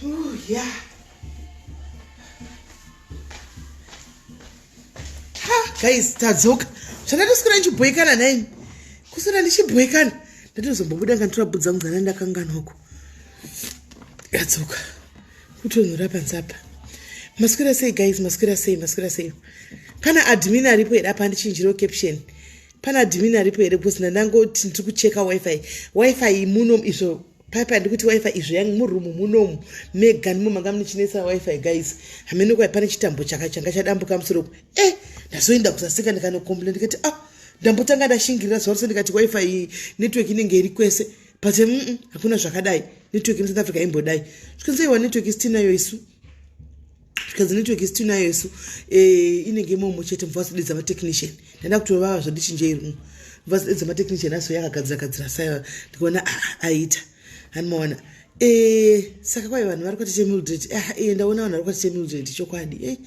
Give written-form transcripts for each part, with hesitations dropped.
Ooh, yeah. Ha, guys, tadzoka. Zvandatoswera ndichibhoikana nhaimi. Kuswera ndichibhoikana. Ndatozombobuda nganditora bhutsu dzangu dzana ndakanganwa uko. Yadzoka. Kutonhora panze apa. Maswera sei guys, maswera sei, maswera sei. Pana admin aripo here apa ndichinjirewo caption. Pana admin aripo here because ndandangoti ndiri kucheka wifi. Wifi muno izvo paipa ndikuti wifi izvo yangu muroom munomu mega ndimo manga munichinetsa wifi guys hameno kwai pane chitambo chaka changa chadambuka musoro eh ndazoenda kusasika ndikanokomplain ndikati ah ndambotanga ndashingirira zuva rose ndikati wifi network inenge iri kwese but mm, hakuna zvakadai network yemusouth africa imbodai zvikanzi aiwa network isitinayo isu zvikanzi network isitinayo isu eh, inenge imomo chete mubva vazodedza matechnician ndaenda kutovava zvandichinjei rumwe vazodedza matechnician aso yakagadzira gadzira saya ndikaona ah, ah, aita handimaona eh, saka kwai vanhu vari kwatete mildred ah, eh, ndaona vanhu vari kwatete mildred chokwadi eh,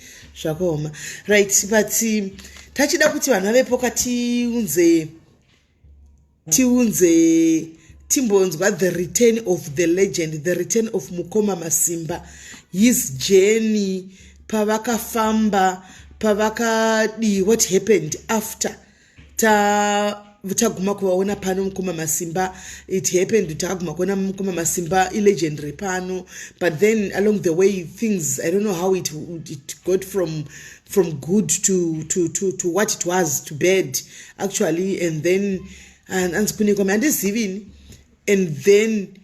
zvakaoma right but tachida kuti vanhu vavepo katiunze tiunze timbonzwa the return of the legend, the return of mukoma Masimba, his journey, pavakafamba, pavakadii, what happened after ta taguma kuvaona pano mukoma Masimba. It happened takaguma kuona mukoma Masimba ilegendary pano, but then along the way things, I don't know how it got from good to what it was to bad actually. And then anzi kune kwame handizivini, and then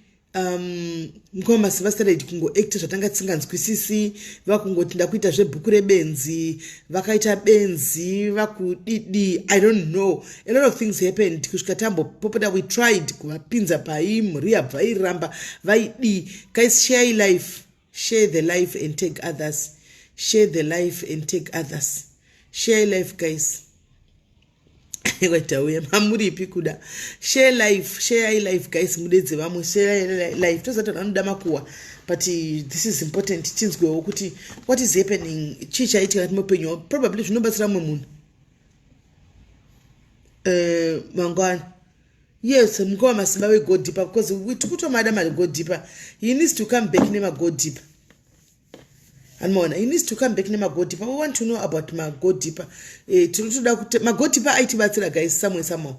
mukoma Masimba started kungoacta zvatanga tisinganzwisisi, vakungoti ndakuita zvebhuku rebenzi, vakaita benzi vakudidi, I don't know, a lot of things happened kusvika tambopopota. We tried kuvapinza pai mhuri yabva vairamba vaidii. Guys, share life, share the life and take others, share the life and take others, share life guys. Kwatauya mamuripi kuda share life, share life guys, mudedze vamwe, share life. Tozati vanhu vanoda makuhwa, but this is important, tinzwewo kuti what is happening, chii chaitika kati muupenyu wavo. Probably zvinobatsira mumwe munhu mangwana. Yes, mukoma Masimba we-go deeper, because tikutomada mago deeper. He needs to come back nemago deeper, anomaona, he needs to come back nemago deeper. We want to know about mago deeper. Tinotoda kuti mago deeper aitibatsira guys, somewhere somehow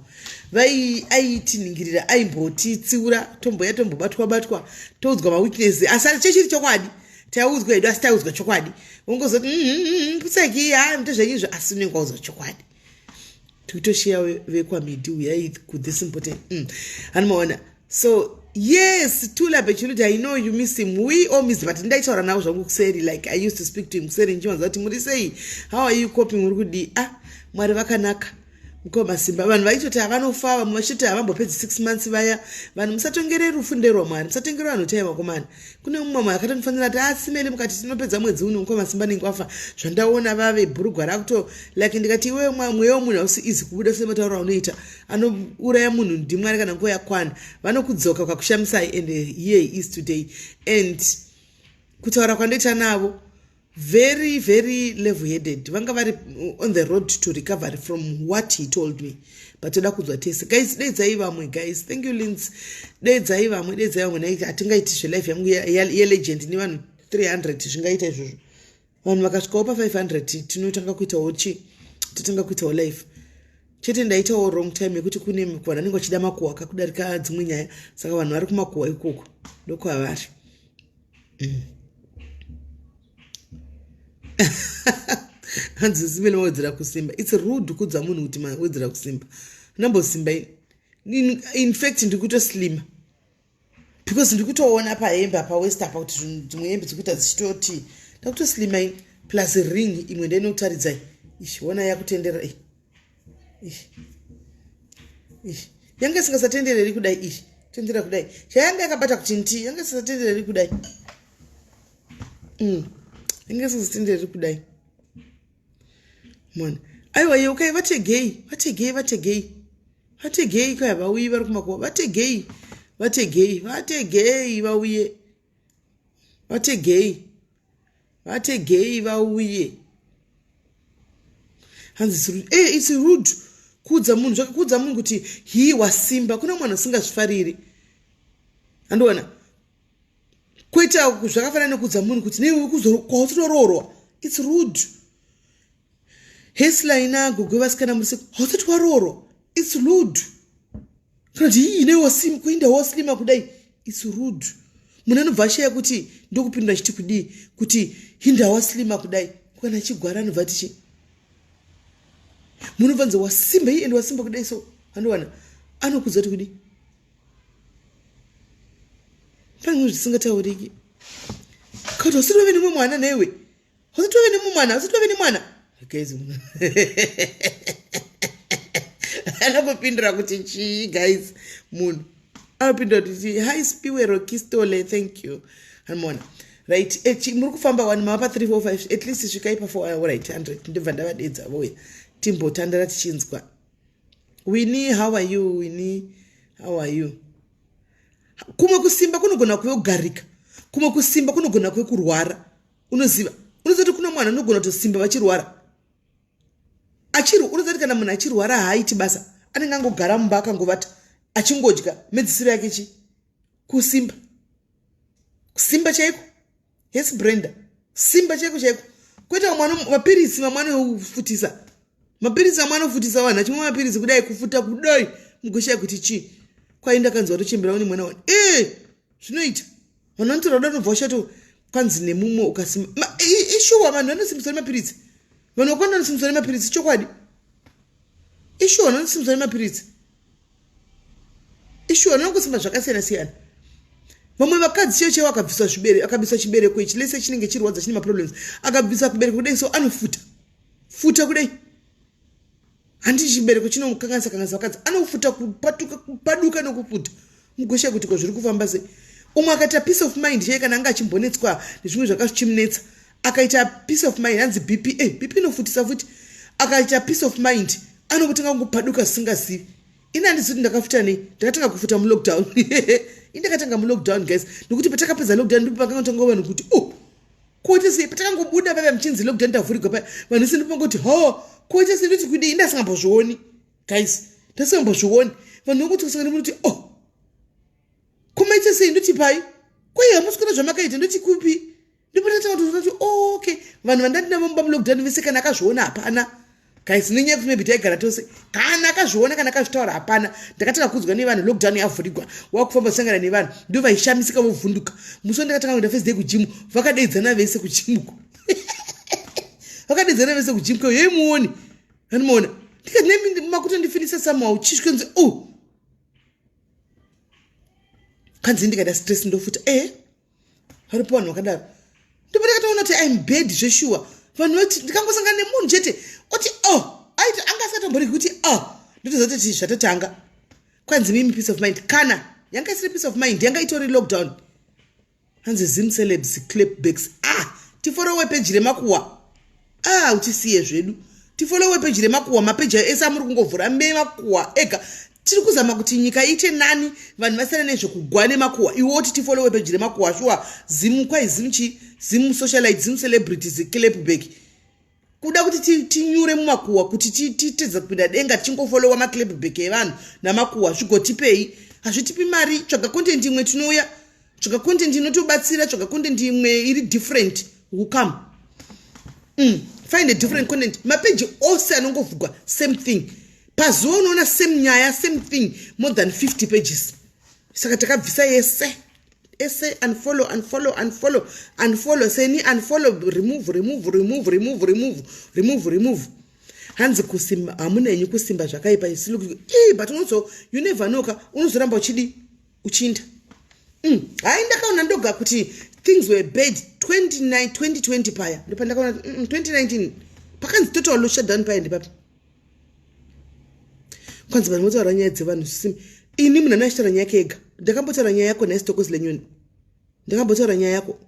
vai aitiningirira, aimbotitsiura, tomboya tombobatwa batwa, toudzwa maweakness, asi chechiri chokwadi taiudzwa hedu, asi taiudzwa chokwadi ungozoti putseki ha ndezvenyizvo, asi unenge waudzwa chokwadi. Tikutoshiya vekwamidi uyai kuthis important. Anomaona. So yes, Tula Bechuluti, I know you miss him, we all miss, but ndaitaura navo zvangu kuseri. Like, I used to speak to him kuseri, ndichivanza kuti muri sei, how are you coping, uri kudii? Ah, Mwari vakanaka. Mukoma Masimba, vanhu vaitoti havanofa, vamwe vachitoti havambopedzi 6 months vaya. Vanhu musatongere rufu nderwamwari, musatongere vanhu tai vakomana. Kune mumwe mwe akatonifanira kuti asimele mukati tinopedza mwedzi uno, mukoma Masimba nenge wafa. Zvandaona vave bhurugwa rakuto like, ndikati iwe mweya wemunhu hausi easy kubuda sematauro aunoita, anouraya munhu ndimwari. Kana nguva yakwana vanokudzoka ukakushamisai, and here he is today. And kutaura kwandoita navo, very very level headed, vanga vari on the road to recovery from what he told me. But toda kunzwa tese guys, dedzai vamwe guys. Thank you, Lins. Dedzai vamwe, dedzai vamwe. Nai hatingaiti zvelife yangu yelegend nevanhu 300, zvingaita izvozvo? Vanhu vakasvikawo pa500 tinotanga kuitawo chi totanga kuitawo life chete. Ndaitawo wrong time yekuti kune vanhu vanenge vachida makuhwa kakudarika dzimwe nyaya, saka vanhu vari kumakuhwa ikoko ndokwavari. Hanzi simene mawedzera kusimba. It's rude kudza munhu kuti mawedzera kusimba. Ndambosimba, in fact ndiri kutoslima because ndiri kutoona pahembe apa west apa kuti dzimwe hembe dzikuita dzichitoti ndakutoslima ini. Plus ring imwe ndeinokutaridzai ishi, ona yakutendera ishi, ishi yanga isingasatendereri kudai, ishi tendera kudai, chayanga yakabata kuti nti yanga isingasatendereri kudai, Yanga isingasatendereri kudai mwana. Aiwa, yeukai, vategei, vategei, vategei, vategei kaya vauyi vari kumakuva, vategei, vategei, vategei vauye, vategei, vategei vauye. Hanzi it's rude kuudza munhu, zvakakuudza munhu kuti he wasimba. Kuna munhu asingazvifariri, andiona. Kwete zvakafanana nekuudza munhu kuti nei kwausitoroorwa. It's rude. Heslaina gogo vasikana muri seko hausati waroorwa. It's rude. Kana kuti hii nei wasim kuinda waslima kudai. It's rude. Munhu anobva ashaya kuti ndokupindura chiti kudii kuti hinda waslima kudai. Kana chigwara anobva ati chii? Munhu bvanzi wasimba hii and wasimba kudai so andowana anokudza kuti kudii? Pane zvisingatauriki. Kana usiri wave nemumwe mwana newe. Usati wave nemumwe mwana, usati wave nemwana. Guys, anokupindura kuti chii guys munhu anopindura kuti chii hi spiwe rokistole thank you anmona right eh, muri kufamba wani mava pa 3 4 5 at least svikai pa 4 right 100 ndobva ndavadedza vouya timbotandara tichinzwa Winnie, how are you Winnie? How are you? Kumwe kusimba kunogona kuve kugarika, kumwe kusimba kunogona kuve kurwara. Unoziva, unoziva kuti kuna mwana unogona kutosimba vachirwara. Achiri, unoziva kuti kana munhu achirwara haaiti basa, anenge angogara mumba akangovata achingodya, mhedzisiro yake chi kusimba, kusimba chaiko. Yes Brenda, simba chaiko chaiko. Kwete vamwe mapiritsi vamwe anofutisa. Mapiritsi vamwe anofutisa vanhu achimwa mapiritsi kudai kufuta kudai mugoshaya kuti chii. Kwai ndakanzwa tochembera une mwana wani. Eh, zvinoita. Vanhu vanotora kuda unobva washato kwanzi nemumwe ukasimba. Ishuwa vanhu vanosimbiswa nemapiritsi. Vanhu vakawanda vanosimbiswa nemapiritsi chokwadi. Ishuwa vanhu vanosimbiswa nemapiritsi. Ishuwa vanongosimba zvakasiyana siyana. Vamwe vakadzi chaivo chaivo akabviswa zvibere, akabviswa chibereko ichi lese chinenge chirwadza chine maproblems. Akabvisa kubereko kudai so anofuta. Futa kudai. Handi chibereko chinokanganisa kanganisa vakadzi. Anofuta kupatuka kupaduka nokufuta. Mugosha kuti ko zviri kufamba sei. Umwe akaita peace of mind chaiye kana anga achimbonetswa nezvimwe zvakazvichimunetsa. Akaita peace of mind hanzi BP eh BP inofutisa futi. Akaita peace of mind anongotanga kungopaduka zvisingazivi. Ini handizivi kuti ndakafuta nei. Ndakatanga kufuta mulockdown. Ini ndakatanga mulockdown guys. Nokuti patakapedza lockdown ndipo pakangotanga vanhu kuti oh koita sei patakangobuda paya muchinzi lockdown tavhurigwa paya vanhu vese ndopangoti ho koita sei ndoti kudii ndasingambozvioni guys ndasingambozvioni vanhu vokuti kusangana munoti oh komaita sei ndoti pai kwai hamusi kuona zvamakaita ndoti kupi ndipo ndatanga kutoona kuti oh, okay vanhu vandati navo mumba mulockdown vese kana akazviona hapana guys nenyaya yekuti maybe taigara tose kana akazviona kana akazvitaura hapana ndakatanga kuudzwa nevanhu lockdown yavhurigwa wakufamba kusangana nevanhu ndo vaishamisika vovhunduka musi wandakatanga kuenda first day kujimu vakadeedzana vese kujimuko vakadeedzana vese kujimu yei muone anomuona ndikati nemi makutondifilisa somehow chisvikonzi o oh. kanzi ndikaita stress ndofuta eh varipo vanhu vakadaro ndipo ndakatoona kuti im bad zveshuwa vanhu vati ndikangosangana nemunhu chete oti oh aiti anga asingatomboregi kuti oh ndotoziva kuti zvatotanga kwanzi mimi peace of mind kana yanga isiri peace of mind yanga itori lockdown hanzi zim celebs clapbacks ah tiforowe peji remakuwa ah uchisiye zvedu tifolowe peji remakuhwa mapeji ayo ese amuri kungovhura memakuhwa ega tiri kuzama kuti nyika iite nani vanhu vasiyana nezvekugwa nemakuhwa iwe woti tifolowe peji remakuhwa shuwa zimu kwai zimu chii zimu socialite zimu celebrities clapback kuda kuti tinyure mumakuhwa kuti titedza kupinda denga tichingofolowa maclapback evanhu namakuhwa zvigotipei hazvitipi mari tsvaga content imwe tinouya tsvaga content inotobatsira tsvaga content imwe iri different will come mm. find a different content mapeji ose anongovhugwa same thing pazuva unoona same nyaya same thing more than 50 pages saka takabvisa yese ese unfollow unfollow unfollow unfollow seni unfollow remove remove remove remove remove remove remove hanzi kusimba hamuna henyu kusimba zvakaipa ii but unozo you never know ka unozoramba uchidii uchinda mm. Hai ndakaona ndoga kuti things were bad 29 2020 paya ndopandakaona 2019 mm, pakanzi total shutdown paya ndipapi kwanzi vanhu votaura nyaya dzevanhu sisimi ini munhu anachitaura nyaya yake ega ndakambotaura nyaya yako nhasi tokozi lenyoni ndakambotaura nyaya yako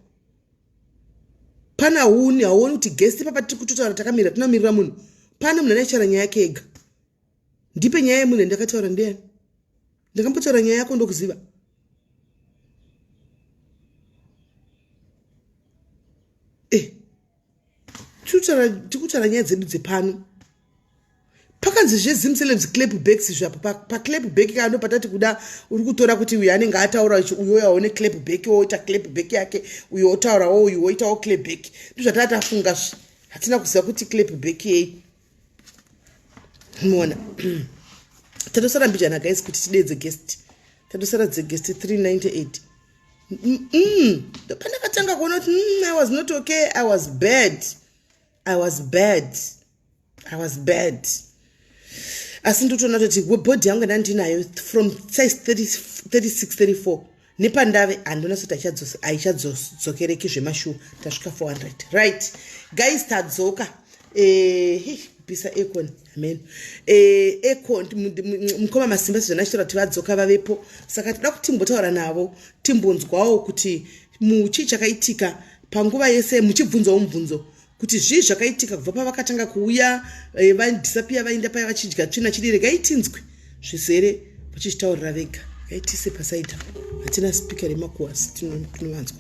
pana huni hauoni kuti guest papa tiri kutotaura takamira tinomirira munhu pane munhu anachitaura nyaya yake ega ndipe nyaya yemunhu yandakataura ndeyani ndakambotaura nyaya yako ndokuziva eh tikutaura nyaya dzedu dzepano Pakanzi zvezimcelebs clap backs zvapo paclap back ka ndopatati kuda uri kutora kuti uyu anenge ataura ichi uyo yaone clap back woita clap back yake uyo otaurawo uyu woitawo clap back ndozvataa tafunga zvi hatina kuziva kuti clap back yei mona tatosara mbijana guys kuti tidedze guest tatosara dzeguest 398 ndopandakatanga kuona kuti i was not okay i was bad i was bad i was bad asi ndotoona toti bhodhi yangu yandandinayo from size 36 34 nepandave handona soti haichadzokereki zvemashuwa tasvika 400 right guys tadzoka eh, kupisa aircon amen eh, aircon mukoma masimba sezvana chitaura kuti vadzoka vavepo saka toda kuti timbotaura navo timbonzwawo kuti muchii chakaitika panguva yese muchibvunzawo mubvunzo kuti zvii zvakaitika kubva pavakatanga kuuya eh, vadisapia vainda paya vachidya tsvina chidi regai tinzwe zvizere vachizvitaurira vega ngaitise pasaida hatina speaker remakuwas tinovanzwa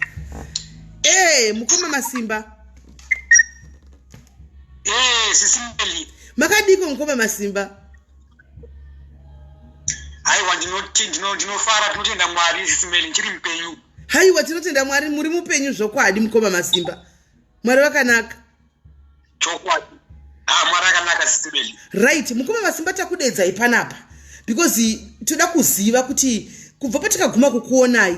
e eh, mukoma masimba eh, makadiko mukoma masimba haiwa ndinofara tinotenda mwari sisimeli ndichiri mupenyu haiwa tinotenda mwari muri mupenyu zvokwadi mukoma masimba mwari vakanaka chokwadi ah, mwari akanaka sisibeli right mukoma masimba takudedzai panapa because toda kuziva kuti kubva patikaguma kukuonai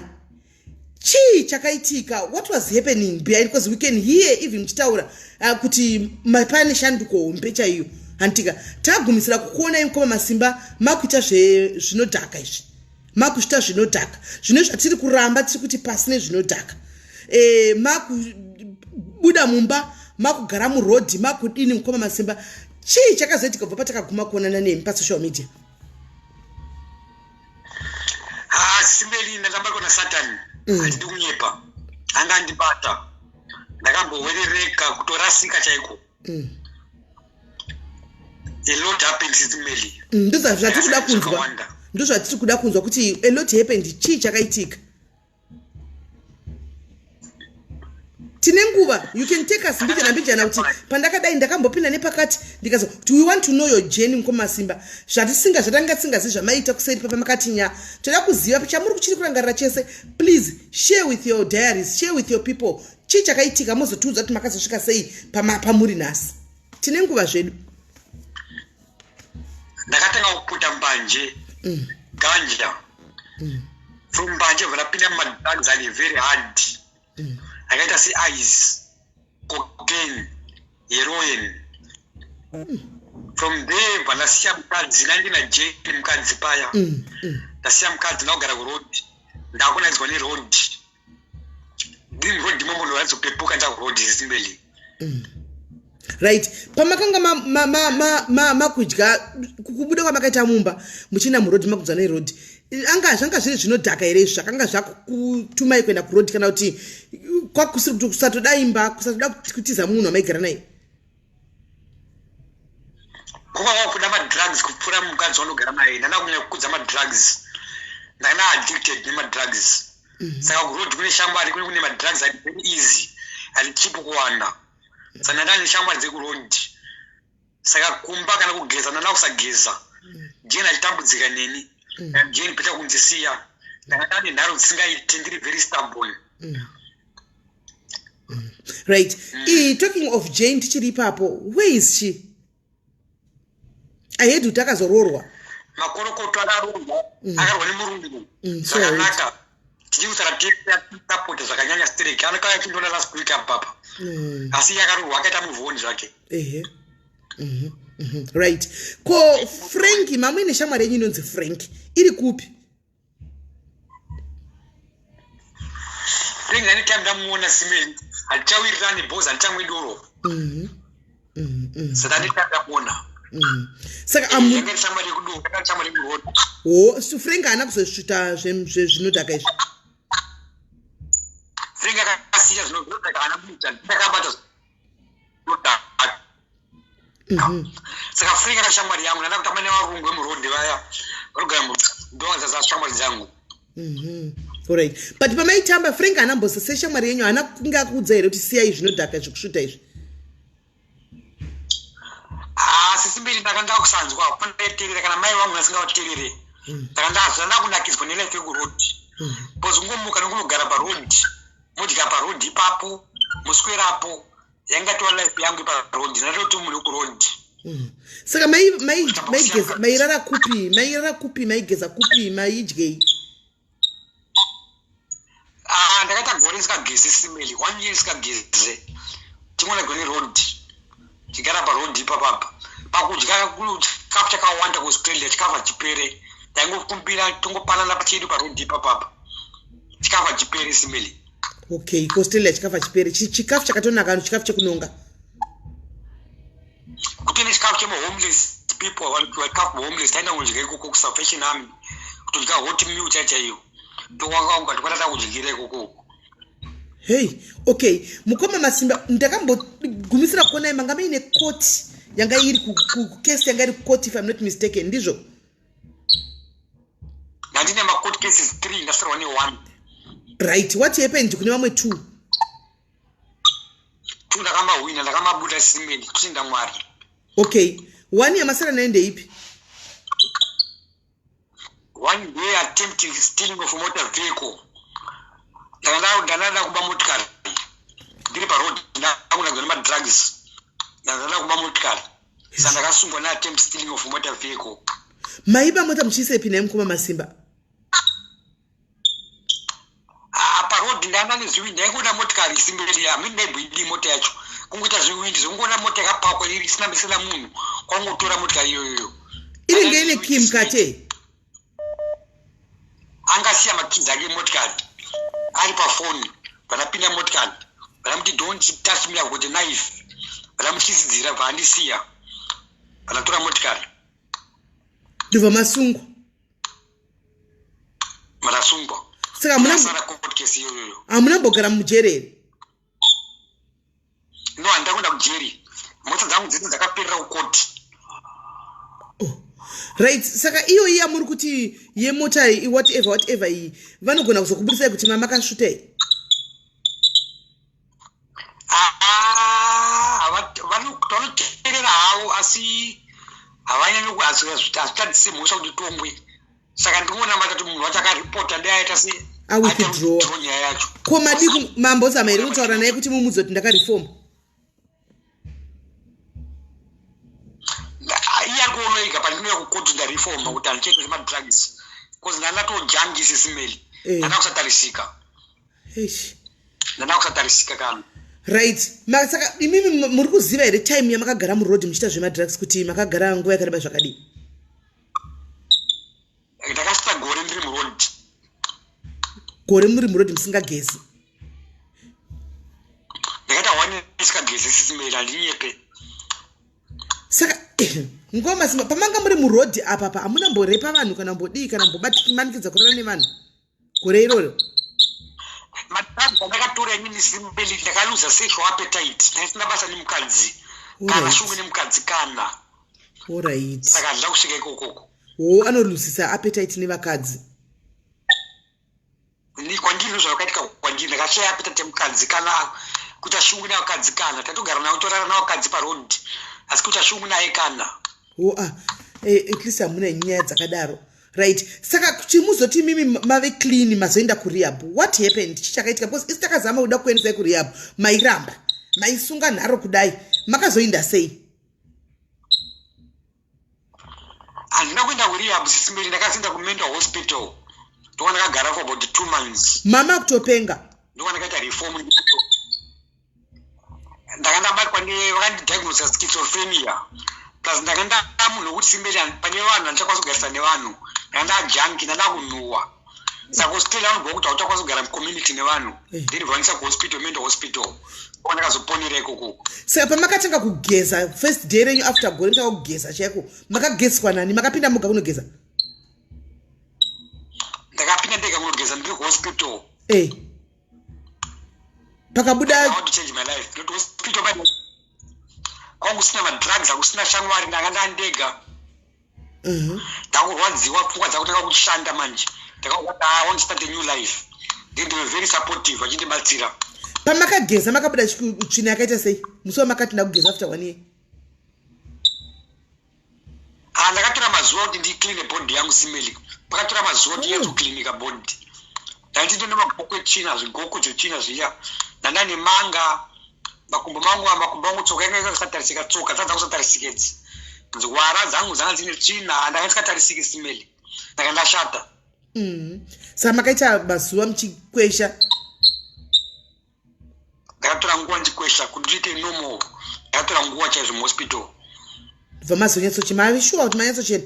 chii chakaitika what was happening behind because we can hear even muchitaura kuti pane shanduko hombe chaiyo handitika tagumisira kukuonai mukoma masimba makuita zvinodhaka izvi makuchita zvinodhaka zvino zvatiri kuramba tiri kuti pasi nezvinodhaka e, makubuda mumba makugara murodhi makudini mukoma masimba chii chakazoitika kubva patakaguma kuonana nemi pasocial media ah, simbeli ndatamba kona satani mm. handidi kunyepa anga andibata ndakambowerereka kutorasika chaiko mm. a lot happened sisimeli mm, ndozvatiri kuda kunzwa ndozvatiri kuda kunzwa kuti a lot happened chii chakaitika tine nguva you can take us mbijana mbijana kuti pandakadai ndakambopinda nepakati ndikazo kuti we want to know your journey mukoma simba zvatisinga zvatanga tisingazi zvamaiita kuseri papa makati nya toda kuziva chamuri kuchiri kurangarira chese please share with your diaries share with your people chii chakaitika mozotiudza kuti makazosvika sei pamuri nhasi tine nguva zvedu ndakatanga kuputa mbanje mm. ganja mm. from mbanje bva ndapinda mumadrugs ari very hard mm. akaita seice cocaine heroin mm. from there bva ndasiya mukadzi nandina jeni mukadzi paya mm. mm. ndasiya mukadzi ndakugara kuroad ndakunaidzwa neroad ndiri imomo ndovaizopepuka ndakuroad zimbeli mm. right pamakanga makudya kubuda kwamakaita mumba muchienda muroad makudza neroad anga zvanga zviri zvinodhaka here izvi zvakanga zvakutumai kuenda kuroad kana kuti kwakusiri kuti kusatoda imba kusatoda kutiza munhu amaigara naye kuva wakuda madrugs kupfuura mukadzi wanogara naye ndanda kunyanya kukudza madrugs ndakana addicted nemadrugs mm -hmm. saka kuroad kune shamwari kune kune madrugs ari very easy ari cheap kuwana saka ndanda neshamwari dzekuroad saka kumba kana kugeza ndanda kusageza mm. jane achitambudzika neni mm. jane peta kunzisiya ndanga ndane nharo dzisingaiti ndiri very stubborn mm. Right mm. E, talking of jane tichiri ipapo where is she i heard kuti akazoroorwa makorokoto akaroorwa mm. akaroorwa nemurungu mm, zvakanaka mm, tichiri kusara tisapota zvakanyanya sterek anokauya chindiona last week apapa mm. asi iye akaroorwa akaita muvhoni zvake ehe mm -hmm. Mm -hmm. right ko frank mamwe neshamwari yenyu inonzi frank iri kupi Frank ane time ndamuona simeli hatichawirirani bhozi handichamwi doro mhm, mhm, mhm. saka ane time ndamuona saka ho so frank haana kuzosvita zvinodhaka izvi frank akasiya zvinodhaka haana kuita ndakabata mhm. saka free kana shamwari yangu ndanda kutamba nevarungu vemuroad vaya vanogara ndowanza shamwari dzangu mhm. Alright. But pamaitamba Frank haana mbosa seshamwari yenyu haana kunge akuudza here kuti siyai zvinodhaka zvekusvuta izvi? Ah, Asi simbiri ndakanga kusanzwa pandaiterera kana mai vangu vasingavaterere. Ndakanga ndazwa ndakunakidzwa nelife yekuroad. Because kungomuka nekunogara paroad, modya paroad ipapo, moswerapo, yanga tova life yangu paroad, ndatoti munhu wekuroad. Saka maigeza, mairara kupi, mairara kupi, maigeza kupi, maidyei? Ah, ndakaita gore ndisikageze simeli, one year ndisikageze, tingoona gore road, tigara paroad ipapapa. Pakudya chikafu chakawanda kuAustralia, chikafu hachipere, taingokumbira tongopanana pachedu paroad ipapapa, chikafu hachipere simeli. Okay, kuAustralia chikafu hachipere. Chikafu chakatonaka, chikafu chekunonga. Kutene chikafu chemahomeless people, chikafu homeless, taenda kudya ikoko kuSalvation Army, kutodya hot meal chai chaiyo, tokwakaunga tokwatata kudyira ikoko. Hey, okay, mukoma Masimba, ndakambogumisira kuonai manga muine court yanga iri kukesi, yanga iri kucourt, if I'm not mistaken, ndizvo? Ndandine macourt cases 3, ndasarwa ne1. Right, what happened kune vamwe 2? 2 ndakamahwina, ndakamabuda simeni, kutenda Mwari. Okay, one yamasara nayo ndeipi? One day attempting stealing of motor vehicle. Ndandada kuba motikari ndiri paroad, ndakunagwa nemadrugs, ndandada kuba motikari, saka ndakasungwa neattempt stealing of motor vehicle. Maiba mota muchiisepi naye, mukoma Masimba? Ah, paroad ndanda nezvivindi, ndaingoona motikari isimberi, hamini ndaibwidi mota yacho, kungoita zvivindi zvokungoona mota yakapakwa iri isina isina munhu, kwangotora motikari iyoyoyo. Inenge ine key mukati? Angasiya makeys ake emotikari ari pafoni. Vanapinda motikari, vanamuti, "Don't touch me, I've got a knife." Vanamutyisidzira, bvaandisiya, vanatora motikari. Ndobva masungwa? Vanasungwa. Saka hamuna Sara court case iyoyoyo. Hamuna mbogara mujeri here? No, handida kuenda kujeri, mota dzangu dzese dzakaperera kukoti. Oh. Right, saka iyo iya muri kuti yemota iyi, whatever whatever iyi, vanogona kuzokubudisai kuti mamakasvuta iyi? Vanoteerera havo, asi havanyanyi, hazvitadzisi mhosva kuti tongwe. Saka ndinoona matati munhu wacho akaripota dai aita se Awithdraw. Aita nyaya yacho. Ko madi mambozama here kutaura naye kuti mumudze kuti ndakarifoma? Iye ari kuona ega pandinouya kukoti ndarifoma kuti handichaita zvemadrugs, because ndandatojangisi simeli. Ndanda kusatarisika. Eish. Ndanda kusatarisika kana. Right, saka imimi muri kuziva here time yamakagara muroad muchiita zvemadrugs, kuti makagara nguva yakareba zvakadii? Ndakasvika gore ndiri muroad. Gore muri muroad musingagezi? Ndakaita one isikagezi sisimeli, handinyepe. Saka ngoma simba, pamanga muri muroad apa pa, hamuna mborepa vanhu kana mbodii kana mbobamanikidza kurara nevanhu gore iroro? Madrugs andakatora inini simbeli, ndakaluza sexual appetite, ndaisina basa nemukadzi kana shungu nemukadzi kana. Saka handina kusvika ikokoko. Wo, anolusisa appetite nevakadzi? Ni kwandiri, ndozvakaitika kwandiri, ndakashaya appetite yemukadzi kana kuita shungu nevakadzi kana. Tatogara nawo, torara navakadzi paroad, asi kuita shungu naye kana. Wo, ah, at least hamuna nyaya dzakadaro. Right, saka chimuzoti mimi mave clean, mazoenda kurehab, what happened? Chichakaitika? Because isi takazama kuda kuendesai kurehab, mairamba, maisunga nharo kudai. Makazoenda sei? Handina kuenda kurehab sisimberi, ndakazoenda kumental hospital, ndokwa ndakagara for about 2 months. Mama kutopenga? Ndokwa ndakaita reform. Ndanga ndabatwa vakandidiagnosa schizophrenia, plus ndanga nda munhu wekuti simberi pane vanhu handichakwanisa kugarisa nevanhu, ndanga ndajunkie, ndanda kunhuhwa. Saka hospital vanobva kuti hauchakwanisa kugara mucommunity nevanhu. Then vanisa kuhospital, mental hospital, kwa ndakazoponera ikoko. Saka pamakatanga kugeza first day renyu after gore mutanga kugeza chaiko, makagezwa nani? Makapinda moga kunogeza? Ndakapinda ndega kunogeza ndiri kuhospital. Pakabuda I want to change my life. Not hospital kwangu kusina madrugs, hakusina shamwari, ndanga ndandega. Ndakurwadziwa, pfungwa dzakutanga kushanda manje. Ndakakuti I want to start a new life. Then they were very supportive, vachindibatsira. Pamakageza makabuda tsvina yakaita sei musi wamakati ndakugeza after one year? Ah, ndakatora mazuva kuti ndicleane body yangu, simeli. Pakatora mazuva kuti ndinyatsocleanika body. Ndandito nemagoko etsvina, zvigoko zvetsvina zviya. Ndanda nemanga makumbo mangu, makumbo angu, tsoka yanga yakasatarisika, tsoka dzanga kusatarisika idzi, nzwara dzangu dzanga dzine tsvina. Ndanga ndisingatarisiki, simeli. Ndanga ndashata. Saka makaita mazuva muchikwesha? Ndakatora nguva ndichikwesha kuti ndiite normal. Ndakatora nguva chaizvo muhospital. Bva mazonyatsochena? Mavi shuwa kuti manyatsochena?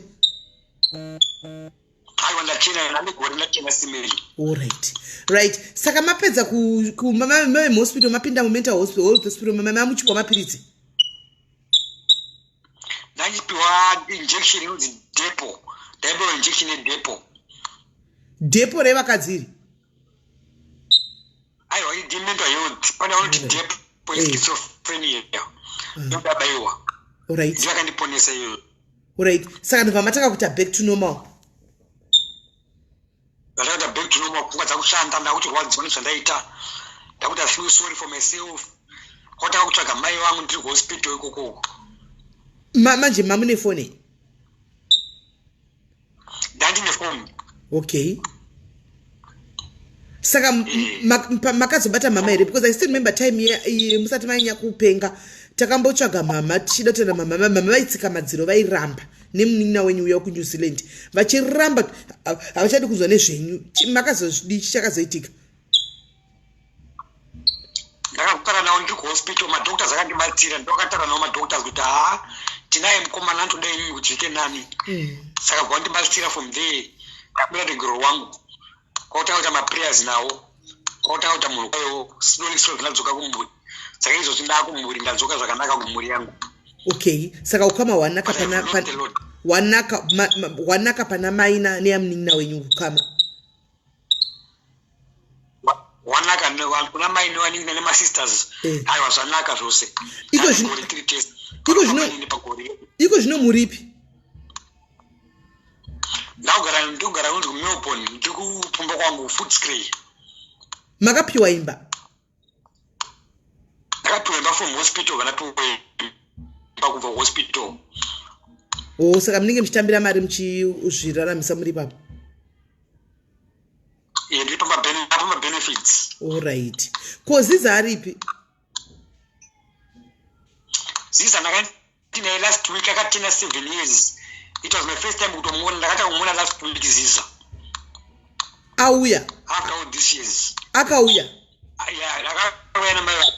Aiwa, ndachena. Ndane gore ndachena, simeli. Allright, right. Saka mapedza mave muhospital, mapinda mumental hospital, mamuchipiwa mapiritsi? Ndandipiwa injection inonzi Depo. Ndaipiwa injection yeDepo. Depo revakadzi iri? Aiwa, imental health. Pane vanoti Depo yeschizophrenia, yodabaiwa. Ndiyo yakandiponesa iyoyo. Alright, saka ndobva matanga kuita back to normal? Ndakaita back to normal. Pfungwa dzakushanda, ndakuchirwadziwa nezvandaita. Ndakuti I feel sorry for myself. Kwatanga kutsvaga mai vangu ndiri kuhospital ikokoko. Manje mamune foni? Ndandine foni. Okay, saka makazobata mama here? Because I still remember time musati mainya kupenga, takambotsvaga mama, tichida kutoenda mama. Mama vaitsika madziro, vairamba nemunin'ina wenyu uya kuNew Zealand, vachiramba, havachadi kunzwa nezvenyu. Makazozvidi? Chichakazoitika? Ndakakutara nawo ndiri kuhospital. Madoctors akandibatsira. Ndakataura nawo madoctors kuti, "Haa, tinaye mukomana anotoda imimi kuti zviite nani." Saka bva vandibatsira. From there ndabuda regero rwangu, kwakutanga kuita maprayers nawo, kwakutanga kuita munhu kwayo. Slowly slowly ndadzoka kumhuri. Saka izvozvi ndaakumhuri, ndadzoka zvakanaka kumhuri yangu. Okay, saka ukama hwanaka? But I've lost a lot. Hwanaka, hwanaka pana mai neyamunin'ina wenyu, ukama? Wanaka kuna mai nevanin'ina nemasisters. Aiwa, zvanaka zvose. Gore tiri tese. Pagore. Iko zvino muripi? Ndakugara, ndikugara kunzi kuMelbourne. Ndiri kupfumba kwangu, Footscray. Makapiwa imba? Ndakapiwa imba from hospital. Vandapiwa imba kubva kuhospital. O, saka munenge muchitambira mari, muchizviraramisa muri ipapo? Ndiri pamabenefits. Allright, ko Ziza aripi? Ziza ndakatinaye last week. Akaturna 7 years. It was my first time kutomuona. Ndakatanga kumuona last week, Ziza. Auya? After all these years. Akauya? Yeah, akauya namai vacho.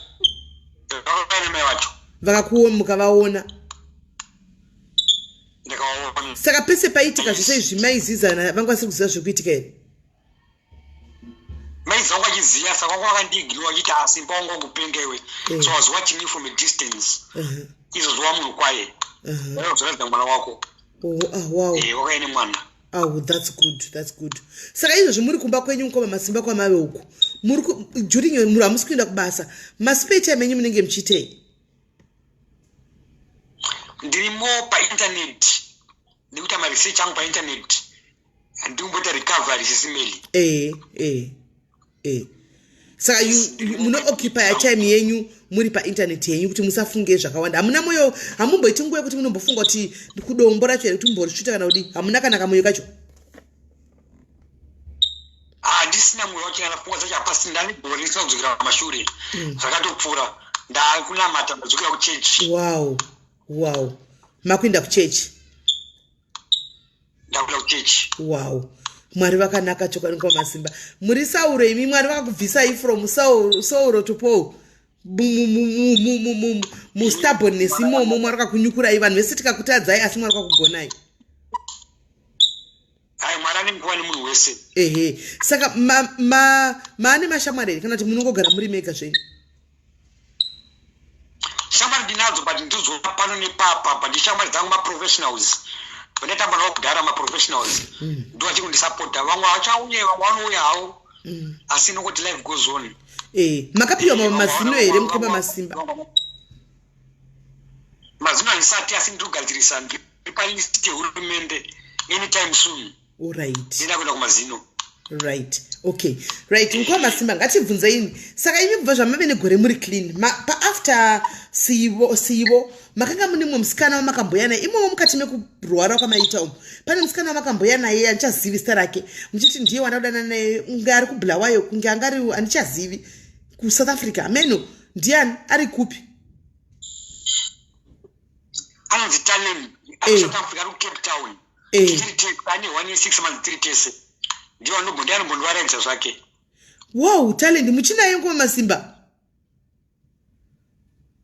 Akauya namai vacho. Vakakuona, mukavaona? Ndakavaona. Saka pese paitika zvese izvi, mai Ziza vanga vasiri kuziva zviri kuitika here? Mai zangu achiziva, saka vanga vakandiignore, achiti asimba wangu wangupenga iwe. So I was watching you from a distance. Izvozvo wamunhu kwaye unozoratidza mwana wako. Oh, ah, wow. Wakauya nemwana. Oh, that's good, that's good. Saka izvozvi muri kumba kwenyu, mukoma Masimba, kwamave uku, muri during muri, hamusi kuenda kubasa, maspare time enyu munenge muchiitei? Ndirimo painternet, ndikuita maresearch angu painternet. Handikumboita recovery, sisimeli. E saka munooccupya time yenyu muri painternet yenyu kuti musafunge zvakawanda. Hamuna mwoyo, hamumboiti nguva yekuti munombofunga kuti kudombo racho here, kuti mumborisvita kana kudi? Hamuna kana kamwoyo kacho? Handisina mwoyo wacho kana pfungwa dzacho hapasi. Ndane gore ndisina kudzokera kumashure. Zvakatopfuura. Ndakunamata, ndadzokera kuchechi. Wow, makuenda kuchechi? Ndakuenda kuchechi. Wow, Mwari vakanaka chokwadi. Kwa Masimba, muri Sauro imi. Mwari vakakubvisai from Sauro to Paul mustubbornness imomo. Mwari vakakunyukurai. Vanhu vese tikakutadzai, asi Mwari vakakugonai. Hai, Mwari ane nguva nemunhu wese. Ehe, saka maane mashamwari here, kana kuti munongogara muri mega zvenyu? Shamwari ndinadzo, but ndizoona pano nepapa, but shamwari dzangu maprofessionals vandatamba navo kudhara, maprofessionals ndo vachiri kundisapota. Vamwe havachauye, vamwe vanouya havo, asi nokuti life goes on. E, makapiwa mazino here, mukoma Masimba? Mazino handisati, asi ndiri kugadzirisa. Ndiri palist yehurumende. Anytime soon. Allright. Ndinoda kuenda kumazino. Right, okay, right. Mukoma Masimba, ngatibvunze ini. Saka imi kubva zvamave negore muri clean, paafter sivo sivo, makanga mune mumwe musikana wamakamboya naye imomo mukati mekurwara kwamaita umu? Pane musikana wamakamboya naye, handichazivi zita rake, muchiti ndiye wandakudana naye, kunge ari kuBulawayo, kunge anga ari, handichazivi, kuSouth Africa, hameno ndiani, ari kupi? Anonzi Talent, ari South Africa, ari kuCape Town. Tiri tese, ane one year 6 months tiri tese. Ndiwo ndiye anombondiwaraidza zvake. Wow, Talent muchinaye, ngoma Masimba?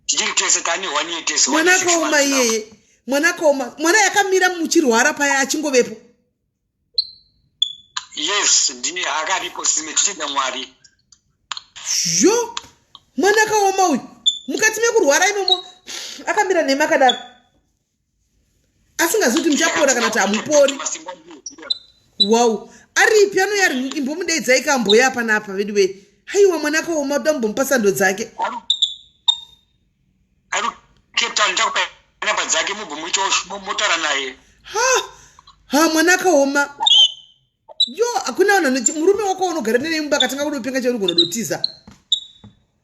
Tichiri tese, tane one year tese. Mwana akaoma iyeye, mwana akaoma, mwana yakamira muchirwara paya achingovepo. Yes, ndine akaripo sime, tichida Mwari. Zvo mwana akaoma uyu, mukati mekurwara imomo akamira nema akadaro, asingazivi kuti muchapora kana kuti hamupori. Wow, aripi? Anouya imbomudeidzai kamboya panapa vedu ve. Haiwa, mwana akaoma, toda mumbomupa sando dzake. Ari Cape Town, ndichakupa namba dzake, mubvo motaura naye. Ha ha, mwana akaoma yo. Hakuna vanhu, murume wako unogara nenemba akatanga kudopenga chauri kunodotiza,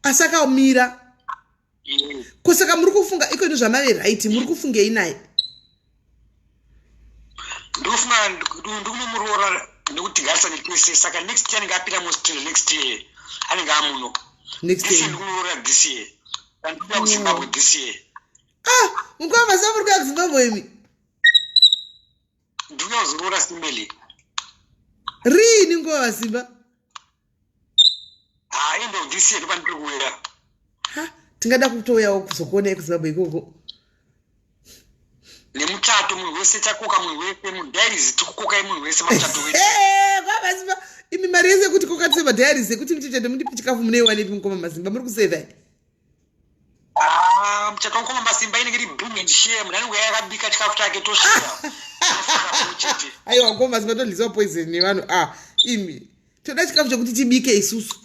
asi akamira. Kusaka muri kufunga iko ino zvamave right, muri kufungei naye? Ndikufunga ndikunomuroora nekuti garisane tese. Saka next year anenge apinda muAustralia, next year anenge amuno. Next This year year? Ndikunomuroora this year, ndikuya kuZimbabwe this year. Ah, mukoma Masimba, muri kuya kuZimbabwe imi? Ndikuya kuzoroora, Simeli. Riini, ngova Masimba? Ha, end of this year ndopandiri kuuya. Ha, tingada kutouyawo kuzokuonai kuZimbabwe ikoko. Nemuchato, munhu wese chakoka, munhu wese mudiaries, tikukokai munhu wese mamuchato wedu. Kwa Masimba, imi mari yese yekuti kokatise madiaries ekuti muchichate mundipi chikafu munoiwanepi? Mukoma Masimba, muri kusevha? Ah, muchato wamukoma Masimba inenge iri bring and share. Munhu anenge yakabika chikafu chake, toshare chete. Aiwa, mukoma Masimba, todlisiwa poison nevanhu. Ah, imi, toda chikafu chekuti tibike isusu.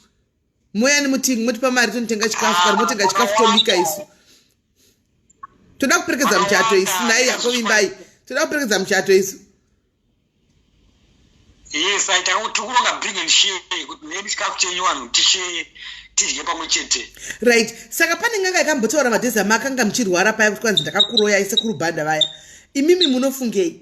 Moyani muti motipa mari tonotenga chikafu, kana motenga chikafu tobika isu. Toda kuperekedza muchato isu. Nai yako vimbai, toda kuperekedza muchato isu. Yes, aita tiri kuronga bring and share kuti neni chikafu chenyu vanhu tishare, tidye pamwe chete. Right, saka pane nganga yakambotaura madhezi amakanga muchirwara paya kuti kwanzi ndakakuroyai, sekurubhanda vaya. Imimi munofungei?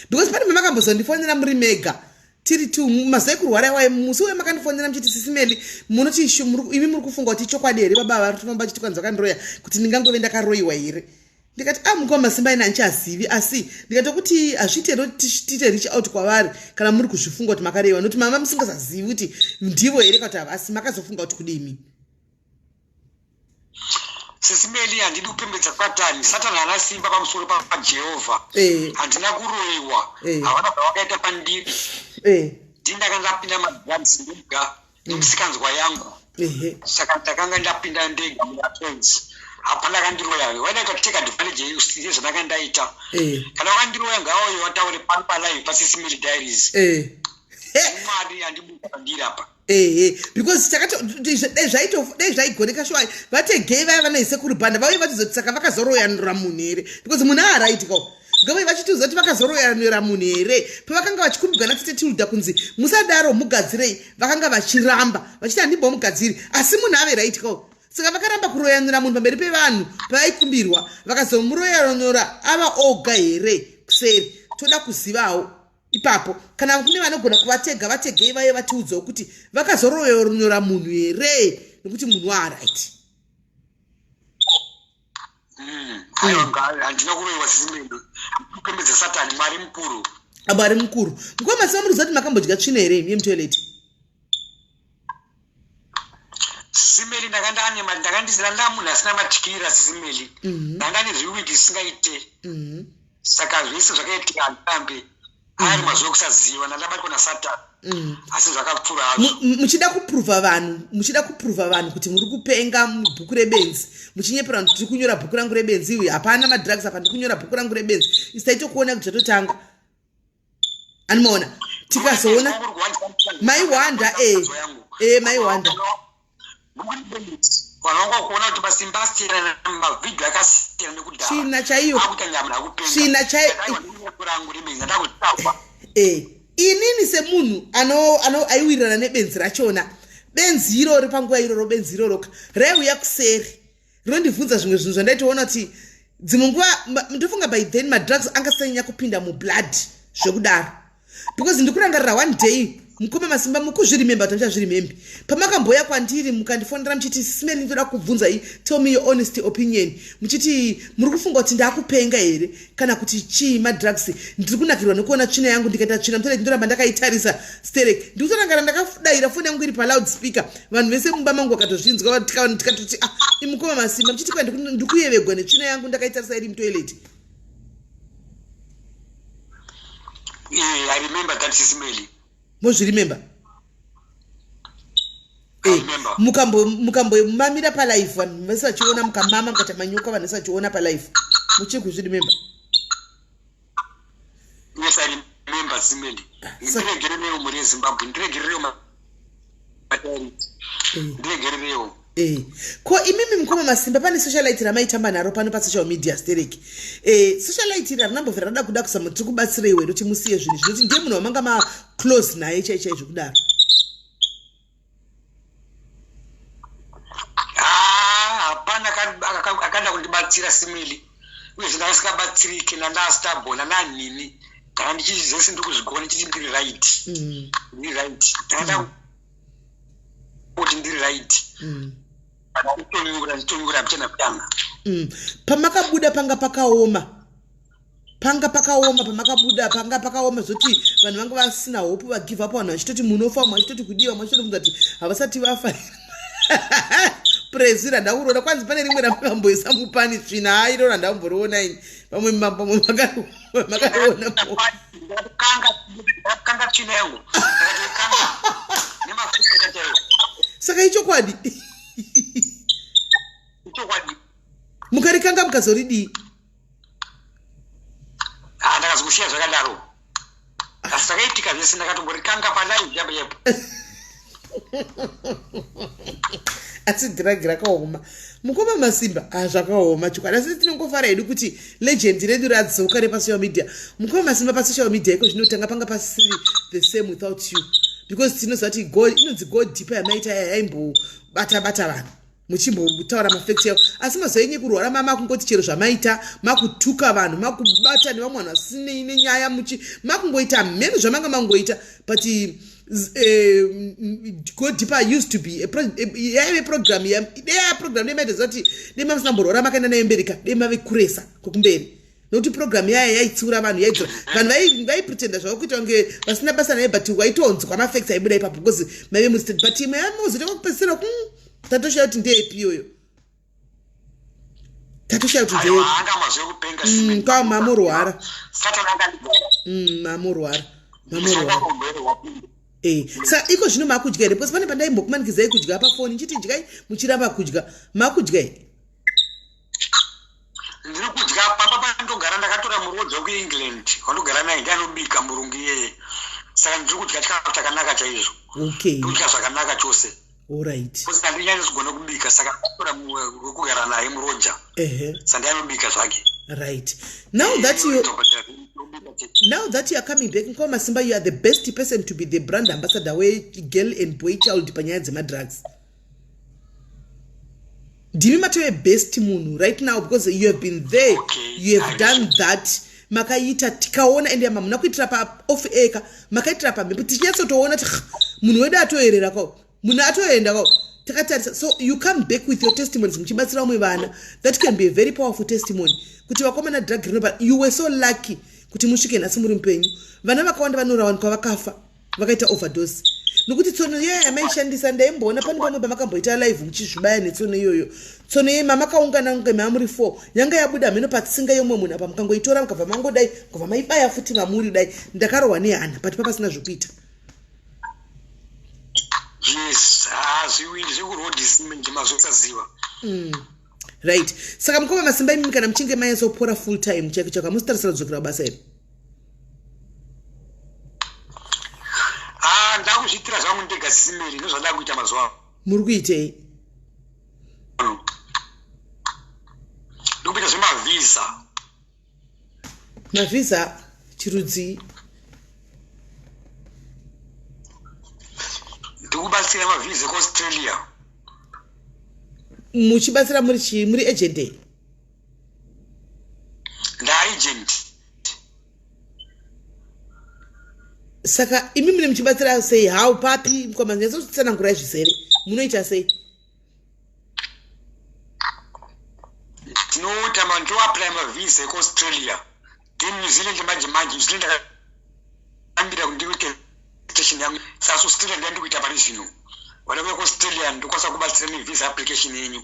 Because pane mamakambozondifonera muri mega, tiri tu mazuva ekurwara iwayo, musi uyo makandifonera muchiti, "Sisi Meli, munoti imi muri kufunga kuti chokwadi here baba vari kufamba vachiti kwanzi vakandiroya, kuti ndingangove ndakaroyiwa here?" Ndikati, "A, mukoma Masimba, ina handichazivi." Asi ndikati hazviite here kuti tiite reach out kwavari kana muri kuzvifunga kuti makaroyiwa, nokuti mama musingazazivi kuti ndivo here kana kuti havasi? Makazofunga kuti kudimi? Sisi Meli, handidi kupembedza Satani. Satani haana simba pamusoro paJehovha. Handina kuroyiwa. Havana zvavakaita pandiri. Ndini ndakanga ndapinda madrugs ndega nemusikanzwa yangu. Saka ndakanga ndapinda ndega mumadrugs, hapana akandiroya. Waida kuti take advantage yezvandakanga ndaita. Kana wakandiroya, ngauye wataure pano palive paSisi Meli Diaries. Mwari andibuka pandiri apa. Ehe, because dai zvaigoneka shuwa, vategei vaya vanaise kurubhanda vauye vachizoti saka vakazoroyanura munhu here, because munhu aaraitikawo. Ngavai vachitiudza kuti vakazoroyanura munhu here. Pavakanga vachikumbigwa natete Tilda kunzi musadaro, mugadzirei, vakanga vachiramba vachiti handimbomugadziri, asi munhu ave raitikawo. Saka vakaramba kuroyanura munhu pamberi pevanhu pavaikumbirwa, vakazomuroyanura ava oga here kuseri? Toda kuzivawo ipapo. Kana kune vanogona kuvatega, vategei vaye vatiudzawo kuti vakazoroyonyora munhu here, nekuti munhu waaright. Aiwa, handina kuroyiwa, Sisi Meli. Kupembedza Satani, Mwari mukuru. Mwari mukuru. Mukoma Masimba, muri kuziva kuti makambodya tsvina here yemutoilet? Sisi Meli, ndakandisina nda munhu asina matyira, Sisi Meli. Ndanga nezviwindi zvisingaite. Saka zvese zvakaitika handirambe, ari mazuva ekusaziva, ndandabatwa naSatani. Asi zvakapfuura hazvo. Muchida kuprova vanhu, muchida kuprova vanhu kuti muri kupenga mubhuku rebenzi, muchinyepera vanhu kuti tiri kunyora bhuku rangu rebenzi. Iwi, hapana madrugs apa, ndiri kunyora bhuku rangu rebenzi. Isi taitokuona kuti zvatotanga animaona, tikazoona maiwanda maiwanda. Vanhu vanga kuona kuti masimba asiyana, mavhidhio akasiyana nekudhara. Tsvina chaiyo. Akuita nyama akupenga. Tsvina chaiyo. Rangu rebenzi ndakuzvitaura. E Inini semunhu aiwirirana nebenzi rachona, benzi irori panguva iroro, benzi iroroka raiuya kuseri rinondibvunza zvimwe zvinhu zvandaitoona kuti dzimwe nguva ndofunga by then madrugs angasanyanya kupinda mublood zvekudaro, because ndikurangarira one day, mukoma Masimba, mukuzvirimemba kuti muchazvirimembi pamakamboya kwandiri mukandifonera muchiti, "Simeli, ndoda kubvunza i, tell me your honest opinion," muchiti muri kufunga kuti ndakupenga here kana kuti chii, madrugs, ndiri kunakirwa nekuona tsvina yangu, ndikaita tsvina mutoilet ndoramba ndakaitarisa sterek. Ndikutorangara ndakadayira foni yangu iri paloud speaker, vanhu vese mumba mangu vakatozvinzwa, tikatoti, "Ah, imukoma Masimba," muchiti kwa ndikuyevegwa netsvina yangu ndakaitarisa iri mutoilet. Yeah, I remember that, Simeli. Mozvirimemba? I remember. Mukambomamira palive, vanhu vese vachiona, mukamama mukaita manyoka, vanhu vese vachiona palive, muchiri kuzvirimemba? Yes, I remember, Simeli. Ndiregererewo, mhuri yeZimbabwe, ndiregererewo matari. Ndiregererewo. Ko imimi mukoma Masimba, pane socialite ramaitamba naro pano pasocial media sterek. Socialite iri harinambobvira rada kuda kusama tiri kubatsireiwe kuti musiye zvinhu zvinoti ndiye munhu wamanga maclose naye chai chai zvekudaro? Ah, hapana akada kundibatsira, Simili, uyezve ndakasingabatsiriki nandastabona nanini kana ndichiti zvese ndiri kuzvigona, ndichiti ndiri right. Ndiri right, ndakada kuti ndiri right. Nditonyura, nditonyura mbichana mbichana. Pamakabuda panga pakaoma, panga pakaoma pamakabuda, panga pakaoma zvoti vanhu vanga vasina hope, vagive up, vanhu vachitoti munofa, vamwe vachitoti kudiwa, vamwe vachitoti kuti havasati vafa. Prezi randakuroona kwanzi pane rimwe ramakamboisa mupani tsvina, ha, iro randamboriona ini, vamwe mambo makariona. Ndakanga tsvina yangu, ndakatoikanga nemafuta chaiwo. Saka ichokwadi? Ichokwadi. Mukarikanga mukazoridii? Ah, ndakazokusiya zvakadaro, asi zvakaitika zvese ndakatomborikanga palive yapo yapo. Asi dhiragi rakaoma, mukoma Masimba. Ah, zvakaoma chokwadi, asi tinongofara hedu kuti legend redu radzoka repasocial media. Mukoma Masimba, pasocial media iko zvinotanga panga pasiri the same without you, because tinoziva kuti inonzi go deeper yamaita yaimbobata bata vanhu muchimbotaura mafacts yavo, asi mazuva enyu ekurwara mama kungoti chero zvamaita, makutuka vanhu, makubata nevamwe vanhu vasinei nenyaya, muchi makungoita mheno zvamanga mangoita. But go deeper used to be yaive program deya program demaita ziva kuti dema musinamborwara makaenda nayo mberi ka, dema vekuresa kwekumberi, nokuti program yaya yaitsiura vanhu, yaidzora vanhu vaipretenda zvavo kuita kunge vasina basa naye, but waitonzwa mafacts aibuda ipapo because maive mustate. But imwe yamozoita kwakupedzisira tatoshaya kuti ndeepi iyoyo, tatoshaya kuti ndeepi. Kwa mamorwara, mamorwara, mamorwara. Saka iko zvino makudya here? Because pane pandaimbokumanikidzai kudya pafoni nchiti dyai, muchiramba kudya. Makudya here? Ndiri kudya. Papa pandogara ndakatora murodzi wekuEngland wandogara naye, ndianobika murungu iyeye, saka ndiri kudya chikafu chakanaka chaizvo. Ndikudya zvakanaka chose. Alright. Handinyanyi kugona kubika, saka tora wekugara naye muroja, saka ndianobika zvake. Right, now that you are coming back, mukoma Masimba, you are the best person to be the brand ambassador wegirl and boy child panyaya dzemadrugs. Ndimi matove best munhu right now because you have been there. You have done that, makaita tikaona, ende hamuna kuitira paoff air ka, makaitira pamhepo, tichinyatsotoona kuti munhu wedu atoerera kwao, munhu atoenda kwao takatarisa. So you come back with your testimonies muchibatsira vamwe vana. That can be a very powerful testimony kuti vakomana, drug rinopa. You were so lucky kuti musvike nhasi muri mupenyu. Vana vakawanda vanorawanikwa vakafa, vakaita overdose, nokuti tsono iya yamaishandisa, ndaimboona pane pamwe pamakamboita live muchizvibaya netsono iyoyo. Tsono iye mamakaungana kunge mamuri four, yanga yabuda mheno patsinga yomwe munhu apa, mukangoitora mukabva mangodai, mukabva maibaya futi mamuri dai. Ndakarohwa nehana, but papasina zvokuita. Yes, zviwindi zvekurodhi ndimazvosaziva. Right, saka mukoma Masimba, imimi kana muchinge manyatsopora full time chaiko chaiko, hamusitarisira kudzokera kubasa here? Ah, ndakuzviitira zvangu ndega, Simeri, ndozvandava kuita mazuva. Muri kuitei? Ano ndikuita zvemavhisa. Mavhisa chirudzii? Ndinobatsira mavhiza ekuAustralia. Muchibatsira muri chii? Muri agent ei? Ndaagent. Saka imi mune muchibatsira sei? How papi? Mukoma nyatsotsanangurai zvizere. Munoita sei? Ndinoita ma ndoapply mavhiza ekuAustralia. Then New Zealand manje manje New Zealand ndakambira kuti ndikuite station yangu. Sasa Australia ndiya ndikuita pari zvino. Vanokuya kuAustralia ndokwanisa kubatsira nevisa application yenyu.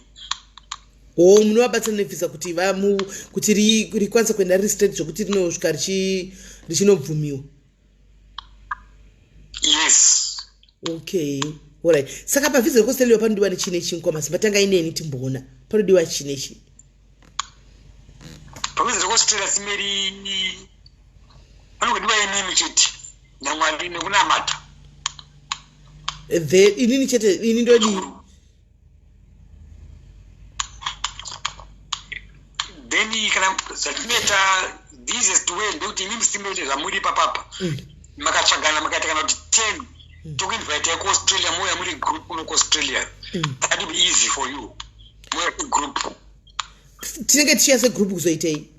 Oh, munovabatsira nevisa kuti vamu kuti rikwanise kuenda riri straight zvekuti rinosvika richinobvumiwa. Yes. Okay. Alright. Saka pavisa rekuAustralia panodiwa nechii nechii mukoma Simba tangai neni timboona. Panodiwa chii nechii? Pavisa rekuAustralia simeri panodiwa imimi chete naMwari nekunamata. The inini chete ini ndodii? Then kana zvatinoita the easiest way ndekuti imimi simeri zvamuri ipapapa makatsvagana makaita kana kuti 10 tokuinvite kuAustralia mouya muri group kuno kuAustralia. That will be easy for you. Mouya group. Tinenge tichiya segroup kuzoitei?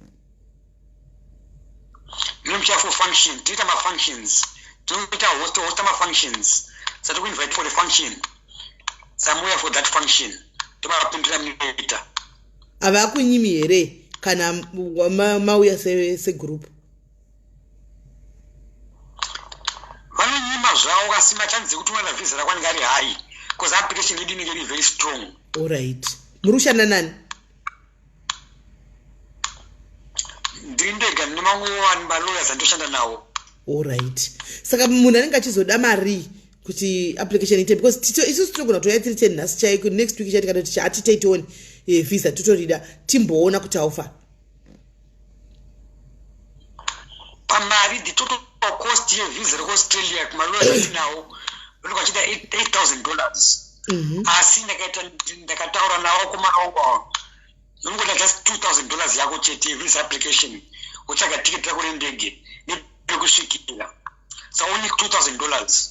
Munomuchiya for function. Tinoita mafunctions. Tinoita host, hosta mafunctions. Saka tokuinvite for the function. Samuya for that function. Tovapindira munoita. Havakunyimi here kana mauya segroup? Vanonyima zvavo kasi machances ekuti unowana visa rako anenge ari high because application yedu inenge iri very strong. Alright. Muri kushanda nani? Ndiri ndega ndine mamwe malawyers andoshanda nawo. Alright. Saka munhu anenge achizoda mari kuti application ite because tito isusu tinogona kutouya tiri 10 nhasi chaiko next week chaiti kana kuti hatitei tione visa totorida timboona kuti haufa. Pamari the total cost yevisa rekuAustralia kumalawyers atinawo vanenge vachida $8,000. Asi ndakataura nawo kumarongo awo unongoda just $2,000 yako chete yevisa application wotsvaga ticket rako rendege nepekusvikira. So only $2,000.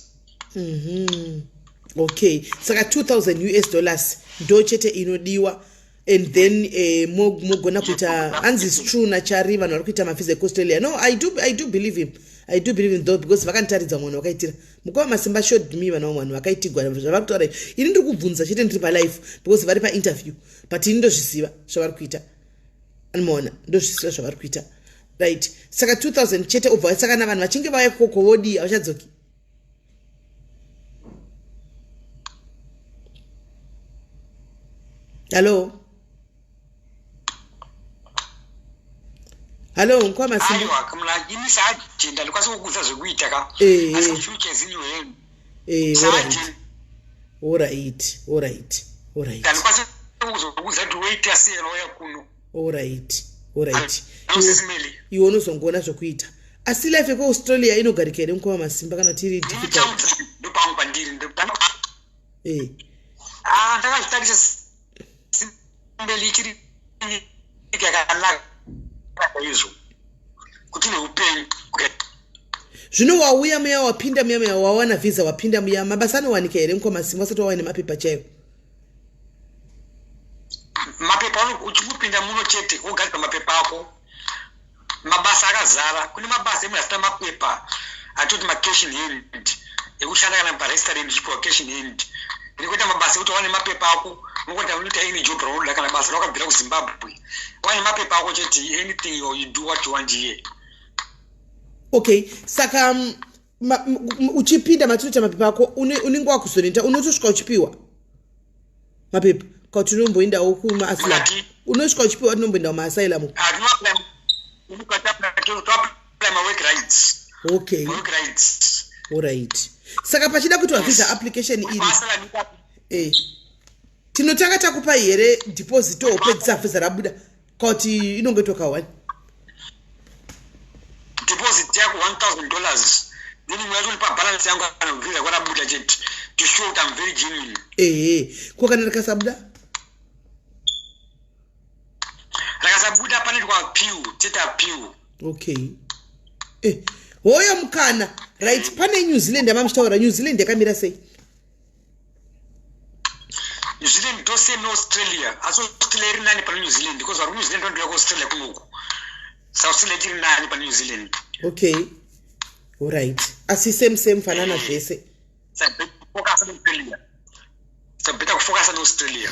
Okay, saka $2,000 US dollars ndo chete inodiwa and then mogona kuita hanzi is true nachari vanhu vari kuita mavisa ekuAustralia. No, I do believe him. I do believe him though because vakanditaridza vanhu vakaitira. Mukoma Masimba showed me vanhu vamwe vanhu vakaitigwa zvavari kutaura. Ini ndiri kubvunza chete ndiri palife because vari painterview but ini ndozviziva zvavari kuita. Anomaona ndozviziva zvavari kuita. Right. Saka 2000 chete obva saka na vanhu vachinge vauya ikoko vodii havachadzoki. Hello. Hello, mukoma Masimba. Aiwa, kamuna ini saagent andikwanisi kukuudza zvekuita ka. Asi future is in your hand. Alright. Alright, alright, alright. Andikwanisi kukuudza kuti woita sei kana wauya kuno. Alright, alright. Iwe unozongoona zvekuita. Asi life yekuAustralia inogarika here mukoma Masimba kana kuti iri difficult? Ndopangu pandiri. Ndakazvitarisa simbeli ichiri nyika yakanaka izvo kuti neupenyu. Zvino wauya muya wapinda muya muya wawana visa wapinda muya mabasa anowanika here mukoma Masimba usati wawana mapepa chaiwo? Mapepa uchingopinda muno chete wogadzira mapepa ako. Mabasa akazara. Kune mabasa emunhu asina mapepa atoti macash in hand ekushanda kana parestaurant uchipiwa cash in hand. Ndiri kuita mabasa ekuti wawane mapepa ako unongoita unoita any job raunoda kana basa rawakabvira kuZimbabwe. Wawane mapepa ako chete anything you do what you want here. Okay, saka uchipinda matinoita mapepa ako unenge wakuzonoita unotosvika uchipiwa mapepa kana kuti unomboendawo kumaasylum. Unosvika uchipiwa unomboenda kumaasylum. Okay. Alright. Saka pachida kuitwa visa application iri tinotanga takupa here deposit wopedzisa visa rabuda kana kuti inongoitwa ka one? Deposit yako $1,000 then imwe yacho pa balance yangu kana visa kwarabuda chete to show that I'm very genuine. Ko kana rikasabuda? Rakasabuda panoitwa appeal, tete appeal. Okay. Hoyo mukana. Right, pane New Zealand yamamuchitaura. New Zealand yakamira sei? ndosame neaustralia, asi Australia iri nani pane New Zealand, because vari kuNew Zealand vanouya kuAustralia kunoku. Sa Australia ichiri nani pane New Zealand. Okay, alright, asi same same, fanana zvese. Sabeta kufocusa neAustralia.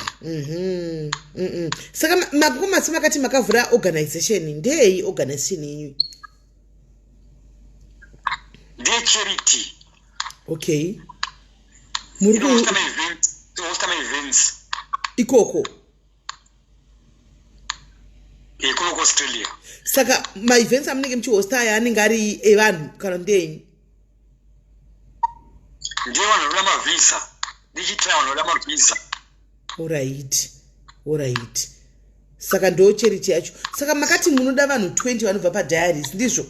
Saka makomasi makati makavhura organization, ndeyei organization yenyu? Ndeyecharity. Okay, muri ku Hosta maevents. Ikoko? Kuno kuAustralia. Saka maevents amunenge muchihosta aya anenge ari evanhu kana ndeyenyu? Ndiye vanhu vanoda mavhisa, ndichiitira vanhu vanoda mavhisa. Alright, saka ndo charity yacho. Saka makati munoda vanhu 20 vanobva padiaries, ndizvo?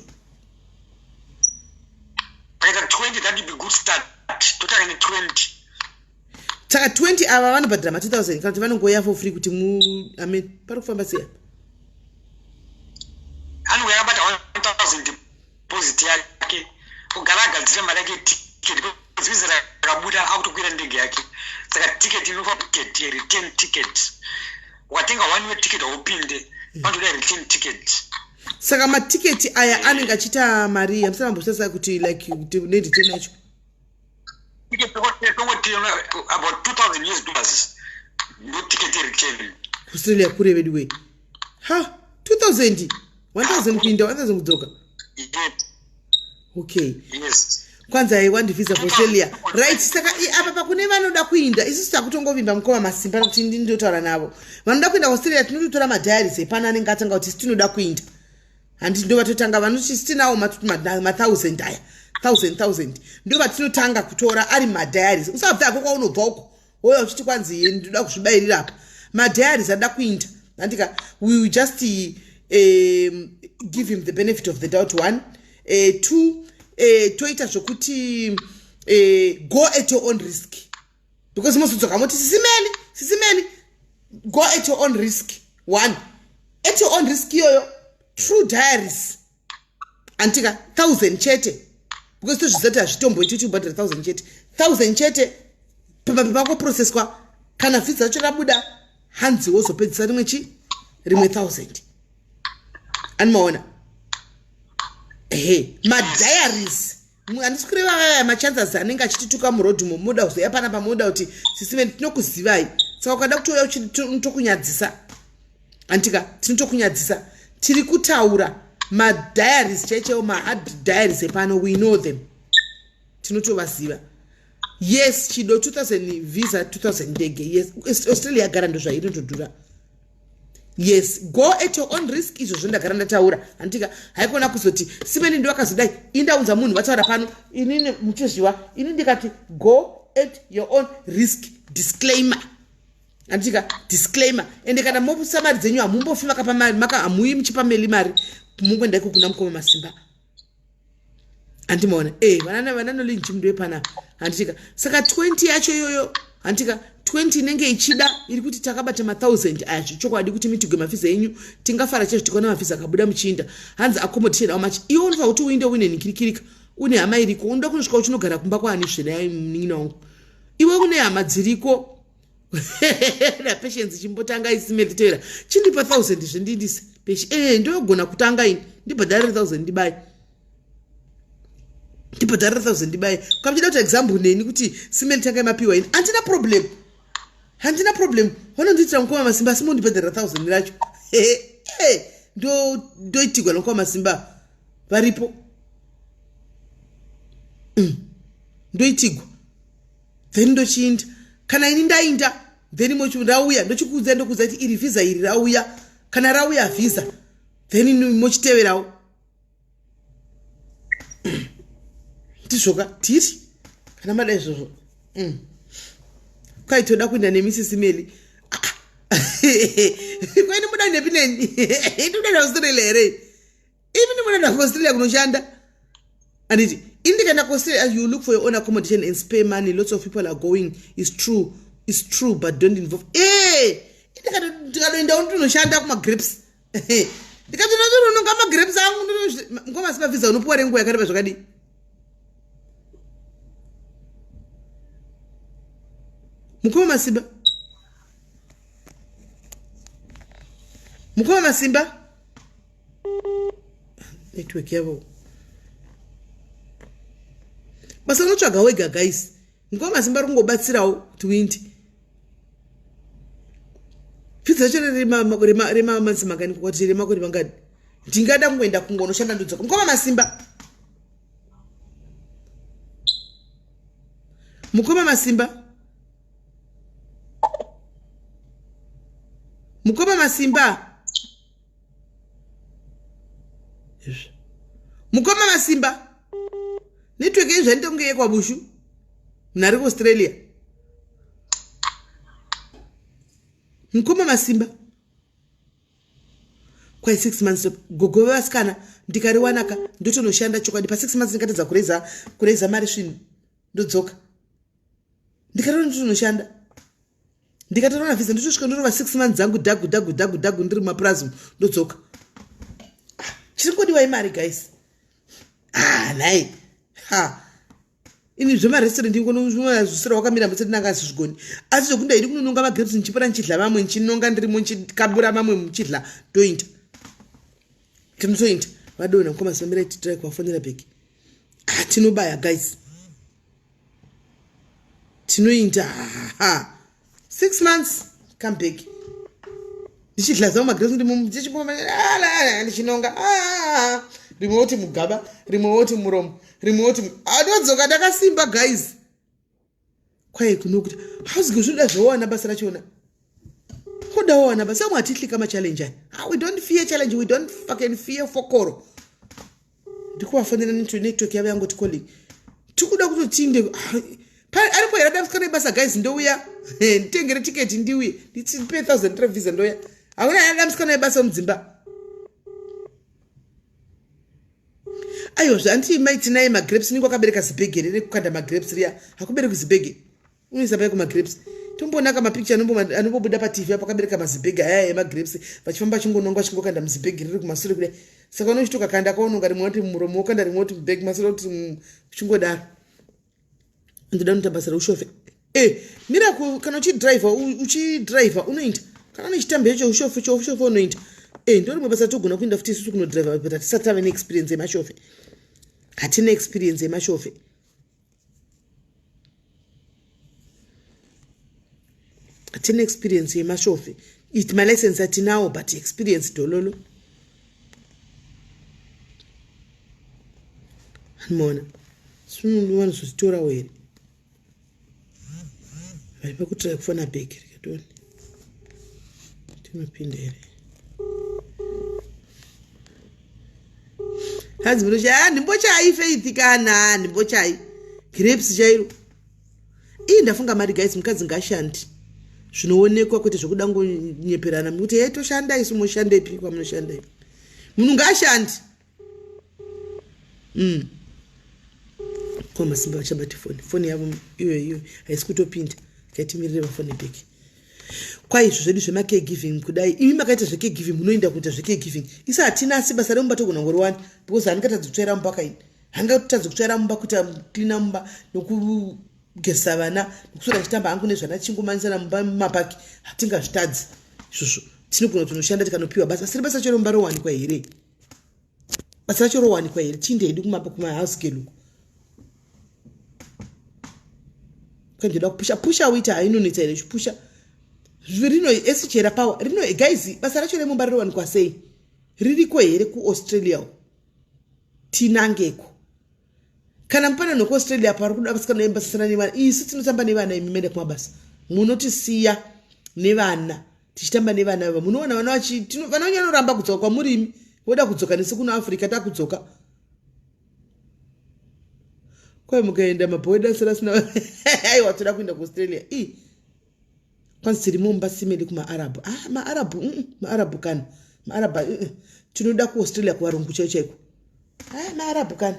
Kaita 20, that would be good start. Totanga ne20. Saka 20 ava vanobhadhara ma2000 kana kuti vanongoya for free kuti mu, I mean, pari kufamba sei apa? Anenge akabata 1000 deposit yake, kugara agadzira mari yake ticket, because visa rakabuda akutokwira ndege yake. Saka ticket inofa, ticket, return ticket. Ukatenga one way ticket haupinde, panotoda return ticket. Saka matiketi aya anenge achiita mari hamusana mambosasa kuti like kuti nereturn yacho? Ticket tongoti about 2000 US dollars ndo ticket return. Australia kure vedu wei. Ha, 2000, 1000 kuinda, 1000 kudzoka? Yes. Okay. Yes. Kwanza I want visa for Australia, right? Saka apa pakune vanoda kuinda, isusu takutongovimba mukoma Masimba kuti ndindotaura navo. Vanoda kuinda Australia, tinototora madiaries epano anenge atanga kuti tinoda kuinda, handi? Ndo vatotanga vanoti tinawo ma1000 aya, thousand thousand, ndo vatinotanga kutora ari madiaries. Usabva ako kwaunobva uko wouya uchiti kwanzi ye ndoda kuzvibayirira apa. Madiaries anoda kuinda, handika? We will just give him the benefit of the doubt, one. Two, toita zvokuti go at your own risk, because mozodzoka moti sisimeni, sisimeni. Go at your own risk, one. At your own risk iyoyo, true diaries, antika? 1000 chete, because tozviziva kuti hazvitomboiti kuti ubhadhara 1000 chete. 1000 chete, pepa pakuprocesswa. Kana vhisa racho rabuda, hanzi wozopedzisa rimwe chi rimwe 1000. Animaona? Ehe, madiaries. Handisi kureva vaya machances anenge achitituka murodhimo, munoda kuzoya panapa, munoda kuti sisimeni tinokuzivai. Saka ukada kutouya tinotokunyadzisa, antika? Tinotokunyadzisa. Tiri kutaura madiaries chaichaiwo, mahard diaries epano. We know them, tinotovaziva. Yes, chido 2000 visa, 2000 ndege. Yes, Australia yagara ndo zvainotodhura. Yes, go at your own risk. Izvozvo ndagara ndataura, handika? Haikona kuzoti simeni ndo akazodai. Indaunza munhu vataura pano, inini muchizviwa, ini ndikati go at your own risk, disclaimer, handika? Disclaimer. Ende kana mobusa mari dzenyu, hamumbofi makapa mari, hamuyi muchipa Meli mari. Mungoenda iko kuna mukoma Masimba, handimaona? E, vananolinji mundu wepanapa, handitika? Saka 20 yacho iyoyo, handitika? 20 inenge ichida iri kuti takabata ma1000 aya zvechokwadi kuti mitigwe mavhisa enyu. Tingafara chaizvo tikaona mavhisa akabuda muchiinda. Hanzi accommodation how much? Iwe unofanira kuti uinde uine nikirikirika, une hama iriko. Unoda kunosvika uchinogara kumba kwaani zvena munin'ina wangu? Iwe une hama dziriko naPatience. Chimbotanga isimelitera, chindipa 1000 zvendindise peshi. E, ndogona kutanga ini, ndibhadharire 1000, ndibaye, ndibhadharire 1000, ndibaye. Kamuchida kuti example neni kuti simeli tanga mapiwa, ini handina problem, handina problem. Vanondiitira mukoma Masimba, asi mondibhadharira 1000 racho. Ndoitigwa nomukoma Masimba varipo. Ndoitigwa, then ndochiinda. Kana ini ndainda, then rauya, ndochikuudza, ndokuudza kuti iri vhisa iri rauya. Kana rauya vhisa, then mochiteverawo. Ndizvoka tiri kana mada izvozvo. Kwaitoda kuenda nemisisimeli kwaini, muda nepi neni? Ndikuda naAustralia here? Imi ndimunoenda kuAustralia kunoshanda, anditi? Ini ndikaenda kuAustralia, you look for your own accommodation and spare money. Lots of people are going. Is true, is true, but don't involve. E, ndikatoendawo ndinoshanda kumagrapes, ndikatoinonga magrapes angu. Ngoma simavhisa unopiwa renguva yakareba zvakadii? Mukoma Masimba. Mukoma Masimba, network yavo. Basa unotsvaga wega guys. Mukoma Masimba ari kungobatsirawo kuti uinde. Pfidza racho remamanzi mangani kwati remakore mangani. Ndingada kungoenda kungonoshanda ndodzoka. Mukoma Masimba. Mukoma Masimba. Mukoma Masimba. Mukoma Masimba. Network yenyu zvainoita kunge yekwabushu. Munhu ari kuAustralia. Mukoma Masimba. Kwai 6 months gogo vevasikana ndikariwanaka ndotonoshanda chokwadi pa 6 months ndingatadza kureza kureza mari svinhu ndodzoka. Ndikariwana ndotonoshanda. Ndikatoona visa ndotosvika ndorova 6 months dzangu dhagu dhagu dhagu dhagu ndiri mumapurazi ndodzoka. Ah, chiri kodiwa imari guys. Ah, nhai. Ha. Ini zvemarestaurant ingonozvisira wakamira mutse ndinanga asizvigoni. Asi zvekunda idi kunononga magrapes ndichipota ndichidla mamwe ndichinonga ndirimo ndichikabura mamwe muchidla ndoinda. Tinotoinda. Vadona mukoma Simba mirai titry kuvafonera back. Ah, tinobaya guys. Tinoinda. Ha. 6 months come back. Ndichidla zvangu magrapes ndimo ndichingoma ndichinonga. Ah. Rimwe woti mugaba, rimwe woti muromo, rimwe woti adodzoka ndakasimba guys. Kwai kunokuti hauzi zvinoda zvowana basa rachona. Kuda wawana basa amwe hatityi kama challenge aya. Ah, we don't fear challenge, we don't fucking fear fokoro. Ndikuvafonera network yavo yangoti calling. Tikuda kutotinde aripo here adamsika nebasa guys ndouya nditengere tiketi ndiuye ndipe 1000 visa ndouya. Hakuna adamsika nebasa mudzimba. Aiwa zvanti mai tinaye magrapes ningo akabereka zibhegi here rekukanda magrapes riya. Hakubereki zibhegi. Unoisa pai kumagrapes. Tombonaka mapicture anombobuda paTV apo akabereka mazibhegi aya emagrapes vachifamba vachingononga vachingokanda muzibhegi riri kumasure kudai. Saka unochitoka kanda kaunonga rimwe woti muromo wokanda rimwe woti mubhegi masure woti uchingodaro. Ndoda kunoita basa reushofe. Mira kana uchidriver uchidriver unoita. Kana une chitambi chacho ushofe choushofe unoita. Ndo rimwe basa togona kuenda futi isusu kunodriver but hatisati tave neexperience yemashofe. Hatina experience yemashofe. Hatina experience yemashofe. It my license atinawo but experience dololo. Mona. Sunu vanozozvitorawo here? Vari pakutry kufona back rikatoni. Tinopinda here? Hanzi munochi ah ndimbochai Faith kana ndimbochai. Grapes chairo. Ii ndafunga mari guys mukadzi ngashandi. Zvinoonekwa kwete zvekuda ngonyeperana kuti hey toshanda isu moshandepi kwamunoshanda ipi. Munhu ngashandi. Ko Masimba vachabati foni. Foni yavo iyo iyo haisi kutopinda. Ngaitimirire vafone back. Kwai izvo zvedu zvema caregiving kudai. Imi makaita zve caregiving munoenda kuita zve caregiving. Isu hatina asi basa remumba togona kungoriwana because handingatadzi kutsvaira mumba kaini. Handingatadzi kutsvaira mumba kuita cleaner mumba nokugezesa vana nokuswera ndichitamba hangu nezvana tichingomanyisana mumba mumapaki. Hatingazvitadzi izvozvo. Tinogona kuti tinoshanda tikanopiwa basa. Asi basa racho remumba rowanikwa here? Basa racho rowanikwa here? Tiinde hedu kuma house girl uko. Kanjoda kupusha pusha uita hainonetsa here uchipusha. Rino esichera power. Rino guys basa racho remumba rinowanikwa sei? Ririko here kuAustralia uko? Tinangeko. Kana mupana nokuAustralia pari kuda vasikana vembasisana nevana. Isu tinotamba nevana imi mende kumabasa. Munotisiya nevana. Tichitamba nevana ava. Munoona vana vachi vana vanyanoramba kudzoka kwamuri imi. Voda kudzoka nesu kuno Africa takudzoka. Kwai mukaenda mabhoda asina aiwa toda kuenda kuAustralia. Ii. Kwanzi tiri mumba simeli kumaArab. Ah, maArab, maArab kana. MaArab, Tinoda kuAustralia kuvarungu chaicho chaiko. Ah, maArab kana.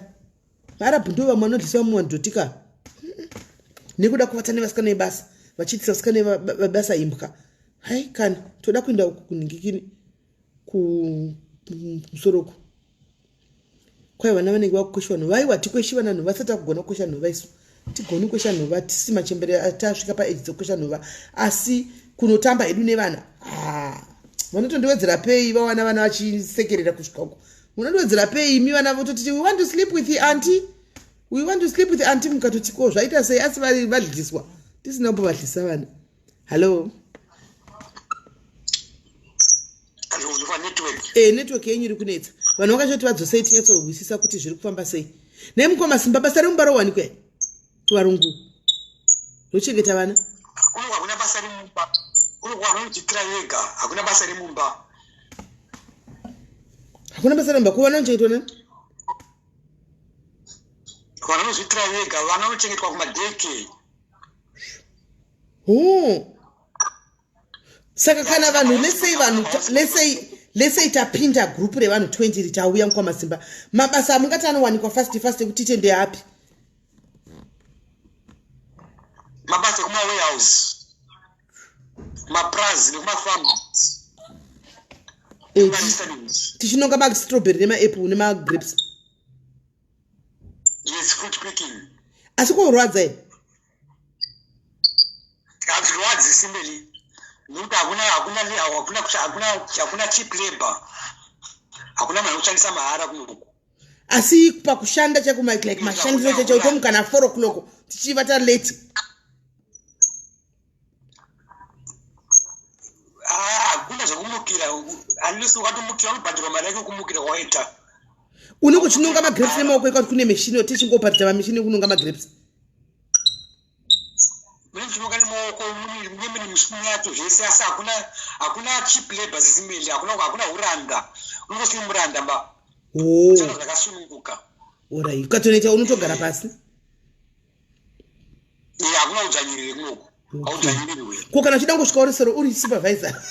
MaArab ndo vamwe vanodyisa vamwe vanhu Nekuda kuvata nevasikana vebasa, vachiitisa vasikana vebasa imbwa. Hai kana, toda kuenda uku kunhingikini kumusoro uku. Kwai vana vanenge vakukwesha vanhu vaiwa tikweshi vana nhova vasati vakugona kukwesha nhova isu. Tigoni kukwesha nhova tisi machembere tasvika paage dzekukwesha nhova asi kunotamba hedu nevana. Ah. Vanotondiwedzera pei vawana vana vachisekerera kusvika uko. Munondiwedzera pei imi vana vototi we want to sleep with the auntie. We want to sleep with the auntie mukatoti ko zvaita sei asi vari vadliswa. Tisina kumbovadlisa vana. Hello. Eh, network yenyu iri kunetsa. Vanhu vakachoti vadzosei tinyatsohwisisa kuti zviri kufamba sei. Nei mukoma Simba basa remumba rowanikwa here? Kuvarungu. Rochengeta vana. Kuno hakuna basa remumba. Kuno kwanoitira yega, hakuna basa remumba. Hakuna basa remumba, ko vana vanochengetwa nani? Vana vanozviitira vega, vana vanochengetwa kumadaycare. Oh. Saka kana vanhu lesei vanhu lesei lesei tapinda group revanhu 20 ritauya mukwamasimba mabasa amungati anowanikwa fast fast ekuti tiite ndeapi? Mabasa ekuma warehouse, mapurazi nekumafarm. Eh, tichinonga mastrawberry nemaapple nemagrapes. Yes, fruit picking. Asi kurwadza here? Hazvirwadzi simbeli nekuti hakuna hakuna hakuna hakuna hakuna cheap labor, hakuna munhu anoshandisa mahara kunoku. Asi pakushanda chako like mashandiro chacho utomuka na 4 o'clock tichivata late. Ah, hakuna zvekumukira unless ukatomukira unobhadharwa mari yake kumukira kwawaita. Unenge uchinonga magrapes nemaoko ekuti kune machine tichingobhadhara mamachine ekunonga magrapes. Mune muchinonga nemaoko mune mune mishini yacho zvese asi hakuna hakuna cheap labor zisimeli hakuna hakuna uranda unenge usiri muranda mba. Oh. Zvakasununguka. Orai ukatonoita unotogara pasi. Eh, hakuna udzvanyiriri kunoku. Haudzvanyirirwi. Ko kana uchida kungosvika uri sero uri supervisor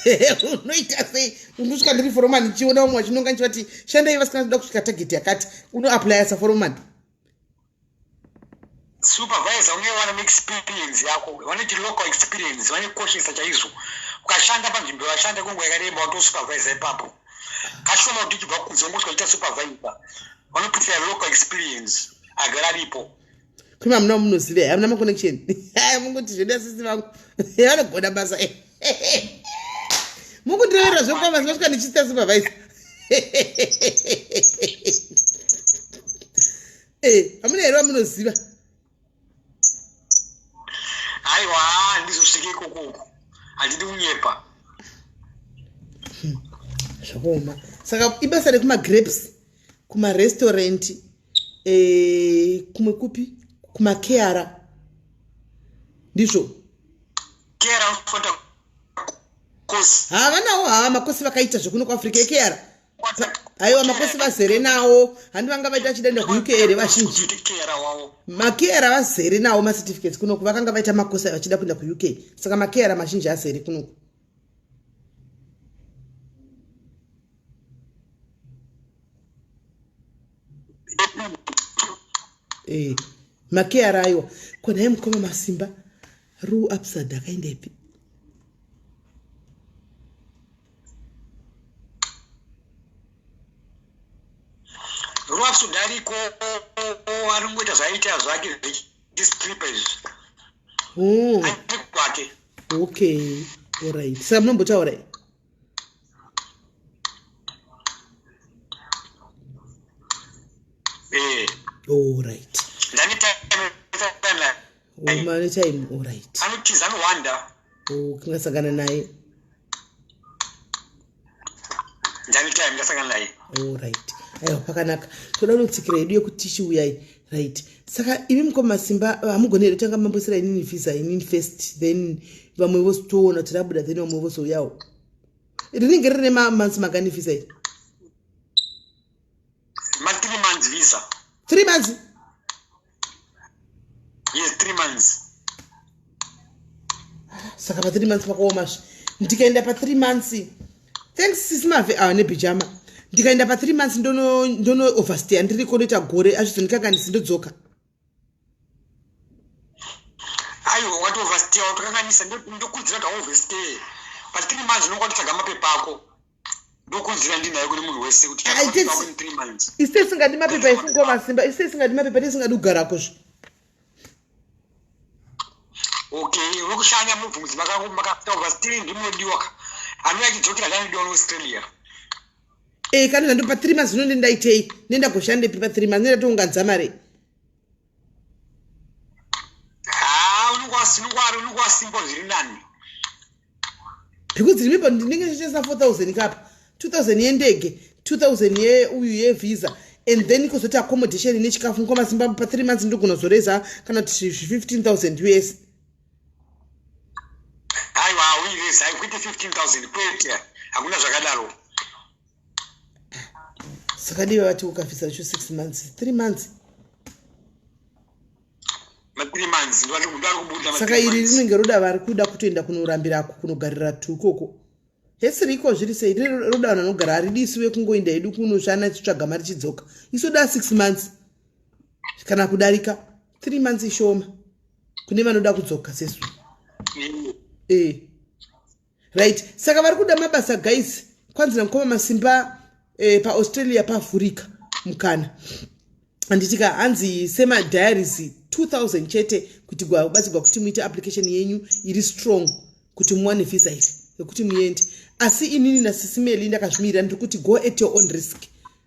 unoita sei? Unosvika ndiri foromani ndichiona vamwe vachinonga ndichivati shandai vasikana toda kusvika target yakati unoaplya saforomani. Supervisor unenge wane experience yako, vane local experience, vanokoshesa chaizvo. Ukashanda panzvimbo yawashanda kwenguva yakareba watosupervisor ipapo. Kashoma kuti uchibva kunze ungosvika uchiita supervisor. Vanoprefer local experience agara aripo. Kuma hamuna munoziva here? Hamuna maconnection. Mungoti zvedu asisi vangu vanogona basa. Mukundireverera zvekufamba ndingasvika ndichiita supervisor. Eh, hamuna here vamunoziva? Aiwa, handizosvike ikoko uko. Handidi kunyepa. Zvakaoma. Saka ibasa rekumagrapes, kumarestaurant, eh, kumwe kupi? Kumakeara. Ndizvo. Keara unofanira kosi. Havanawo haa makosi vakaita zvekuno kuAfrica ekeara. Aiwa makosi vazere nawo. Handi vanga vaita vachida kuenda kuUK here vazhinji. Makeara vazere nawo macertificates kunoku vakanga vaita makosi vachida kuenda kuUK. Saka makeara mazhinji azere kunoku. Eh, makeara aiwa. Ko nhai mukoma Masimba, Ru Absad akaendepi? Ruapsud ariko ari kungoita zvaiita zvake zvechistripa izvi. Oh. Ari kwake. Okay, alright. Saka munombotaura here? Eh. Alright. Ndane time Oh, mane time, alright. Anotiza anowanda. Oh, kingasangana naye. Ndane time ndasangana naye. Alright. Aiwa pakanaka. Toda kunotsikira yedu yekuti tichiuyai. Right. Saka imi mukoma Masimba hamugoni here kutanga mamboisira inini visa inini first then vamwe vozotoona kuti rabuda then vamwe vozouyawo. Rinenge rine mamonths mangani visa iri? Ma 3 months visa. 3 months? Yes, 3 months. Saka pa 3 months pakaoma zve. Ndikaenda pa 3 months. Thanks sisi Mave ah nebhijama. Ndikaenda pa 3 months ndono ndono overstay andiri konoita gore azvizondikanganisi ndodzoka. Aiwa wati overstay watokanganisa ndokudzira kuti overstay. Pa 3 months unonga kutsvaga mapepa ako. Ndokudzira ndinayo kune munhu wese kuti Ai, 3 months. Isu tisingadi mapepa isu ngoma Simba, isu tisingadi mapepa tisingadi kugarako zve. Okay, vokushanya mubvunzi makafita overstay ndinodiwa ka. Anouya achidzokera zvaanodiwa neAustralia. E kana ndando pa 3 months zvino ndaitei? Nendagoshandepi pa 3 months ndatounganza mari. Ah, unenge wasimba zviri nani. Because remember ndinenge ndichitengesa 4000 kapa. 2000 yendege, 2000 yeuyu yevisa and then kozoti accommodation nechikafu mukoma Simba pa 3 months ndogona kuzoreza kana kuti 15000 US. Aiwa, hauirezi, haikuiti 15000 kwete, hakuna zvakadaro. Saka diva vati ukavhisa racho 6 months, 3 months. Ma3 months ndo ari kubuda. Saka iri rinenge roda vari kuda kutoenda kunorambirako kunogarira tukoko. Hesi riko zviri sei roda vanhu vanogara haridi isu vekungoenda hedu kunoshana tichitsvaga mari chidzoka. Isu da 6 months kana kudarika 3 months ishoma kune vanoda kudzoka sesu. Eh. Right. Saka vari kuda mabasa guys. Kwanzi namukoma Masimba paAustralia pavhurika mukana. Handitika hanzi sema diaries 2000 chete kuti gwabatsirwa kuti muite application yenyu iri strong kuti muwane visa iri yekuti muende. Asi inini naSisimeli ndakazvimirira ndiri kuti go at your own risk.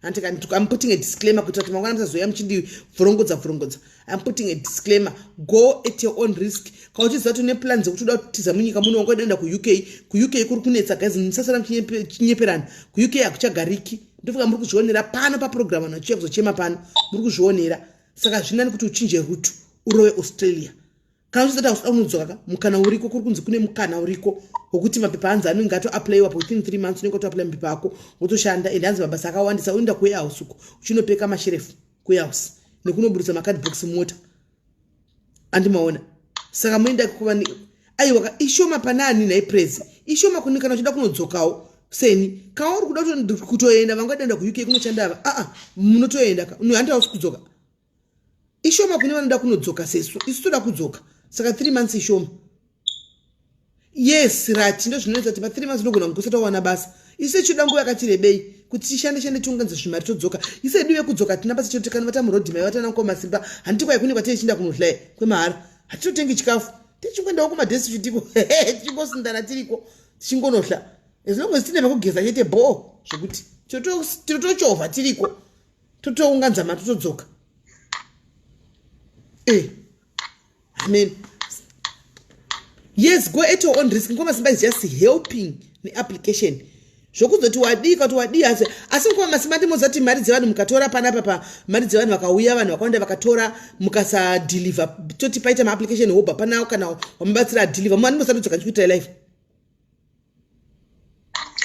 Handika I'm putting a disclaimer kuitira kuti mangwana musazoya muchindivhorongodza vhorongodza. I'm putting a disclaimer, go at your own risk. Kana uchiziva kuti une plan dzekuti uda kutiza munyika muno wanga udaenda kuUK, kuUK kuri kunetsa guys, musasara muchinyeperana. KuUK hakuchagariki. Ndofunga muri kuzvionera pano paprogram vanhu vachiuya kuzochema pano, muri kuzvionera. Saka zvinani kuti uchinje route urove Australia. Kana uchizoti hausi unodzoka ka mukana uriko kuri kunzi kune mukana uriko wekuti mapepa hanzi anenge atoapplywa within 3 months unenge watoapply mapepa ako wotoshanda and hanzi mabasa akawandisa unoenda kuwarehouse uko uchinopeka masherefu kuwarehouse nekunoburitsa macardbox mumota andimaona. Saka moenda kuva aiwa ishoma panani nhai prezi ishoma kune kana uchida kunodzokawo seni kana uri kuda kutoenda vanga daenda kuUK kunoshanda ava aa munotoenda ka handi hausi kudzoka. Ishoma kune vanoda kunodzoka sesu isu toda kudzoka saka 3 months ishoma. Yes rati ndo zvinoita kuti pa 3 months unogona kunge usati wawana basa. Isu tichida nguva yakati rebei kuti tishande shande tiunganidze zvimari todzoka. Isu hedu vekudzoka hatina basa chero tikana vata murodhi mai vatana mukoma Simba handiti kwai kune kwatiri tichienda kunohlaya kwemahara hatitotengi chikafu tichingoendawo kumadhesi chitiko tichingosindana tiriko tichingonohla as long as tine pekugeza chete bhoo zvekuti totochovha tiriko totounganza mari totodzoka. Amen. Yes, go at your own risk. Mukoma Simba is just helping neapplication. Zvokuzoti wadii kana kuti wadii asi asi mukoma Masimba ndimoziva kuti mari dzevanhu mukatora panapa pa mari dzevanhu vakauya vanhu vakawanda vakatora mukasadeliver toti paita maapplication hobha panawo kana wamubatsira adeliver mumwe andimosati kudzoka ndichikuitirai live.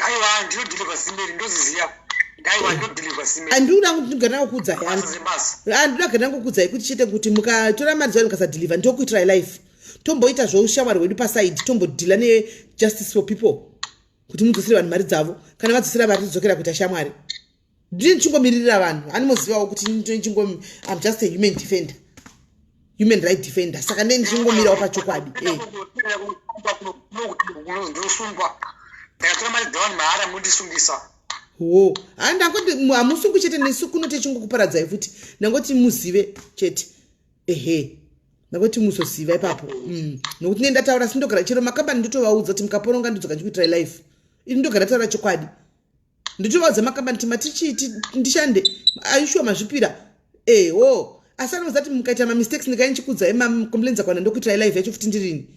Aiwa ndinodeliver simeri ndoziziya. Aiwa ndinodeliver simeri. Andinoda kugara kukuudzai hangu. Andinoda kugara kukuudzai kuti chete kuti mukatora mari dzevanhu mukasadeliver ndokuitirai live. Tomboita zvoushamwari hwedu paside tombodhila nejustice for people kuti mudzosere vanhu mari dzavo kana vadzosera mari todzokera kuita shamwari. Ndini ndichingomiririra vanhu animozivawo kuti ndichingo I'm just a human defender, human right defender. Saka ndini ndichingomirawo pachokwadi. Ndosungwa ndakatora mari dzevanhu mahara mundisungisa. Wo handangoti hamusungwi chete nesu kuno techingokuparadzai futi ndangoti muzive chete ehe ndangoti muzoziva ipapo nokuti ne ndataura sindogara chero makambani ndotovaudza kuti mukaporonga ndodzoka ndichikuitirai life ini ndogara taura chokwadi nditovaudza makambani kuti matichiti ndishande aishuwa mazvipira eho asi anoudza kuti mukaita mamistakes ndikai ndichikuudzai macomplaints akawanda ndokuitirai live yacho futi ndirini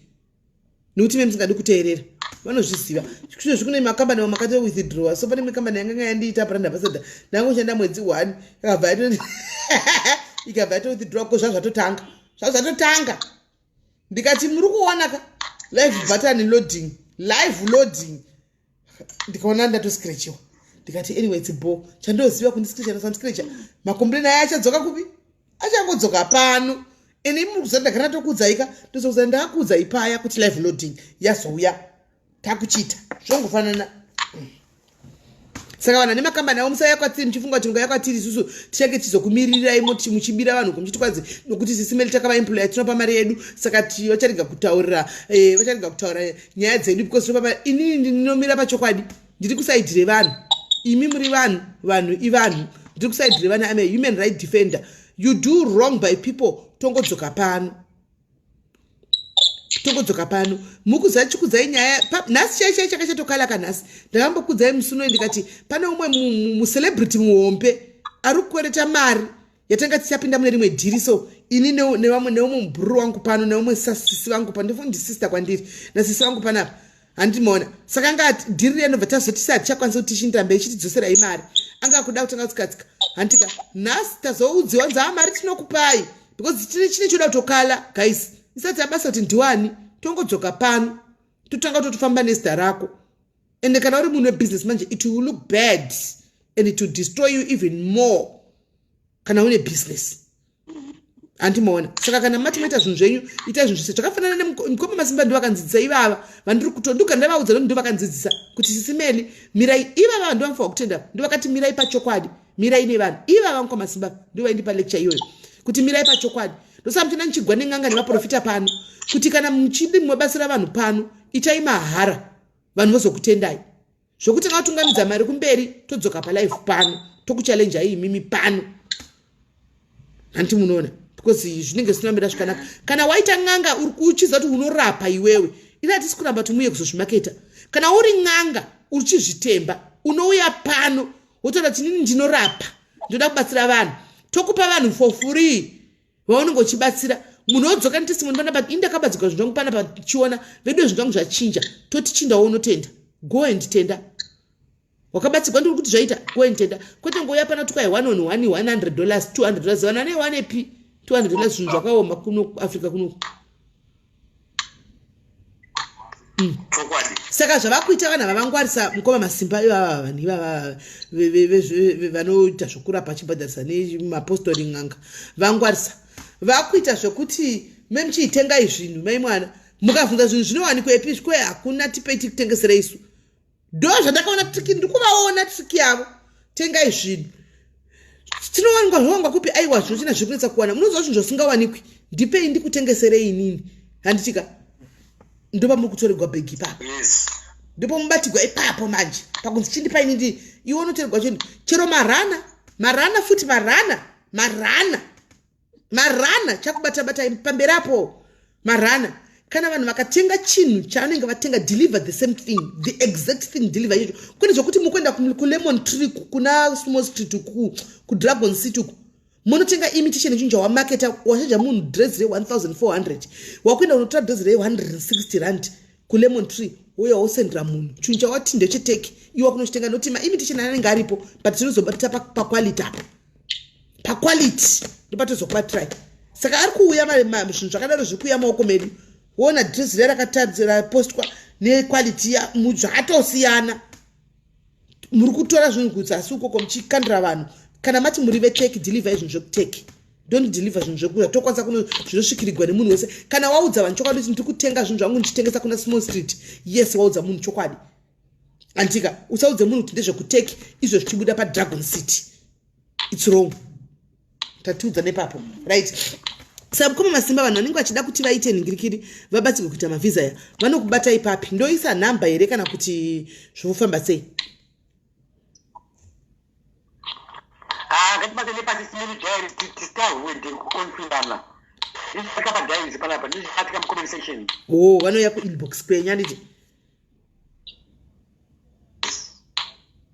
nekuti me musingadi kuteerera vanozviziva izvozvi kune makambani mamwe akato withdrawa so pane imwe kambani yanga yandiita brand ambassador ndangoshanda mwedzi 1 ikabva yato ikabva yato withdrawa ko zvazvatotanga zvazvatotanga ndikati muri kuona ka live button loading live loading ndikaona ndatoscratchiwa ndikati anyway it's bo chandoziva kundiscratcha ndosandiscratcha macomplain aya achadzoka kupi achangodzoka pano ene imi muri kuziva ndagara ndatokuudzaika ndozokuza ndakuudzai paya kuti live loading yazouya takuchiita zvongofanana. Saka vanhu vane makambani avo musauya kwatiri muchifunga kuti mukauya kwatiri isusu tichange tichizokumirirai moti muchibira vanhu muchiti kwanzi nokuti sisimeli takavaemploya tinopa mari yedu saka vacharega kutaurira vacharega kutaura nyaya dzedu because tinopa mari. Inini ndinomira pachokwadi ndiri kusaidhi revanhu imi muri vanhu vanhu ivanhu ndiri kusaidhi revanhu. I'm a human right defender. You do wrong by people tongodzoka pano. Tongodzoka pano mukuziva chikudzai nyaya nhasi chai chai chakachatokala kanhasi. Ndakambokudzai musi unoyi ndikati pane umwe mucelebrity muhombe ari kukwereta mari yatanga tichapinda mune rimwe dhiri, so ini nevamwe neumwe mubhururu wangu pano neumwe sasisi vangu pano, ndofunga ndisister kwandiri nasisi vangu panapa, handimaona. Saka anga dhiri riya ndobva tazoti se hatichakwanisa kuti tichindirambe ichitidzoserai mari, anga akuda kutanga kutsikatsika handitika. Nhasi tazoudziwa nzi ha mari tinokupai because tine chine choda kutokala guys, isati yabasa kuti ndiwani, tongodzoka pano totanga totofamba nezita rako. Ende kana uri munhu webusiness manje it will look bad and it will destroy you even more kana une business, handimaona. Saka kana mati maita zvinhu zvenyu, itai zvinhu zvese zvakafanana nemukoma Masimba. Ndo vakandzidzisa ivava vandiri kutonduka, ndavaudza noti ndo vakandzidzisa kuti sisimeli mirai. Ivava ndo vanofanirwa kutenda, ndo vakati mirai pachokwadi, mirai nevanhu ivava. Mukoma Masimba ndo vaindipa lecture iyoyo kuti mirai pachokwadi. Ndosaka muchienda muchigwa nen'anga nemaprofita pano kuti kana muchidi mubatsira vanhu pano, itai mahara, vanhu vozokutendai. Zvokuti ngatungamidza mari kumberi, todzoka palife pano tokuchallenjai imimi pano, hanti munoona, because zvinenge zvisina kumira zvakanaka. Kana waita n'anga uri kuchiziva kuti unorapa iwewe, ina hatisi kuramba kuti muuye kuzozvimaketa. Kana uri n'anga uchizvitemba, unouya pano wotaura kuti inini ndinorapa, ndoda kubatsira vanhu, tokupa vanhu for free vaunenge uchibatsira. Munhu wodzoka netestimony panapa, ini ndakabatsirwa zvinhu zvangu panapa, chiona vedu zvinhu zvangu zvachinja. Toti chindawo unotenda, go and tenda wakabatsirwa, ndiri kuti zvaita, go and tenda, kwete ngouya pano tukai one on one, $100, $200. Vanhu vane wanepi $200? Zvinhu zvakaoma kuno kuAfrica kunoku. Saka zvavakuita vanhu ava vangwarisa mukoma Masimba ivava, vanhu ivava vanoita zvokurapa achibhadharisa nemapostori n'anga, vangwarisa. Vakuita zvekuti memuchiitengai zvinhu mai mwana, mukabvunza zvinhu zvinowanikwepi, zvikwe hakuna, tipei tikutengesere isu. Ndo zvandakaona triki, ndikuvaona triki yavo, tengai zvinhu tinowanikwa, zvowanikwa kupi? Aiwa, zvinochina zviri kunetsa kuwana, munoziva zvinhu zvasingawanikwi, ndipei ndikutengeserei inini, handitika? Ndopamuri kutoregwa bhegi ipapo, ndopamubatigwa ipapo manje pakunzi chindipai nindi, iwe unotoregwa chinhu chero marana marana futi marana marana marana chakubata bata pamberi apo marana. Kana vanhu vakatenga chinhu chavanenge vatenga, deliver the same thing, the exact thing, deliver ichocho, kwete zvokuti mukuenda kuLemon Tree, kuna Small Street uku, kuDragon City uku, munotenga imitation yechinhu chawamaketa. Wachaja munhu dress re1400, wakuenda unotora dress re160 rand kuLemon Tree, uye wosendera munhu chinhu chawati ndecheteki, iwe wakunochitenga noti maimitation anenge aripo, but tinozobata paquality apa, paquality ndopatozokubatirai. Saka ari kuuya zvinhu zvakadaro zviri kuuya maoko medu, woona dress riya rakatadzirapostwa nequality zvatosiyana. Muri kutora zvinhu kudzasi ukoko muchikandira vanhu. Kana mati muri veteki, deliver zvinhu zvekuteki, don't deliver zvinhu zvekuya tokwanisa kuno zvinosvikirigwa nemunhu wese. Kana waudza vanhu chokwadi kuti ndiri kutenga zvinhu zvangu ndichitengesa kuna Small Street, yes, waudza munhu chokwadi, andika? Usaudze munhu kuti ndezvekuteki izvo zvichibuda paDragon City, it's wrong. Tatiudza nepapo, right? Saka mukoma Masimba, vanhu vanenge vachida kuti vaite nhingirikiri, vabatsirwe kuita mavhisa ya, vanokubata ipapi? Ndoisa nhamba here kana kuti zvofamba sei? Ah, ngatibatane pasi simiri diary tistahwende kukonfirmana ndichibatika padiaries panapa, ndichibatika mucomment section. O, vanouya kuinbox kwenyu, anditi?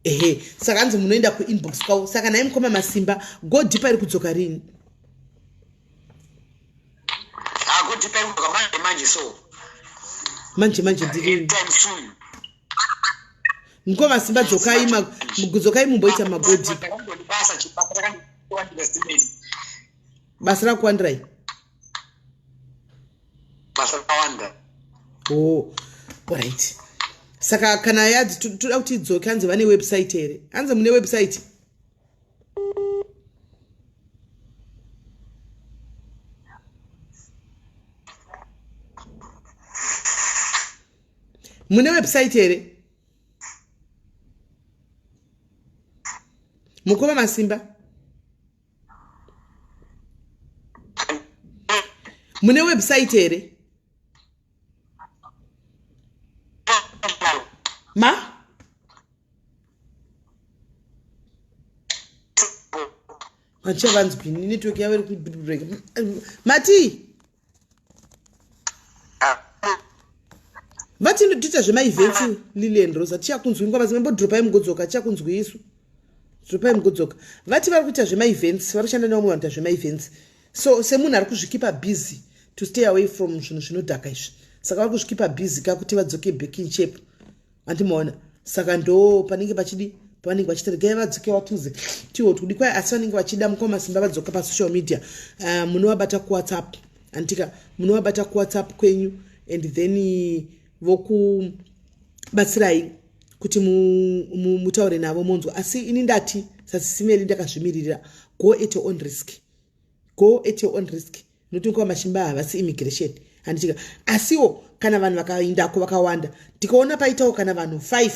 Ehe, saka hanzi munoenda kuinbox kwavo. Saka nhai mukoma Masimba, Go Deeper iri kudzoka rini? Ah, Go Deeper iri kudzoka manje manje, so manje manje ndirini? Time soon. Mukoma Masimba, dzokai, dzokai mumboita mago deeper. Basa chibasa rakandiwandira simeri. Basa rakuwandirai? Basa rakawanda. Oh, alright. Saka kana yadzi toda kuti idzoke, hanzi vane website here? Hanzi mune website? Mune website here, mukoma Masimba? Mune website here ma? Handichavanzwi, network yavo iri kubreak. Matii? Vati ndotiita zvemaevents Lilian Rosa tichakunzwi nguva mazimba mbodropai mugodzoka tichakunzwi isu. Dropai mugodzoka. Vati vari kuita zvemaevents vari kushanda nevamwe vanoita zvemaevents. So semunhu ari kuzvikipa busy to stay away from zvinhu zvinodhaka izvi. Saka vari kuzvikipa busy ka kuti vadzoke back in shape. Andimaona. Saka ndo panenge pachidi pavanenge vachiti regai vadzoke vatuze tiwo kuti kwai asi vanenge vachida mukoma simba vadzoka pasocial media uh, munovabata kuwhatsapp anditika munovabata kuwhatsapp kwenyu and then vokubatsirai kuti mutaure navo monzwa asi ini ndati sasisimeli ndakazvimiririra go at your own risk go at your own risk nokuti nguva mashimba havasi immigration handitika asiwo kana vanhu vakaindako vakawanda tikaona paitawo kana vanhu 5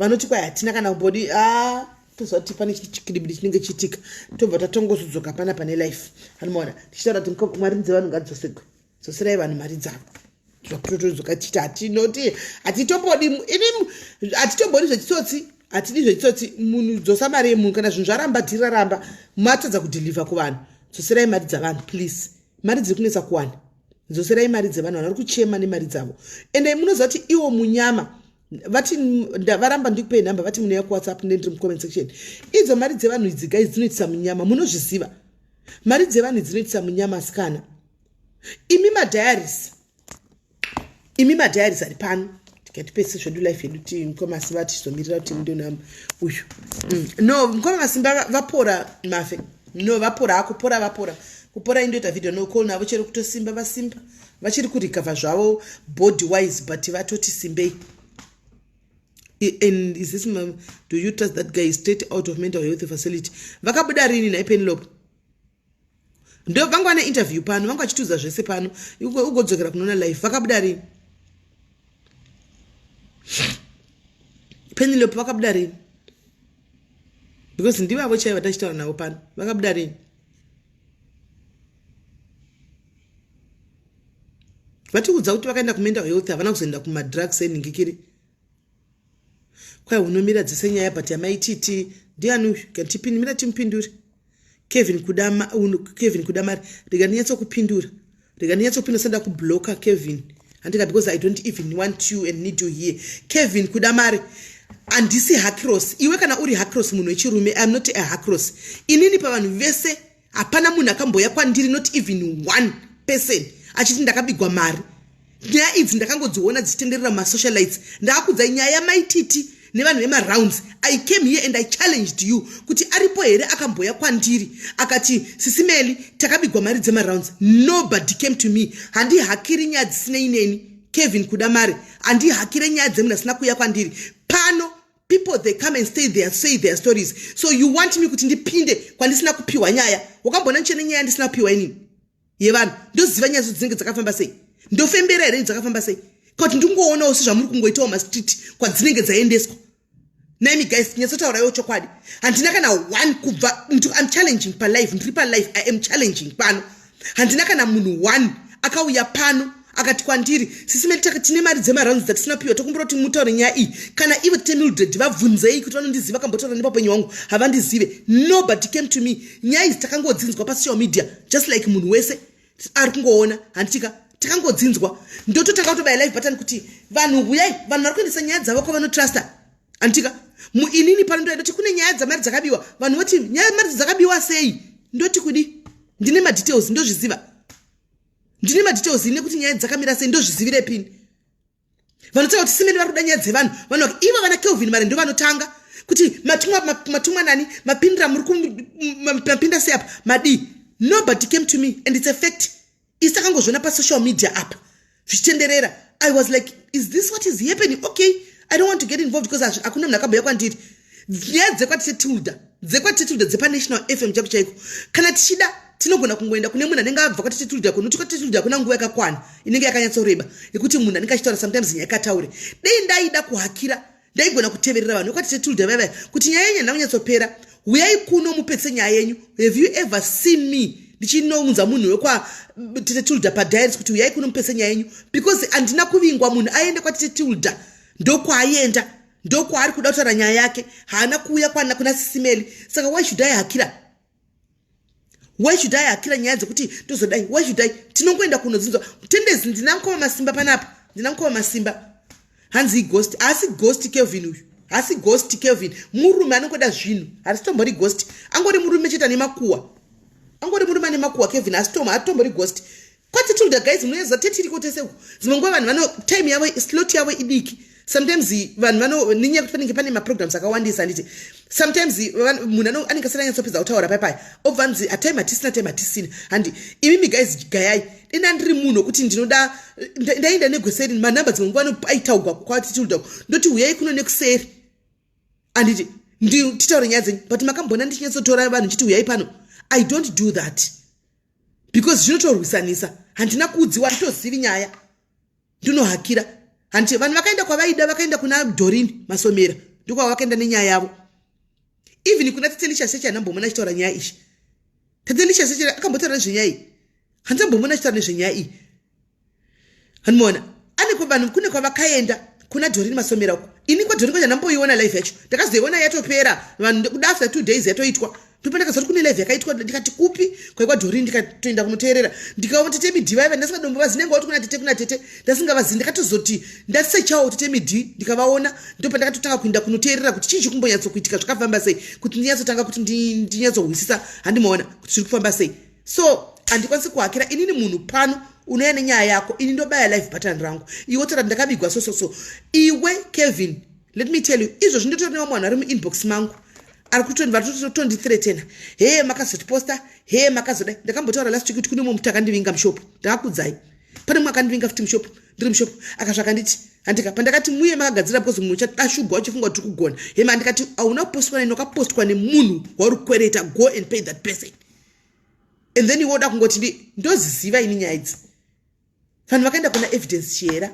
vanoti kwai hatina kana kumbodi a ah, toziva kuti pane chikiribidi chinenge chiitika tobva tatongozodzoka pana pane life anomaona tichitaura kuti mari dzevanhu ngadzosegwe dzoserai vanhu mari dzavo totodzoka tichiti hatinoti hatitombodi ini hatitombodi zvechitsotsi hatidi zvechitsotsi munhu dzosa mari yemunhu kana zvinhu zvaramba tiraramba matadza kudhilivha kuvanhu dzoserai mari dzavanhu please mari dziri kunetsa kuwana dzoserai mari dzevanhu vanhu vari kuchema nemari dzavo ende munoziva kuti iwo munyama vati varamba ndikupei nhamba vati munouya kuwhatsapp ndendiri mucomment section idzo mari dzevanhu idzi guys dzinoitisa munyama munozviziva mari dzevanhu dzinoitisa munyama asikana imi madiaries imi madiaries ari pano tikati pese zvedu life yedu ti mukoma masimba tichizomirira kuti ndonam uyu mm. no mukoma masimba vapora mafe no vapora akupora vapora kupora indoita video no call navo chero kutosimba vasimba vachiri kurecover zvavo body wise but vatoti simbei and is this do you trust that guy straight out of mental health facility vakabuda rini nhai penelope ndo vanga vane interview pano vanga vachitiudza zvese pano ugodzokera kunoona life vakabuda rini penelope vakabuda rini because ndivavo chaivo vatachitaura navo pano vakabuda rini vatiudza kuti vakaenda kumental health havana kuzoenda kumadrugs enhingikiri kwai unomira dzese nyaya but yamaititi ndiani uyu katipindimira timupindure kevin kuda kevin kuda mari rega ndinyatsokupindura rega ndinyatsokupindura sanda kublocker kevin handika because i don't even want you and need you here kevin kuda mari handisi hakros iwe kana uri hakros munhu wechirume iam not a hakros inini pavanhu vese hapana munhu akamboya kwandiri not even one person achiti ndakabigwa mari nyaya idzi ndakangodziona dzichitenderera mumasocialites ndaakudzai nyaya yamaititi nevanhu vemarounds i came here and i challenged you kuti aripo here akamboya kwandiri akati sisimeli takabigwa mari dzemarounds nobody came to me handihakiri nyaya dzisinei neni kevin kuda mari handihakire nyaya dzemunhu asina kuuya kwandiri pano people they come and stay there, say their stories so you want me kuti ndipinde kwandisina kupiwa nyaya wakambona ndichene nyaya ndisina kupiwa inini yevanhu ndoziva nyaya dzinenge dzakafamba sei ndofembera here dzakafamba sei kuti ndingoonawo sezvamuri kungoitawo mastreet kwadzinenge dzaendeswa naimi guys nyatsotauraiwo chokwadi handina kana one kubva im challenging palife ndiri palife i am challenging pano handina kana munhu one akauya pano akati kwandiri sisi melitaka tine mari dzemarounds dzatisina piwa tokumbira kuti mutaure nyaya iyi kana ivo tete mildred vabvunzei kuti vanondiziva kambotaura nepapenyu wangu havandizive nobody came to me nyaya idzi takangodzinzwa pasocial media just like munhu wese ari kungoona handitika takangodzinzwa ndototanga kutobaya live button kuti vanhu huyai vanhu vari kuendesa nyaya dzavo kwavanotrusta handitika muinini pano ndoenda kuti kune nyaya dzamari dzakabiwa vanhu voti nyaya mari dzakabiwa sei ndoti kudi ndine madetails ndozviziva ndine madetails ine kuti nyaya dzakamira sei ndozvizivire pini vanotaura kuti simeni vari kuda nyaya dzevanhu vanhu vaka ivo vana kelvin mari ndo vanotanga kuti matumwa matumwa nani mapindira muri mapinda sei apa madii nobody came to me and it's a fact isi takangozviona pasocial media apa zvichitenderera i was like is this what is happening okay i don't want to get involved because hakuna munhu akambouya kwandiri nyaya dzekwatetilda dzekwatetilda dzepanational fm chaiko chaiko kana tichida tinogona kungoenda kune munhu anenge abva kwatetilda kuno kuti kwatetilda hakuna nguva yakakwana inenge yakanyatsoreba yekuti munhu anenge achitaura sometimes nyaya yakataure dei ndaida kuhakira ndaigona kuteverera vanhu vekwatetilda vaya vaya kuti nyaya yenyu handina kunyatsopera huyai kuno mupetse nyaya yenyu have you ever seen me ndichinounza munhu wekwatetilda padiaries kuti huyai kuno mupetse nyaya yenyu because handina kuvingwa munhu aende kwatetilda ndokwaaenda ndokwaari kuda kutaura nyaya yake haana kuuya kwana kuna sisimeli saka why should i hakira why should i hakira nyaya dzekuti tozodai why should i tinongoenda kunodzinzwa tendezi ndina mukoma masimba panapa ndina mukoma masimba Hanzi ighost. Asi ghost Kelvin uyu. Asi ghost Kelvin. Murume anongoda zvinhu. Harisi tombori ghost. Angori murume chete ane makuwa. Angori murume ane makuwa Kelvin asi tom atombori ghost. Kwati tilda guys munoziva tetiriko tese uko. Dzimwe nguva vanhu vano time yavo slot yavo idiki. Sometimes vanhu vano nenyaya yekuti panenge pane maprograms akawandisa handiti. Sometimes munhu anenge asati anyatsopedza kutaura pai pai obva anzi atime hatisina time hatisina handi imimi guys gayai dina ndiri munhu wekuti ndinoda ndaenda negweseri manumber dzimwe nguva aitaugwa kwatitilda ndoti huyai kuno nekuseri anditi nditaure nyaya dzenyu but makamboona ndichinyatsotora vanhu chiti huyai pano. I don't do that because zvinotorwisanisa. Handina kuudziwa, handitozivi nyaya, ndinohakira handiti. Vanhu vakaenda kwavaida, vakaenda kuna Dorini Masomera, ndokwavakaenda nenyaya yavo. Even kuna Tetelisha Seche handambomona achitaura nyaya iyi. Tetelisha Seche akambotaura nezvenyaya iyi, handambomona achitaura nezvenyaya iyi. Handimaona ane vanhu kune kwavakaenda kuna Dorini Masomera uko. Ini kwaDorini kwacho handamboiona live yacho, ndakazoiona yatopera vanhu kuda after 2 days yatoitwa. Ndopa ndakazoti kune live yakaitwa, ndikati kupi kwaikwa Dorini, ndikatoenda kunoteerera, ndikaona Tete Midhi vaiva ndasingadombovazi nenge wati kuna tete, kuna tete ndasingavazi. Ndakatozoti ndasechawo Tete Midhi ndikavaona, ndopa ndakatotanga kuenda kunoteerera kuti chii chikumbonyatsokuitika, zvakafamba sei, kuti ndinyatsotanga kuti ndinyatsohwisisa. Handimaona kuti zviri kufamba sei. So handikwanisi kuhakira inini munhu pano. Unouya nenyaya yako, ini ndobaya live button rangu, iwe tora ndakabigwa so so so. Iwe Kevin, let me tell you, izvozvi ndotori nevamwe vanhu vari muinbox mangu ari kutondithreatena, heye makazotiposta, heye makazodai. Ndakambotaura last week kuti kune mumwe muti akandivinga mushopu. Ndakakudzai pane mumwe akandivinga futi mushopu, ndiri mushopu, akasvaka nditi handika pandakati muye makagadzira because munhu uchadashugwa uchifunga kuti kugona hema. Ndikati hauna kupostwa neni, wakapostwa nemunhu wauri kukwereta. Go and pay that person and then iwe uda kungoti ndoziziva ini nyaya idzi. Vanhu vakaenda kuna Evidence Chiyera,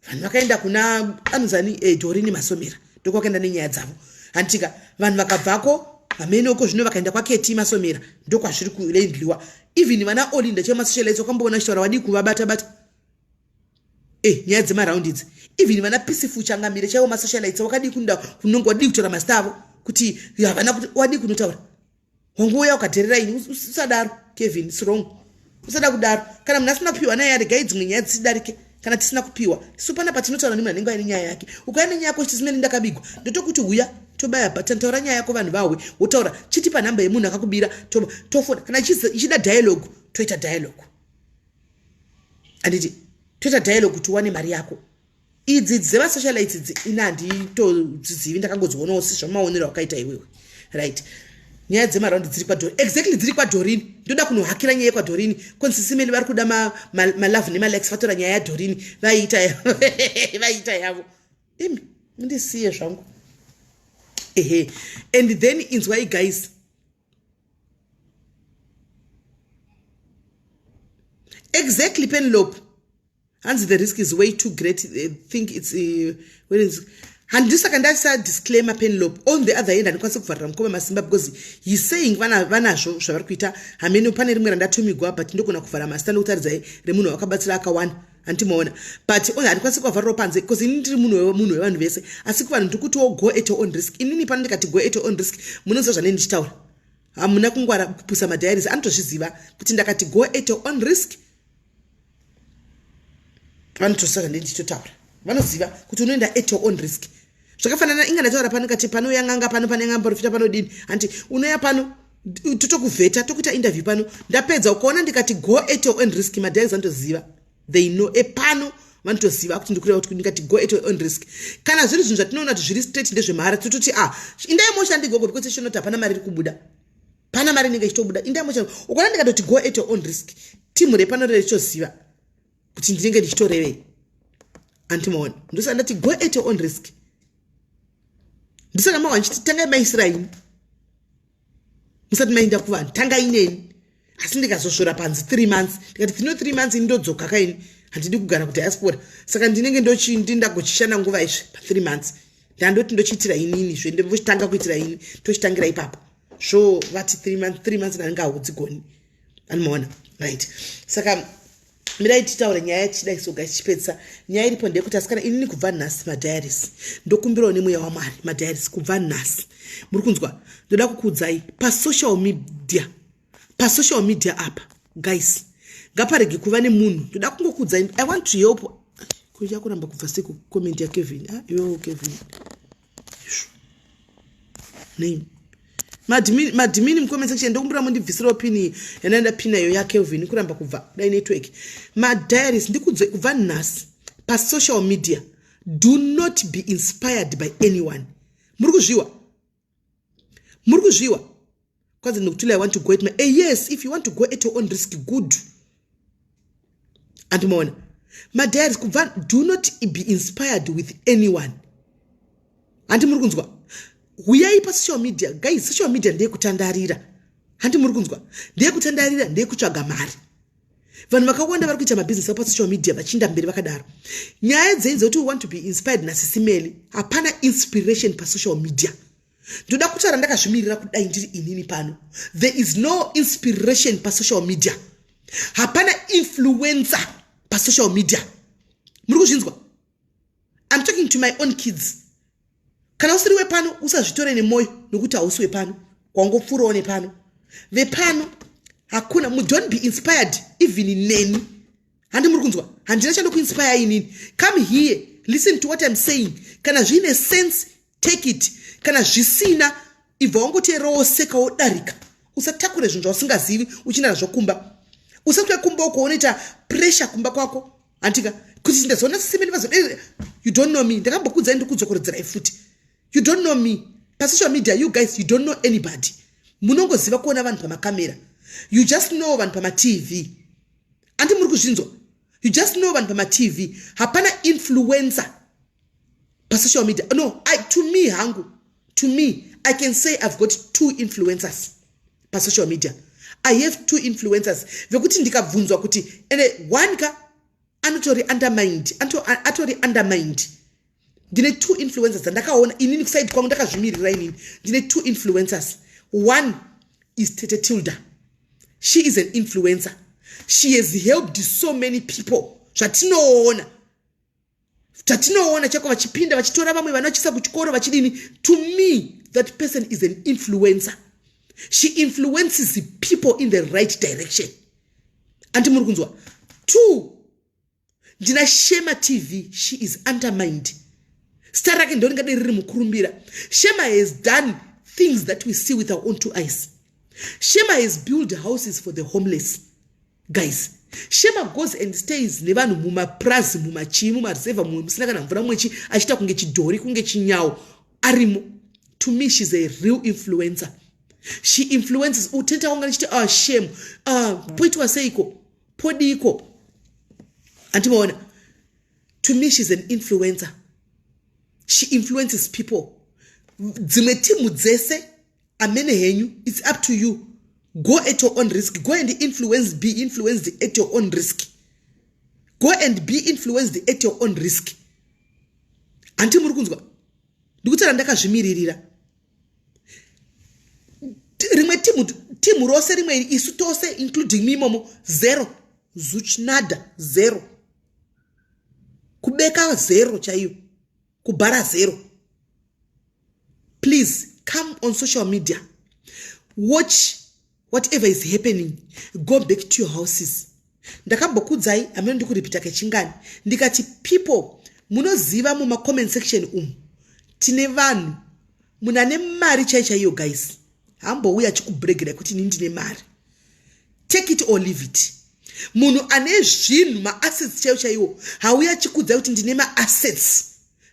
vanhu vakaenda kuna anonzani Dorini Masomera, ndokwakaenda nenyaya dzavo handitika. Vanhu vakabvako hamenoko zvino vakaenda kwaKeti Masomera, ndokwazviri kulendliwa. Even vana Olinda chemasocialites wakamboona chitaura wadii kuvabata bata nyaya dzemaraundi idzi. Even vana Peaceful Changamire chaiwo masocialites wakadii kunda kunonga wadii kutora mazita avo kuti havana kuti wadii kunotaura wanguuya ukadherera ini. Usadaro Kevin, it's wrong, usada kudaro. Kana munhu asina kupiwa naye, regai dzimwe nyaya dzisidarike. Kana tisina kupiwa isu pana patinotaura nemunhu anenge aine nyaya yake, ukauya nenyaya yako chiti ndakabigwa, ndotokuti huya tobaya button, taura nyaya yako vanhu vahwe, wotaura chiti panhamba yemunhu akakubira, tofona. Kana ichida dialogue, toita dialogue, handiti? Toita dialogue kuti uwane mari yako. Idzi dzemasocialites idzi ini handitodzizivi, ndakangodzionawo sezvamaonero akaita iwewe, right? Nyaya dzemaraundi dziri kwaDorini, exactly, dziri kwaDorini. Ndoda kunohakira nyaya yekwaDorini konsisimeni vari kuda malove nemalikes, vatora nyaya yaDorini vaiita yavo. Imi mundisiye zvangu. Ehe, and then inzwai guys, exactly, Penlope hanzi the risk is way too great. They think it's where is handisaka ndaisa disclaimer. Penlope, on the other hand, handikwanisi kuvharira mukoma Masimba because he's saying vanazvo zvavari kuita hamene. Pane rimwe randatumigwa, but ndogona kuvhara masita ndokutaridzai remunhu wakabatsira akawana, handimaona. But handikwanisi kuvavharirawo panze because ini ndiri munhu wevanhu vese, asi kuvanhu ndiri kutiwo go at your own risk. Inini pano ndikati go at your own risk, munoziva zvanei ndichitaura. Hamuna kungwara kupusa, madiaries anotozviziva kuti ndakati go at your own risk, vanotosaka ndei ndichitotaura. Vanoziva kuti unoenda at your own risk. Zvakafanana inga ndataura pano kati panouya n'anga pano, pane n'anga profita panodini, hanti? Unoya pano totokuvheta, tokuita interview pano, ndapedza ukaona ndikati go at your own risk, madiaries vanotoziva, they know epano vanotoziva kuti ndikureva kuti ndikati go at your own risk. Kana zviri zvinhu zvatinoona kuti zviri straight, ndezvemahara, tototi ah, indai moshandigogo because chinoti hapana mari iri kubuda, pana mari inenge ichitobuda, indai mosha. Ukaona ndikatoti go at your own risk, timu repano rerichoziva kuti ndinenge ndichitorevei, antimaona. Ndosaka ndati go at your own risk. Ndisaka mawa ndichiti tangai maisira ini musati maenda kuvanhu, tangai neni. Asi ndikazosvora panzi 3 months, ndikati tino 3 months, ini ndodzoka kaini, handidi kugara kudiaspora, saka ndinenge ndindagochishanda nguva izvi pa3 months. Ndandoti ndochiitira inini zve, ndochitanga kuitira ini, tochitangira ipapo. So vati 3 months, 3 months ndange haudzigoni, anomaona, right? Saka mirai titaure nyaya yachidai. So guys, tichipedzisa, nyaya iripo ndeyekuti asikana, inini kubva nhasi, madiaries, ndokumbirawo nemweya waMwari, madiaries, kubva nhasi, muri kunzwa, ndoda kukuudzai pasocial media, pasocial media apa guys, ngaparege kuva nemunhu. Ndoda kungokuudzai, I want to help. Kucha kuramba kubva sei kucomment yaKevin? Ah, iwewo Kevin, name maadmin mucomment section, ndokumbira mundibvisirawo pin yandaenda pina iyo yaKelvin, kuramba kubva. Dai network madiaries ndikudzwe. Kubva nhasi pasocial media, do not be inspired by anyone. Muri kuzviwa? Muri kuzviwa? Kwanzi ndokutula, "I want to go at my yes, if you want to go at your own risk, good." Andimaona madiaries? Kubva, do not be inspired with anyone. Handi muri kunzwa? Huyai pasocial media, guys. Social media ndeyekutandarira. Handi muri kunzwa? Ndeyekutandarira, ndeyekutsvaga mari. Vanhu vakawanda vari kuita mabhizinesi pasocial media vachiinda mberi vakadaro. Nyaya dzenyu dzekuti we want to be inspired nasisimeli, hapana inspiration pasocial media. Ndoda kutaura ndakazvimirira kudai, ndiri inini pano. There is no inspiration pasocial media. Hapana influencer pasocial media. Muri kuzvinzwa? I'm talking to my own kids. Kana usiri wepano, usazvitore nemwoyo, nokuti hausi wepano, kwangopfuurawo nepano. Vepano hakuna. Don't be inspired even neni. Handi muri kunzwa? Handina chandokuinspire inini. Come here, listen to what I'm saying. Kana zviine sense, take it. Kana zvisina, ibva wangoteerawo, seka, wodarika. Usatakure zvinhu zvausingazivi uchienda nazvo kumba. Usatwe kumba uko unoita pressure kumba kwako, handika kuti ndazoona sisimeni vazo. You don't know me. Ndakambokudzai, ndikudzokorodzerai futi. You don't know me pasocial media. You guys, you don't know anybody. Munongoziva kuona vanhu pamakamera. You just know vanhu pamatv. Andi muri kuzvinzwa? You just know vanhu pamatv. Hapana influencer pasocial media. No, to me hangu, to me, I can say I've got two influencers pasocial media. I have two influencers vekuti ndikabvunzwa kuti, ende one ka anotori undermined, atori undermined. Ndine two influencers dzandakaona inini kuside kwangu, ndakazvimirira inini. Ndine two influencers. One is Tete Tilda. She is an influencer. She has helped so many people. Zvatinoona, zvatinoona chako, vachipinda vachitora vamwe vana vachiisa kuchikoro, vachidini. To me, that person is an influencer. She influences people in the right direction. Andi muri kunzwa? Two, ndina Shema TV. She is undermined. Zita rake ndoringade riri mukurumbira. Shema has done things that we see with our own two eyes. Shema has built houses for the homeless, guys. Shema goes and stays nevanhu mumaprazi, mumachii, mumareserva, mumwe musina kana mvura, mwechi achiita kunge chidhori, kunge chinyau arimo. To me, she's a real influencer. She influences. Utenta wanga ndichiti, "Ah, shame, ah, poitwa seiko, podiko?" Andimaona? To me, she's an influencer. She influences people. Dzimwe timu dzese, amene henyu, it's up to you. Go at your own risk. Go and influence, be influenced at your own risk. Go and be influenced at your own risk. Handi muri kunzwa? Ndikutaura ndakazvimiririra. Rimwe timu, timu rose rimwe, isu tose, including me imomo, zero zuchnada, zero kubeka, zero chaiyo kubhara, zero. Please come on social media, watch whatever is happening, go back to your houses. Ndakambokudzai, hameno ndikuripita kechingani, ndikati people, munoziva mumacomment section umu tine vanhu, munhu ane mari chai chaiyo, guys, hambouya achikubhuregera kuti ini ndine mari. Take it or leave it. Munhu ane zvinhu, maassets chaiwo chaiwo, hauya achikudzai kuti ndine maassets,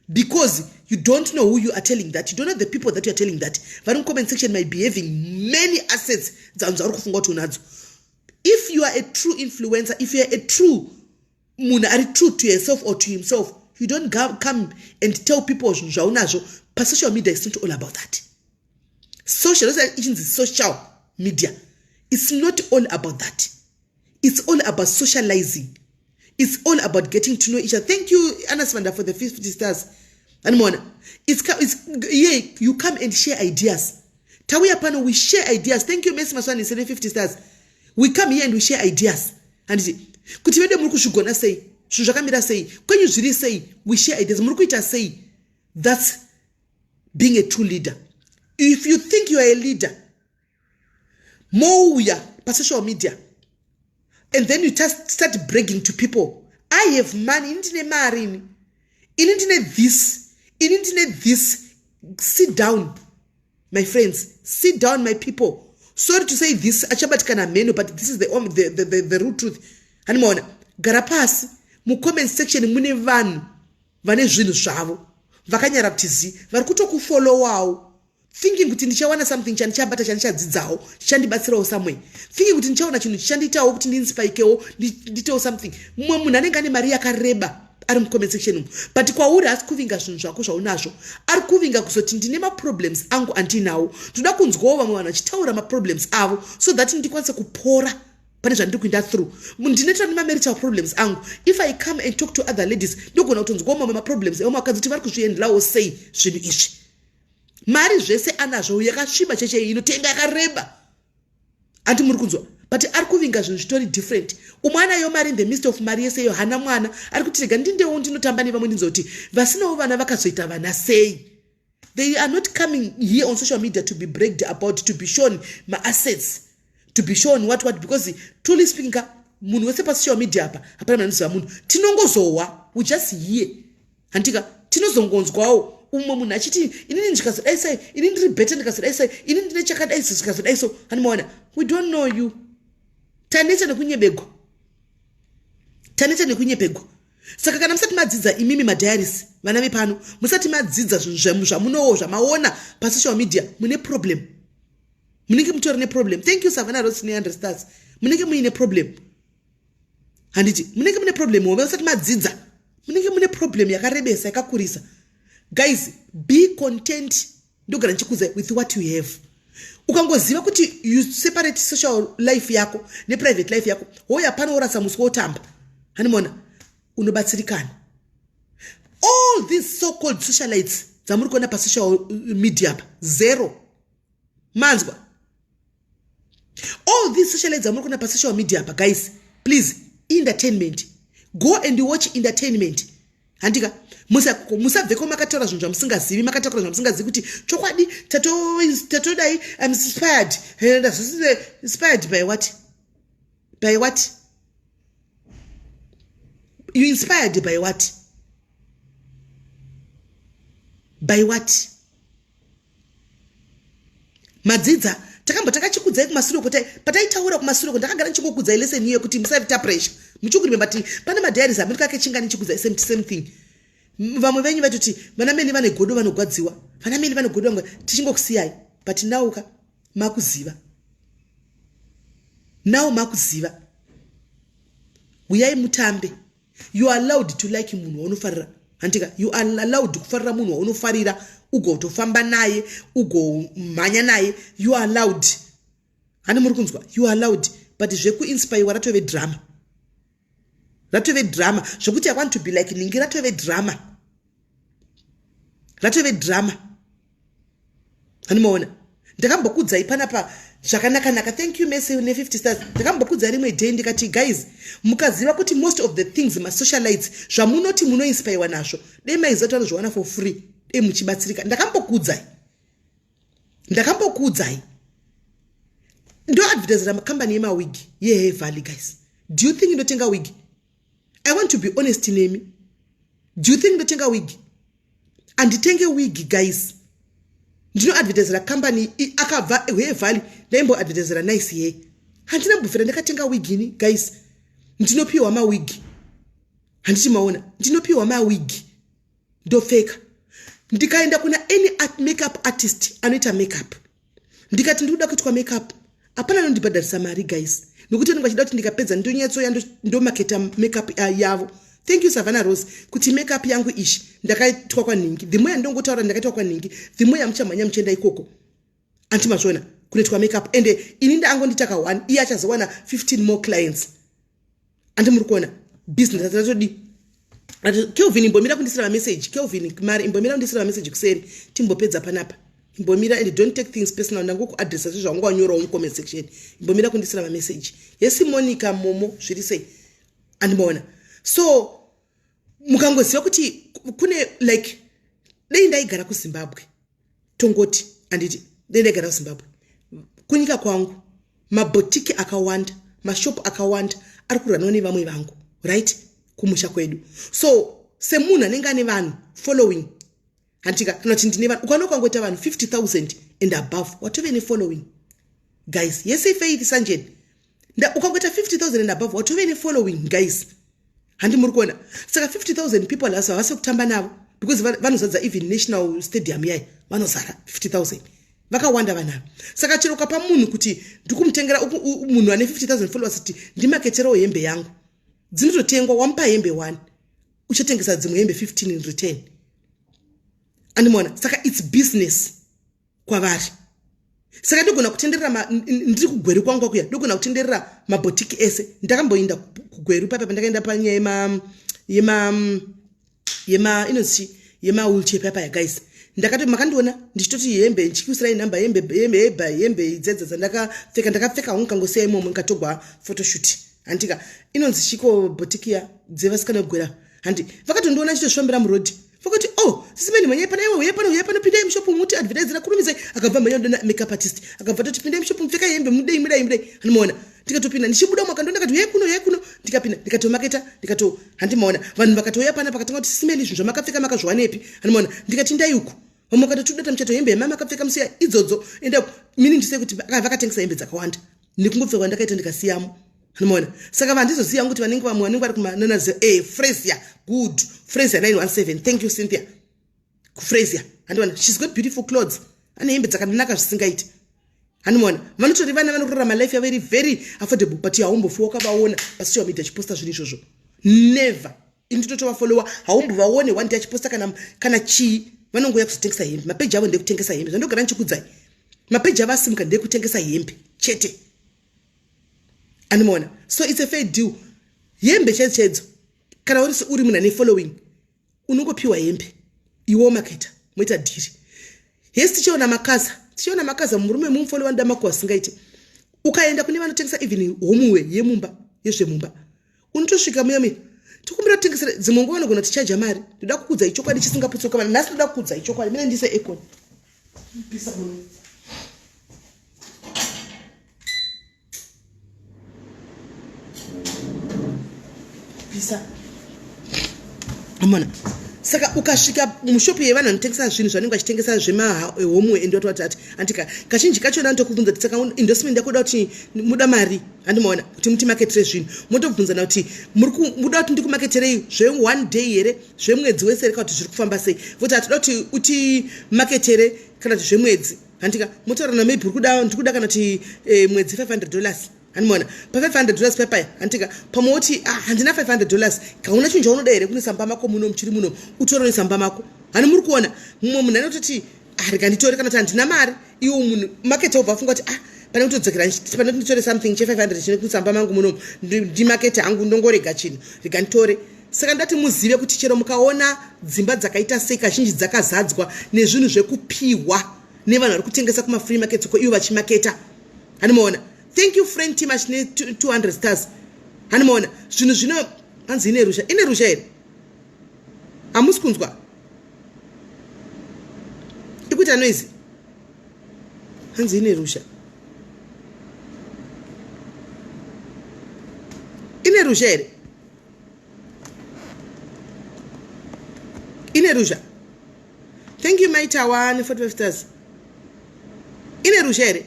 because you don't know who you are telling that. You don't know the people that you are telling that. Vari mucomment section might be having many assets dzavanhu zvauri kufunga kuti unadzo. If you are a true influencer, if you are a true munhu ari true to yourself or to himself, you don't come and tell people zvinhu zvaunazvo pasocial media. It's not all about that. Social, ichinzi social media, it's not all about that. It's all about socializing. It's all about getting to know each other. Thank you, Anasvanda, for the 50 stars. Animona? It's yeah, you come and share ideas. Tauya pano, we share ideas. Thank you, Messi Maswani, 750 stars. We come here and we share ideas. Handiti kuti vede muri kuzvigona sei, zvinhu zvakamira sei kwenyu, zviri sei? We share ideas. Muri kuita sei? That's being a true leader. If you think you are a leader, mouya pasocial media and then you just start bragging to people. I have money, ini ndine mari, ini ndine this, ini ndine this. Sit down, my friends, sit down, my people. Sorry to say this, achabatikana mheno, but this is the real truth. Hanimaona, gara pasi. Mucomment section mune vanhu vane zvinhu zvavo vakanyara kuti zi vari kutokufollowawo, thinking kuti ndichawana something chandichabata, chandichadzidzawo, chichandibatsirawo somewhere, thinking kuti ndichaona chinhu chichandiitawo kuti ndiinspirekewo, ndiitewo something. Mumwe munhu anenge ane mari yakareba ari mucomment section umu, but kwauri haasi kuvinga zvinhu zvako zvaunazvo, ari kuvinga kuzoti ndine maproblems angu andinawo, ndoda kunzwawo vamwe vanhu vachitaura maproblems avo so that ndikwanise kupora pane zvandiri kuenda through. Ndinoita nemamarital problems angu. If I come and talk to other ladies, ndogona kutonzwawo mamwe maproblems evamwe vakadzi kuti vari kuzviendelawo sei zvinhu izvi. Mari zvese anazvo, yakasviba cheche, inotenga yakareba, andi muri kunzwa? But ari kuvinga zvinhu zvitori different. Umwe anayo mari, in the midst of mari yese iyo hana mwana. Ari kuti rega ndindewo ndinotamba nevamwe, ndinzoti vasinawo vana vakazoita vana sei. They are not coming here on social media to be bragged about, to be shown maassets, to be shown what what, because truly speaking ka, munhu wese pasocial media apa hapana munhu anoziva munhu. Tinongozohwa, we just hear, handika? Tinozongonzwawo umwe munhu achiti inini ndikazodai sai, ini ndiri better ndikazodai sai, ini ndine chakadai so, ndikazodai so. Hanimaona, we don't know you. Taneta nekunyebegwa, taneta nekunyepegwa. Saka kana musati madzidza imimi madiaries, vana vepano, musati madzidza zvinhu zvamunowo zvamaona pasocial media, mune problem, munenge mutori neproblem. Thank you, Savana Ros ne100 stars. Munenge muine problem, handiti? Munenge mune problem home. Musati madzidza, munenge mune problem yakarebesa, yakakurisa. Guys, be content. Ndogara ndichikuudzai, with what you have. Ukangoziva kuti you separate social life yako neprivate life yako, hoya pano worasa muswe wotamba, hanimona, unobatsirikana. All these so called socialites dzamuri kuona pasocial media pa, zero. Manzwa? All these socialites dzamuri kuona pasocial media pa, guys, please, entertainment. Go and watch entertainment, handika? Musabveko makataura zvinhu zvamusingazivi, makatakura zvamusingazivi kuti chokwadi tatodai. I'm inspired. Inspired by what? By what you inspired? By what? By what? Madzidza. Takamba takachikudzai kumasure kuti pataitaura kumasure, ndakagara ndichingokudzai lesson iyo kuti musaita pressure. Muchikurememba ti pane madiaries amuri kake chinga ndichikudzai same, same thing. Vamwe venyu vaitoti vana meni vane godo, vanogwadziwa, vana meni vane godo, vamwe tichingokusiyai. But nauka makuziva, now makuziva. Uyai mutambe. You are allowed to like munhu waunofarira, handika? You are allowed kufarira munhu waunofarira, ugotofamba naye, ugomhanya naye. You are allowed, hani muri kunzwa? You are allowed. But zvekuinspirewa ratove drama, ratove drama. Zvokuti I want to be like ningi, ratove drama, ratove drama. Hanimaona, ndakambokudzai panapa zvakanaka-naka. Thank you, Messi ne50 stars. Ndakambokudzai rimwe day ndikati, guys, mukaziva kuti most of the things masocialites zvamunoti munoinspirewa nazvo, dei maiziva kuti vanozviwana for free, dei muchibatsirika. Ndakambokudzai, ndakambokuudzai. Ndoadvertisera makambani yemawigi yeHair Valley. Guys, do you think ndotenga wig? I want to be honest nemi. Do you think ndotenga wig? Handitenge wig, guys. Ndinoadvertisera kambani akabva Hair Valley, ndaimboadvertisera Nice Hair. Handina mbufira ndakatenga wig ini, guys. Ndinopiwa mawigi, handiti maona? Ndinopiwa mawigi, ndopfeka. Ndikaenda kuna any makeup artist anoita makeup, ndikati ndikuda kuitwa makeup, hapana anondibhadharisa mari, guys, nokuti vanenge vachida kuti ndikapedza ndonyatsoya ndomaketa makeup yavo. Thank you, Savannah Rose, kuti makeup yangu ishi ndakaitwa kwanhingi. The more yandongotaura ndakaitwa kwanhingi, the more yamuchamhanya muchienda ikoko, anti mazviona, kunoitwa makeup. Ende ini ndaangonditaka one, iye achazowana 15 more clients, andi muri kuona business ratodi. Kelvin, imbomira kundisira mameseji. Kelvin Mari, imbomira kundisira mameseji kuseri, timbopedza panapa. Imbomira, and don't take things personal. Ndangokuadresa zvezvawanga wanyorawo mucomment section. Imbomira kundisira mameseji. Yesi, Monica Momo, zviri sei? Andimaona. So mukangoziva kuti kune, like, dei ndaigara kuZimbabwe, tongoti, handiti, dei ndaigara kuZimbabwe, kunyika kwangu, mabhotiki akawanda, mashopu akawanda ari kurunwa nevamwe vangu, right? Kumusha kwedu. So semunhu anenge ane vanhu following, handika, kana kuti ndine vanhu, ukaona ukangoita vanhu 50,000 and above, watove nefollowing, guys. Yes, Faith Sanjen, ukangoita 50,000 and above, watove nefollowing, guys. Handi muri kuona? Saka 50,000 people hasi havasi kutamba navo, because vanozadza even National Stadium yai, vanozara 50,000, vakawanda vanhu ava. Saka chero ukapa munhu kuti ndikumutengera, munhu ane 50,000 followers, kuti ndimaketerewo hembe yangu, dzinototengwa. Wamupa hembe 1, uchatengesa dzimwe hembe 15 in return, andimaona? Saka it's business kwavari. Saka ndogona kutenderera ndiri kuGweru kwangu kuya, ndogona kutenderera mabhotiki ese. Ndakamboinda kuGweru papa, pandakaenda panyaya yema inonzi yemawheelchair papaya, guys. Ndakati makandiona ndichitoti hembe, ndichikuisirai nhamba, hembe, hembe, hembe, hembe idzedza dzandakapfeka. Ndakapfeka hangu, kangosiya imomo, ndikatogwa photoshoot, handika? Inonzi chiko bhotiki ya dzevasikana vegwera? Handi vakatondiona ndichitozvifambira murodhi, vakati, "Oh, Sis Melly, mhanyai pana iwe, uye pano, uye pano, pindai mushopu muti advertisera, kurumidzai." Akabva mhanya dona makeup artist, akabva toti, "Pindai mushopu, mupfekai hembe, mudei, mudai, mudai." Handimaona? Ndikatopinda, ndichibuda umo akandona, akati, "Uyai kuno, uyai kuno." Ndikapinda, ndikatomaketa, ndikato, handimaona? Vanhu vakatouya pana, pakatanga kuti, "Sis Melly, zvinhu zvamakapfeka makazviwanepi?" Handimaona? Ndikati, "Ndai uku." Vamwe vakati, "Tudata muchato, hembe yamama akapfeka musiya idzodzo, enda." Meaning to say kuti vakatengesa hembe dzakawanda nekungopfekwa ndakaita, ndikasiyamo. Handimaona? Saka vandizoziva kuti vanenge vamwe vanenge vari kumananazi Frasia, good, Frasia 917. Thank you, Cynthia. KuFrasia, handiona? She's got beautiful clothes, ane hembe dzakanaka zvisingaiti. Handimaona? Vanotori vana vanorarama life yavo iri very affordable, but haumbofi wakavaona pasocial media achiposta zvinhu izvozvo, never. Ini nditotovafollowa, haumbovaone one day achiposta kana chii. Vanongouya kuzotengesa hembe. Mapeji avo ndekutengesa hembe. Zvandogara ndichikudzai, mapeji avo asimuka ndekutengesa hembe chete, andimaona? So it's a fair deal. Hembe chaidzo chaidzo, kana uri munhu ane following, unongopiwa hembe, iwe maketa, moita deal. Hesi tichiona makaza, tichiona makaza, murume mumufolo vanoda makuhwa asingaiti. Ukaenda kune vanotengesa even homeware yemumba, yezvemumba, unotosvika muya muya, "Tikumbira kutengesera." Dzimwe nguva vanogona tichaja mari. Ndoda kukudzai chokwadi chisingaputsuka vanhu. Nhasi ndoda kukudzai chokwadi. Mine ndise aircon pisa muno. Pisa amona. Saka ukasvika mushopu yevanhu vanotengesa zvinhu zvanenge vachitengesa zvemahomeware and watwatati, andika, kazhinji kachona anotokubvunza kuti, "Saka endorsement yakuda kuti muda mari?" Handimaona? Kuti mutimaketere zvinhu, motobvunzana kuti, "Muda kuti ndikumaketerei zve1 day here, zvemwedzi wese here, kana kuti zviri kufamba sei?" Voti, "Hatida kuti utimaketere kana kuti zvemwedzi." Handika? Motaurana, maybe uri kuda, ndikuda kana kuti mwedzi $500. Handimaona? Pa$500 pepaya, handika, pamwe woti, "Ah, handina $500." Kauna chinhu chaunoda here kunoisa mumba mako muno, muchiri muno, utore unoisa mumba mako. Hani muri kuona? Mumwe munhu anototi, "Ah, rega nditore," kana kuti, "Handina mari." Iwo munhu makete wobva afunga kuti, "Ah, pane kutodzokera, pane kuti nditore something che500 chine kuisa mumba mangu munomu, ndimakete hangu, ndongorega chinhu, rega nditore." Saka ndati muzive kuti chero mukaona dzimba dzakaita sei, kazhinji dzakazadzwa nezvinhu zvekupiwa nevanhu vari kutengesa kumafree markets ko, ivo vachimaketa. Handimaona? Thank you, friend Timash, ne200 stars. Handimaona? Zvinhu zvino hanzi ine rusha, ine rusha here? Hamusi kunzwa? Ikuita noise, hanzi ine rusha, ine rusha here? Ine ruzha. Thank you, Maitawa, ne45 stars. Ine ruzha here?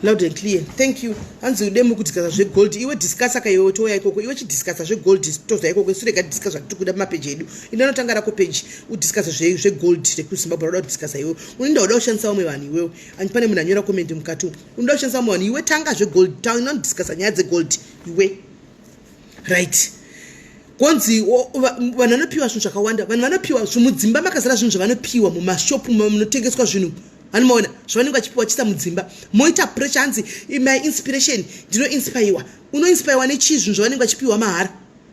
Loud and clear, thank you. Hanzi ude muri kudiscussa zvegold. Iwe discussa ka iwe, touya ikoko. Iwe chidiscussa zvegold, toza ikoko. Isu rega discuss zvatiri kuda pamapeji edu. Ine anotanga rako peji, udiscussa zvegold rekuZimbabwe. Rauda kudiscussa iwe, unoenda uda kushandisa vamwe vanhu iwewe. Ani pane munhu anyora comment mukati, unoda kushandisa vamwe vanhu iwe. Tanga zvegold, inodiscussa nyaya dzegold iwe. Right, konzi vanhu vanopiwa zvinhu zvakawanda. Vanhu vanopiwa mudzimba makazara zvinhu zvavanopiwa mumashopu munotengeswa zvinhu. Vanomaona zvavanenge vachipiwa chiisa mudzimba, moita pressure. Hanzi, "My inspiration, ndinoinspaiwa." Unoinspaiwa nechii? Zvinhu zvavanenge vachipiwa mahara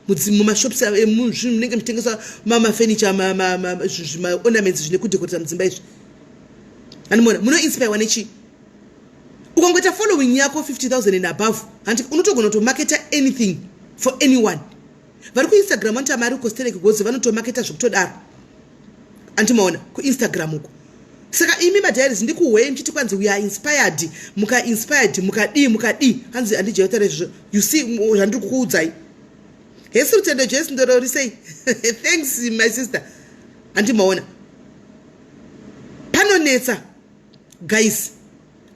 mumashops zvinhu munenge muchitengeswa mafurniture, maornaments, zvine kudekoreta mudzimba izvi. Anomaona? Munoinspaiwa nechii? Ukangoita following yako 50 000 and above, handi unotogona kutomaketa anything for anyone. Vari kuInstagram vanoita mari kostereki gozi, vanotomaketa zvekutodaro. Andimaona kuInstagram uko? Saka imi madiaries, ndikuhwei muchiti kwanzi we are inspired, muka inspired, mukadii, mukadii. Hanzi handijautaura izvozvo. You see zvandiri kukuudzai. Hesi Rutendo Joyce Ndorori, sei? Thanks, my sister. Handimaona panonetsa, guys.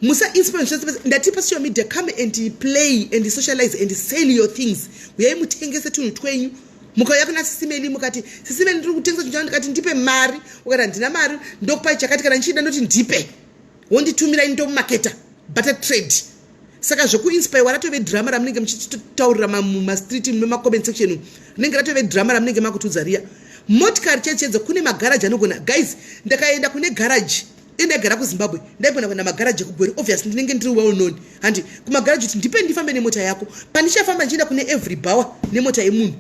Musa inspire. Ndati pasocial media, come and play and socialize and sell your things. Uyai mutengese tunhu twenyu. Mukauya kuna Sis Melly, mukati, "Sis Melly, ndiri kutengesa chinhu changu." Ndikati, "Ndipe mari." Ukati, "Handina mari." Ndokupai chakati. Kana ndichida, ndoti, "Ndipe." Wonditumira, ini ndomumaketa, barter trade. Saka zvokuinspirewa ratove drama ramunenge muchitaurira mumastreet, memacomment section. Rinenge ratove drama ramunenge makutudza riya. Motikari chechedzo, kune magaraji anogona. Guys, ndakaenda kune garaji, indaigara kuZimbabwe, ndaigona kuenda magaraji ekuGweru. Obviously ndinenge ndiri well known, handi? Kumagaraji kuti, "Ndipe ndifambe nemota yako." Pandichafamba ndichienda kune every bhawa nemota yemunhu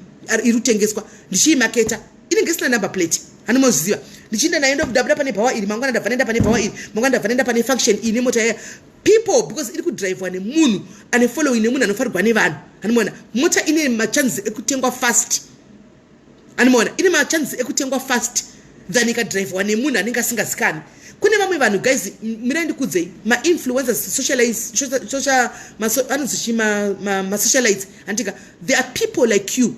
iri kutengeswa, ndichiimaketa, inenge isina number plate, handimoziziva. Ndichienda nayo, ndobudabuda pane bhawa iri mangwana, ndabva ndaenda pane bhawa iri mangwana, ndabva ndaenda pane function iyi nemota yaya. People, because iri kudhiraivhwa nemunhu ane following, nemunhu anofarirwa nevanhu, handimaona mota ine machances ekutengwa fast. Handimaona ine machances ekutengwa fast than ikadhiraivhwa nemunhu anenge asingazikani. Kune vamwe vanhu, guys, mirai ndikudzei, mainfluencers, anonzi chi, masocialites, handika? There are people like you.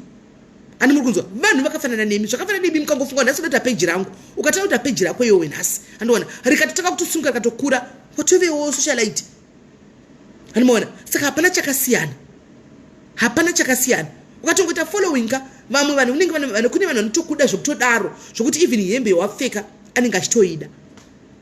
Handi muri kunzwa? Vanhu vakafanana nemi, zvakafanana nemi. Mukangofunga, "Nhasi ndoita peji rangu," ukatanga kuita peji rako iyowe nhasi, handiona rikatotanga kutosunga, rikatokura, watovewo socialite. Handimaona? Saka hapana chakasiyana, hapana chakasiyana. Ukatongoita following ka, vamwe vanhu unenge, kune vanhu vanotokuda zvekutodaro, zvokuti even hembe yawapfeka anenge achitoida.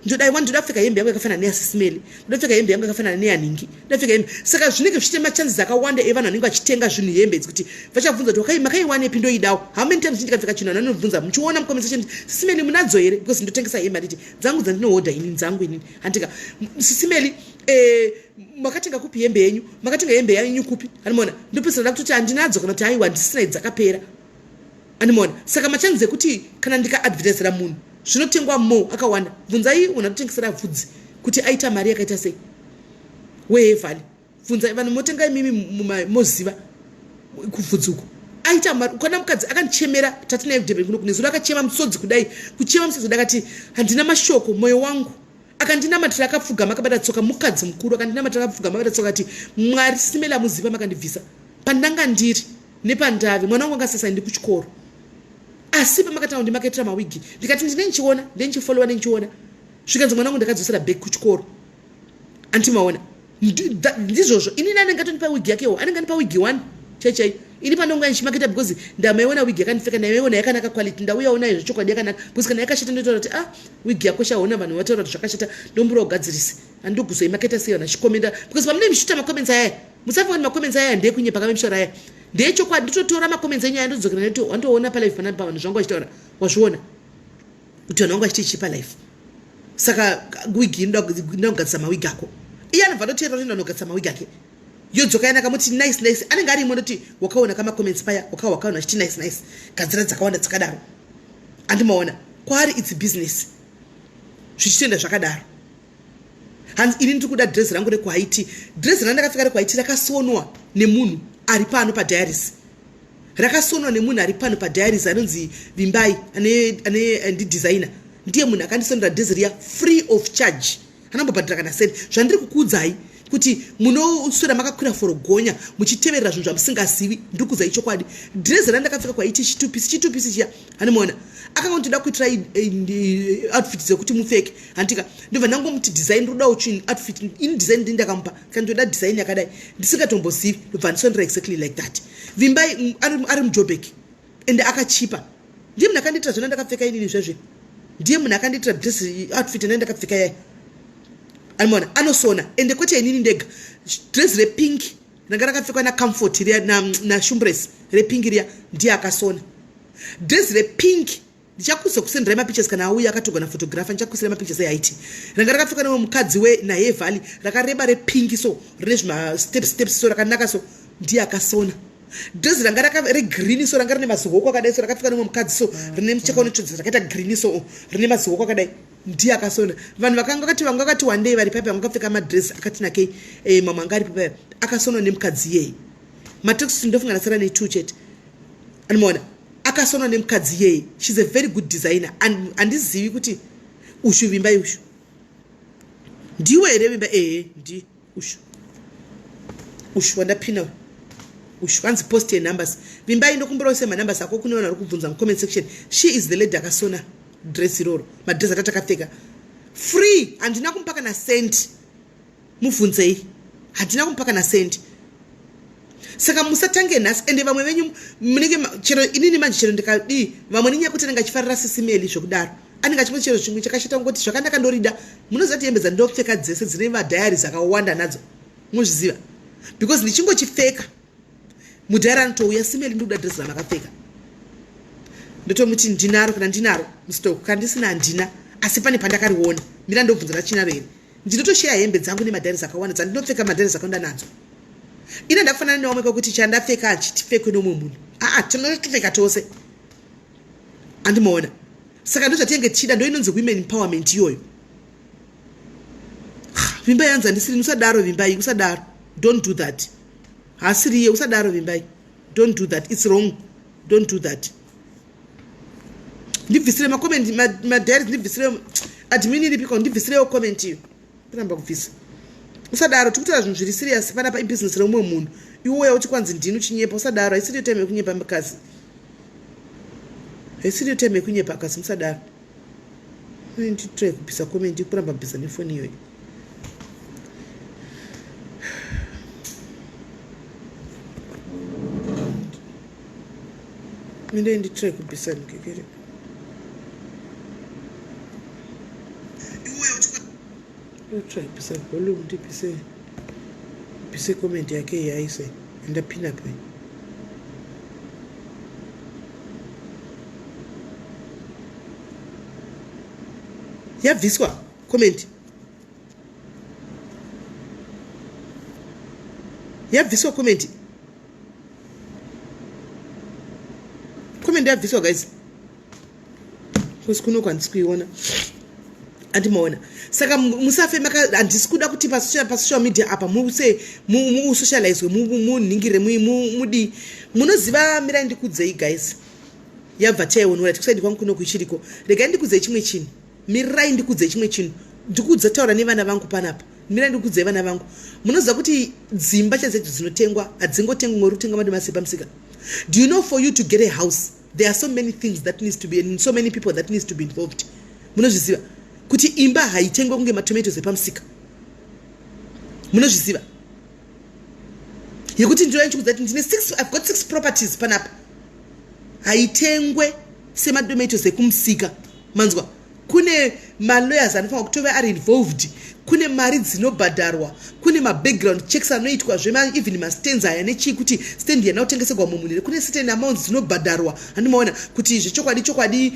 Ndodai wa, ndoda kupfeka hembe yangu yakafanana neyaSis Melly, ndoda kupfeka hembe yangu yakafanana neyanhingi, ndoda kupfeka hembe. Saka zvinenge zvichiite machances akawanda evanhu vanenge vachitenga zvinhu, hembe idzi, kuti vachabvunza kuti, "Makaiwanepi? Ndoidawo." How many times ndikapfeka chinhu, vanhu vanobvunza, muchiona mucomment section, "Sis Melly, munadzo here?" Because ndotengesa hembe, handiti? Dzangu dzandinohodha inini, dzangu inini, handika? "Sis Melly, makatenga kupi hembe yenyu? Makatenga hembe yenyu kupi?" Hanimona ndopesana da kutoti handinadzo, kana kuti aiwa, handisina, dzakapera. Andimona? Saka machances ekuti kana ndikaadvertisera munhu zvinotengwa mo akawanda. Bvunzai munhu anotengesera bvudzi kuti aita mari yakaita sei weHevhali. Bvunzai vanhu motenga imimi, moziva kubvudzi uku aita mari. Kana mukadzi akandichemera, tatinaye kuDurban kuno kunezuro, akachema musodzi kudai, kuchema musodzi kudai, akati, "Handina mashoko, mwoyo wangu." Akandinamatira akapfugama akabata tsoka, mukadzi mukuru, akandinamatira akapfugama akabata tsoka, ati, "Mwari, Sis Melly, amuziva makandibvisa pandanga ndiri nepandave. Mwana wangu angasasaendi kuchikoro, asi pamakatanga kundimaketera mawigi, ndikati ndine ndichiona, ndendichifollowa, nendichiona, zvikanzi mwana wangu ndakadzosera back kuchikoro." Andimaona? Ndizvozvo. Inini anenge atondipa wigi yakewo, anenge andipa wigi one chai chai. Ini pandonga ndichimaketa, because ndamaiona wigi yakandipfeka, ndamaiona yakanaka quality, ndauyawo nayo zvechokwadi yakanaka. Because kana yakashata, ndotaura kuti, "Ah, wigi yako shaona vanhu vataura kuti zvakashata, ndombura kugadzirise." Handinokuzoimaketa sei vanhu vachikomenda? Because pamunenge muchiita macomments ayaya, musafunga kuti macomments ayaya ndeekunyepa kamemishora aya, ndeyechokwadi. Nditotora macomments enyu aya, ndodzokera, wandoona palive panapa vanhu zvangu vachitaura. Wazviona kuti vanhu vangu vachiti chii palive? Saka wigi inoda kugadzisa mawigi ako. Iye anobva ndoteera kuti ndanogadzisa mawigi ake, yodzoka yanaka. Muti, "Nice, nice." Anenge arimo, ndoti, "Wakaona kamacomments paya, wakaona achiti nice, nice, gadzira dzakawanda dzakadaro." Andimaona kwaari it's business, zvichitoenda zvakadaro. Hanzi, "Ini ndiri kuda dress rangu rekuHaiti." Dress randakapfeka rekuHaiti rakasonwa nemunhu ari pano padiaries, rakasonwa nemunhu ari pano padiaries anonzi Vimbai, ane ndidesigner. Ndiye munhu akandisonera dress riya free of charge, anambobhadhira kana seni. Zvandiri kukuudzai kuti munoswera makakwira forogonya muchiteverera zvinhu zvamusingazivi, ndiri kuudzai chokwadi. Dhirezi randakapfeka kwaiti chitupisi, chitupisi chiya, handimaona akanga nditoda kuitira outfit dzekuti mupfeke, handika? Ndobva ndangomuti, "Design, ndodawo chinhu outfit." Ini design ndi ndakamupa, kandoda design yakadai, ndisingatombozivi. Ndobva ndisondera exactly like that. Vimbai ari muJobek, ende akachipa. Ndiye munhu akandiitira zvona ndakapfeka inini zvezve. Ndiye munhu akandiitira dress, outfit ina ndakapfeka yaya. Animona anosona, ende kwete inini ndega. Dress repink ranga rakapfekwa naComfort riya, naShumbres, repink riya, ndiye akasona dress repink. Ndichakuza kusenderai mapictures kana auya akatorwa naphotographer. Ndichakusirai mapictures eHaiti ranga rakapfekwa nemwe mukadzi wenaHevhali, rakareba, repink so, rine zvimastep steps so, rakanaka so. Ndiye akasona dress ranga regreen so, ranga rine mazihoko akadai so, rakapfekwa nemwe mukadzi so, rine mucheka unotsvedza, rakaita green so, rine mazihoko akadai. Ndiye akasona. Vanhu vakanga vakati, vanga vakati wandei vari paipa, vanga vakapfeka madress akati nakei, mamwe anga aripo paipa, akasonwa nemukadzi iyeye. Matexi ndofunga ndasara netwo chete. Anomaona akasonwa nemukadzi iyeye. She's a very good designer. Handizivi kuti ushu Vimbai ushu. Ndiwe here vimba? Ehe, ndi ushu ushu wandapina ushu. Hanzi post yenumbers. Vimbai, ndokumbira use manumbers ako kune vanhu vari kubvunza mucomment section. She is the lady akasona dress iroro, madress atatakapfeka free. Handina kumupa kana cent. Mubvunzei, handina kumupa kana cent. Saka musatange nhasi. Ende vamwe venyu munenge chero inini manje, chero ndikadii, vamwe nenyaya yekuti anenge achifarira sisimeli zvekudaro, anenge achingoti chero chimwe chakashata kungoti zvakanaka ndorida. Munoziva kuti hembe dzandinopfeka dzese dzine madiaries akawanda nadzo, muzviziva, because ndichingochipfeka mudhara anotouya, "Simeli, ndikuda dress ramakapfeka." Ndotomuti ndinaro kana ndinaro mustock, kana ndisina handina, asi pane pandakariona, mira ndobvunza rachinaro here. Ndinotosheya hembe dzangu nemadiaries akawanda dzandinopfeka, madiaries akawanda nadzo. Ine ndakufanana nevamwe kwekuti chandapfeka hachitipfekwe nomumwe munhu. Aa, tinotopfeka tose, andimaona. Saka ndozvatinenge tichida, ndo inonzi women empowerment iyoyo. Vimbai, hanzi handisiri. Usadaro Vimbai, usadaro, don't do that. Hasiriye, usadaro Vimbai, don't do that, it's wrong, don't do that. Ndibvisire macomment, madiaries, ndibvisire. Admin iripiko? Ndibvisirewo comment iyo, kuramba kubvisa. Usadaro, tikutaura zvinhu zviri serious panapa. Ibhizinesi remumwe munhu, iwe uya uti kwanzi ndini uchinyepa. Usadaro, haisiriyo time yekunyepa mukadzi, haisiriyo time yekunyepa akasi. Musadaro. Nditry kubvisa comment, kuramba kubvisa nefoni iyoyo. Inde nditry kubvisa ndikekere. Try kubvisa volume, ndibvise, bvise comment yake yaise ndapina pe. Yabviswa comment, yabviswa comment, comment yabviswa guys, because kuno handisi kuiona, andimaona. Saka musafe handisi kuda kuti pasocial media apa muse musocializwe, munhingire, mudii, munoziva. Mirai ndikudzei guys, yabva taionora tikuside kwangu kuno kuchiriko. Regai ndikudzei chimwe chinhu, mirai ndikudzei chimwe chinhu. Ndikudza taura nevana vangu panapa, mirai ndikudzei vana vangu. Munoziva kuti dzimba chadzedzo dzinotengwa hadzingotengwi ngori kutenga madomasi pamusika. Do you know, for you to get a house there are so many things that needs to be and so many people that needs to be involved? Munozviziva kuti imba haitengwe kunge matomatoes epamusika? Munozviziva yekuti ndinoa ndichikudza kuti ndine six, I've got six properties panapa. Haitengwe sematomatoes ekumusika, manzwa? Kune malawyers anofanira kutove ari involved, kune mari dzinobhadharwa, kune mabackground checks anoitwa zvema even mastands aya nechii, kuti stand yana kutengeserwa mumwe munhu, kune certain amounts dzinobhadharwa, handimaona, kuti zvechokwadi chokwadi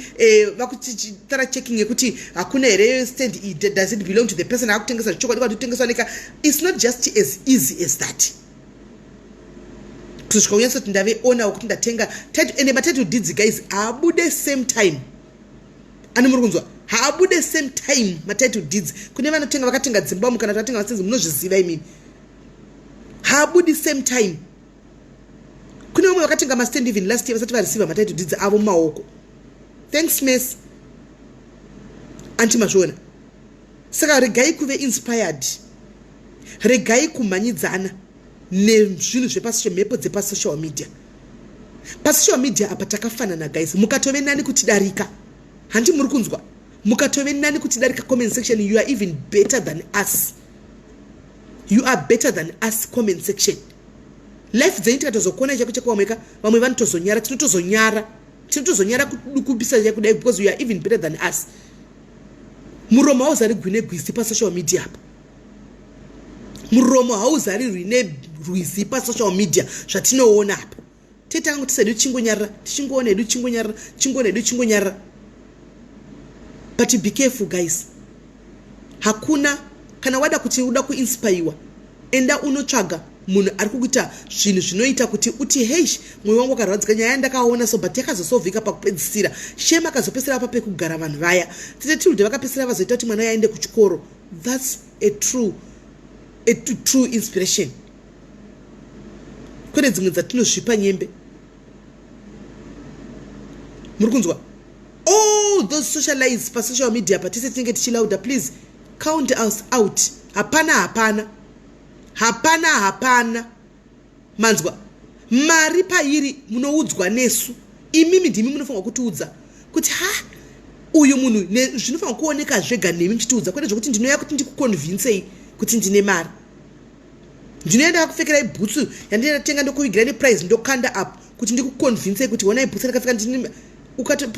vakuti thorough checking yekuti hakuna here stand iyi, does it belong to the person akutengesa zvechokwadi kwati kutengeswa neka. It's not just as easy as that kuzosvika kunyatsoti ndave owner wekuti ndatenga. Ende matitle deeds guys haabude same time, ani muri kunzwa? Haabude same time matitle deeds. Kune vanotenga, vakatenga dzimba umu, kana vatenga mastands, munozviziva imimi, haabudi same time. Kune vamwe vakatenga mastand even last year vasati vareceiva matitle deeds avo mumaoko. Thanks mes anti, mazviona. Saka regai kuve inspired, regai kumhanyidzana nezvinhu zvepamhepo dzepasocial media. Pasocial media apa takafanana guys, mukatove nani kutidarika, handi muri kunzwa? Mukatove nani kutidarika, comment section, you are even better than us, you are better than us, comment section. Life dzenyu tikatozokuona chako chekuvamweka, vamwe vanotozonyara, tinotozonyara, tinotozonyara kudukupisa chakudai, because you are even better than us. Muromo hauzari gwine gwizi pasocial media apa, muromo hauzari rwine rwizi pasocial media. Zvatinoona apa, tetanga kuti sedu tichingonyarara, tichingoona hedu, tichingonyarara, tichingoona hedu, tichingonyarara. But be careful guys, hakuna kana wada kuti uda kuinspaiwa, enda unotsvaga munhu ari kukuita zvinhu zvinoita kuti uti, "Heish, mwoyo wangu wakarwadzika, nyaya yandakaona so, but yakazosovhika pakupedzisira." Shema akazopedzisira pa pekugara vanhu vaya, tete Tilde vakapedzisira vazoita kuti mwana aende kuchikoro. That's a true inspiration. Kune dzimwe dzatinozvipa nyembe, muri kunzwa? All those socialize pasocial media patese tinenge tichilauda, please. Count us out. Hapana, hapana, hapana, hapana. Manzwa? Mari pairi munoudzwa nesu. Imimi ndimi munofanirwa kutiudza kuti ha, uyu munhu. Zvinofanirwa kuoneka zvega nemi muchitiudza, kwete zvokuti ndinoya kuti ndikuconvincei kuti ndine mari. Ndinoenda kupfekerai bhutsu yandinotenga, ndokuvigirai neprice, ndokanda up kuti ndikuconvincei kuti honai bhutsu ndakapfeka, ndine.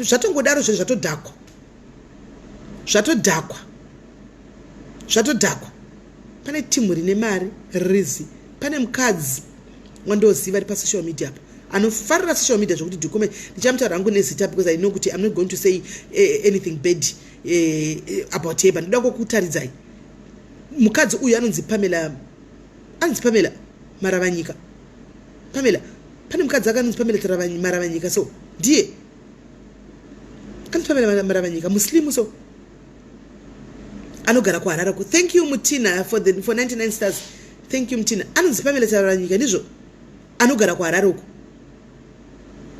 Zvatongodaro zve zvatodhakwa, zvatodhakwa, zvatodhakwa. Pane timu rine mari rizi. Pane mukadzi wandoziva ari pasocial media apa, anofarira social media zvokuti dhikume. Ndichamutaura hangu nezita because I know kuti I'm not going to say anything bad about her, but ndoda kukutaridzai mukadzi uyu anonzi Pamela, anonzi Pamela Maravanyika. Pamela, pane mukadzi akanonzi Pamela Maravanyika, so ndiye anonzi Pamela Maravanyika, muslimu, so anogara kuHarare ku. Thank you, Mutina, for 99 stars. Thank you, Mutina. Anonzi Pamela Maravanyika, ndizvo, anogara kuHarare uko,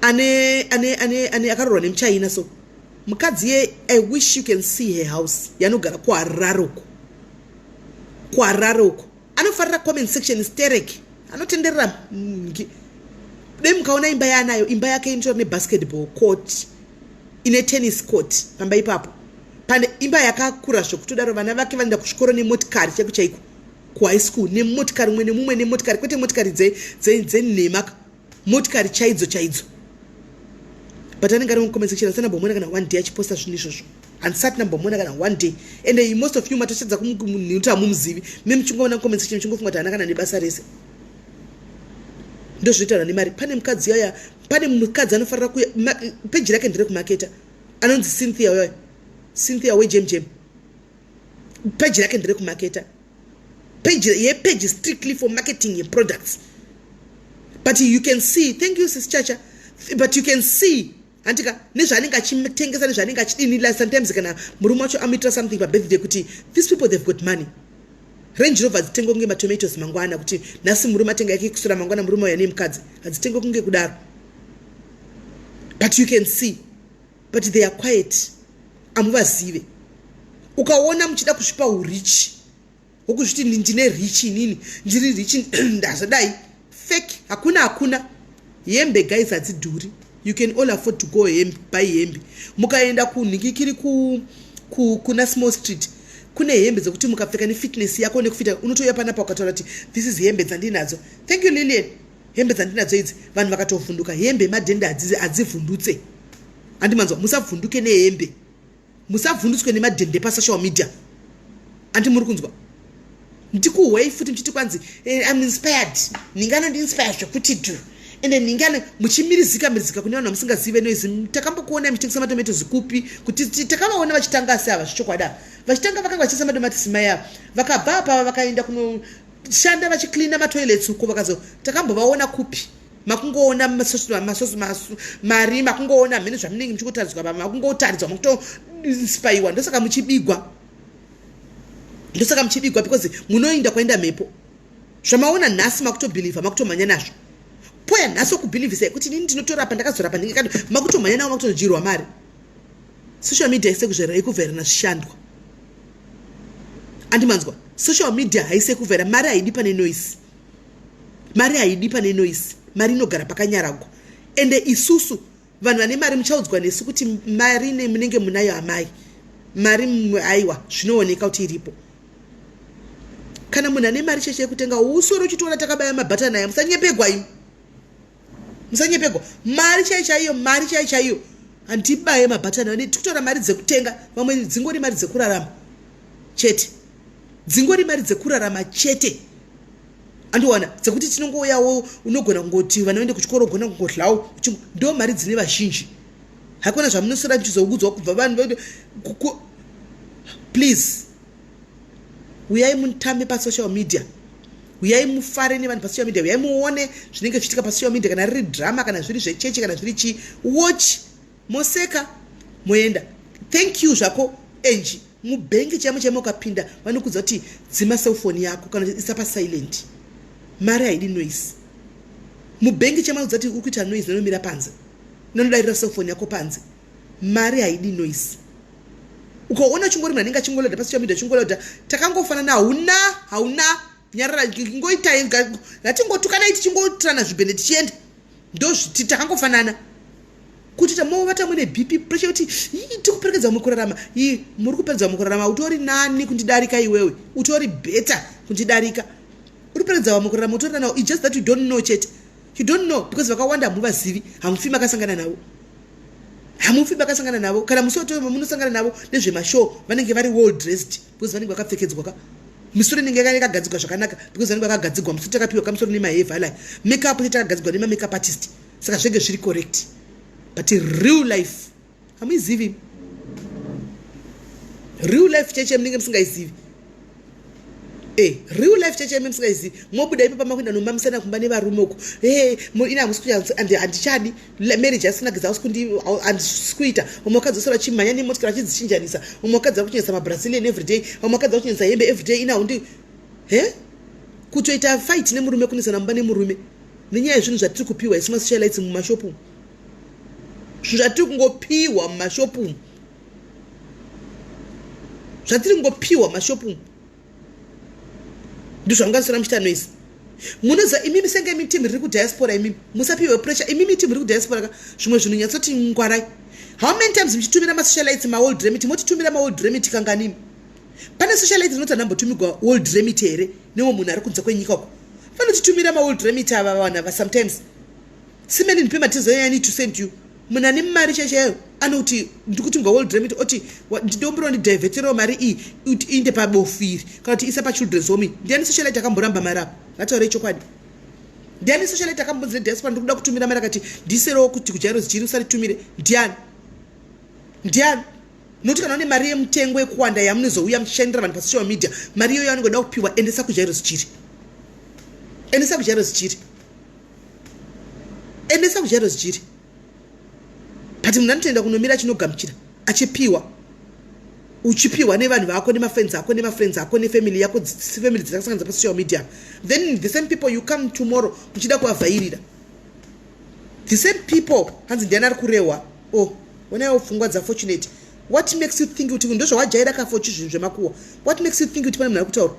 ane ane ane ane akaroorwa nemuchina. So mukadzi ye, I wish you can see her house yanogara kuHarare uko, kuHarare uko. Anofarira comment section sterek, anotenderera. Dei mukaona imba yaanayo, imba yake inotora nebasketball court, ine tennis court pamba ipapo. Pane imba yakakura zvekutodaro. Vana vake vanoenda kuzvikoro nemotikari chaiko chaiko, kuhigh school nemotikari, mumwe nemumwe nemotikari, kwete motikari dzenhema, motikari chaidzo chaidzo. But anenge ari mucomment section. Asati ndambomuona kana one day achiposta zvinhu izvozvo. Handisati ndambomuona kana one day. And most of you matotadza kuti hamumuzivi. Me muchingoona comment section, muchingofunga kuti haana kana nebasa rese. Ndozvinotaura nemari. Pane mukadzi yaya, pane mukadzi anofarira peji rake nderekumaketa, anonzi Cynthia yaya, Cynthia wejem jem. Peji rake nderekumaketa, page yepage strictly for marketing yeproducts. But you can see, thank you, Sis Chacha, but you can see, handika, nezvaanenge achitengesa, nezvaanenge achidini. Sometimes kana murume wacho amuitira something pabirthday, kuti these people, they've got money. Range Rover hadzitengwe kunge matomatoes mangwana, kuti nhasi murume atenga yake kusura, mangwana murume uya nemukadzi. Hadzitengwe kunge kudaro. But you can see, but they are quiet, amuvazive. Ukaona muchida kuzvipa urich, wokuzviti ndine rich, inini ndiri rich, ndazodai, fake. Hakuna, hakuna hembe, guys, hadzidhuri. You can all afford to go hembe, buy hembe. Mukaenda kunhikikiri kuna Small Street, kune hembe dzekuti mukapfeka nefitness yako nekufita, unotouya panapa ukataura kuti this is hembe dzandinadzo. Thank you, Lilian. Hembe dzandinadzo idzi, vanhu vakatovhunduka. Hembe madhende hadzivhundutse, handimanzwa? Musavhunduke nehembe, musavhundutswe nemadhende pasocial media, andi muri kunzwa? Ndikuhwei futi muchiti kwanzi I'm inspired, nhingi anondiinspire zvekuti dhu. Ende nhingi ane muchimirizika mirizika kune vanhu vamusingazive noise. Takambokuonai muchitengesa matomatoes kupi? Kuti takavaona vachitanga, asi ava zvichokwadi ava vachitanga vakanga vachitengesa madomatoes. Mai ava vakabva apa vakaenda kunoshanda vachicleana matoilets uko. Vakazo takambovaona kupi? Makungoona mari, makungoona mhene zvamunenge muchingotaridzwa, makungotaridzwa, makutoinspaiwa. Ndosaka muchibigwa, ndosaka muchibigwa, because munoinda kwaenda mhepo. Zvamaona nhasi makutobhilivha, makutomhanya nazvo. Poya nhasi okubhilivhisai kuti inini ndinotorapa, ndakazorapa ndinge, makutomhanya navo, makutodyirwa mari. Social media haise kuvhairana zvishandwa, andimanzwa? Social media haise kuvhaira mari. Haidi pane noise mari, haidi pane noise mari. Inogara pakanyaragwa. Ende isusu vanhu vane mari muchaudzwa nesu kuti mari munenge munayo. Amai, mari aiwa, zvinooneka kuti iripo. Kana munhu ane mari cheshe yekutenga, usoro uchitoona takabaya mabhatani aya. Musanyepegwa imi, musanyepegwa. Mari chai chaiyo, mari chai chaiyo, handibaye mabhatani ane tikutora mari dzekutenga. Vamwe dzingori mari dzekurarama chete, dzingori mari dzekurarama chete, andiwana dzekuti tinongouyawo. Unogona kungoti vana vaende kuchikoro, ugona kungodlawo. Ndo mari dzine vazhinji. Hakuna zvamunoswera muchizoudzwa kubva vanhu. Please, uyai mutambe pasocial media, uyai mufare nevanhu pasocial media, uyai muone zvinenge zvichiitika pasocial media, kana riri drama, kana zviri zvechechi, kana zviri chii. Watch, moseka, moenda. Thank you zvako, Enji. Mubhengi chaimo chaimo ukapinda, vanokudza kuti dzima cellphone yako kana isa pasilent. Mari haidi noise. Mubhengi chaimo vanokudza kuti uri kuita noise, nanomira panze, nanodarira cellphone yako panze. Mari haidi noise. Ukaona chingori munhu anenge achingoloda pasocial media chingoloda, takangofanana, hauna hauna nyarara, ngoitai ngatingotukanai tichingotirana zvibhende tichienda, ndozviti takangofanana. Kuti tamovata mune BP pressure kuti tikuperekedza mukurarama, muri kuperekedza mukurarama, utori nani kundidarika iwewe, utori better kundidarika, uri kuperekedza vamwe kurarama, utori nani. It's just that you don't know chete, you don't know because vakawanda hamuvazivi, hamufi makasangana navo, hamufi makasangana navo. Kana musi wato munosangana navo nezvemashow, vanenge vari well dressed because vanenge vakapfekedzwa ka, misoro inenge yakagadzigwa zvakanaka because vanenge vakagadzigwa musoro, takapiwa kamusoro nemahair alai, makeup takagadzigwa nemamakeup artist, saka zvenge zviri correct. But real life hamuizivi, real life cheche munenge musingaizivi. Real life cheche munenge musingaizivi. Mobuda ipapa makuenda nomamisana kumba nevarume uko. E ina hamusi, handichadi marriage, asinakidza, handisi kuita. Vamwe vakadzi vasara vachimhanya nemotikari vachidzichinjanisa, vamwe vakadzi vari kuchinjanisa mabrazilian everyday, vamwe vakadzi vari kuchinjanisa hembe everyday. Ina haundi he kutoita fight nemurume, kunisana mumba nemurume nenyaya yezvinhu zvatiri kupiwa isu masocialites mumashopu, zvinhu zvatiri kungopiwa mumashopu, zvatiri kungopiwa mumashopu, ndizvamungasira muchiita noise. Munoziva imimi senge imi team riri kudiaspora, imimi musapiwe pressure. Imimi team riri kudiaspora ka, zvimwe zvinhu nyatsoti ngwarai. How many times muchitumira masocialites maWorld Remit? Motitumira maWorld Remit kanganimi? Pane socialite rinoti andambotumigwa World Remit here nemwe munhu ari kunze kwenyika uko? Vanotitumira maWorld Remit ava vanhu ava sometimes. Simeni ndipe matizo, I need to send you. Munhu ane mari chaichaiyo anoti ndikutumigwa World Remit, oti ndombiro ndidiverterewo mari iyi kuti iinde pabofu iri, kana kuti isa pachildren's home. Ndiani socialite akamboramba mari apa? Ngataurei chokwadi, ndiani socialite akambonzi nediaspora ndikuda kutumira mari, akati ndiserewo kuti kuJairos Jiri usaritumire? Ndiani, ndiani? Nokuti kana une mari yemutengo yekuwanda yamunozouya muchishandira vanhu pasocial media, mari iyoyo yanongoda kupiwa, endesa kuJairos Jiri, endesa kuJairos Jiri, endesa kuJairos Jiri. But munhu anotoenda kunomira achinogamuchira, achipiwa, uchipiwa nevanhu vako, nemafriends ako, nemafriends ako, nefamily yako, family dzakasanganisa pasocial media. Then the same people you come tomorrow muchida kuvavhairira, the same people. Hanzi ndiani ari kurehwa? Oh, onaiwo pfungwa dzaFortunate. What makes you think kuti ndozvawajaira kafochi, zvinhu zvemakuwa? What makes you think kuti pane munhu ari kutaura?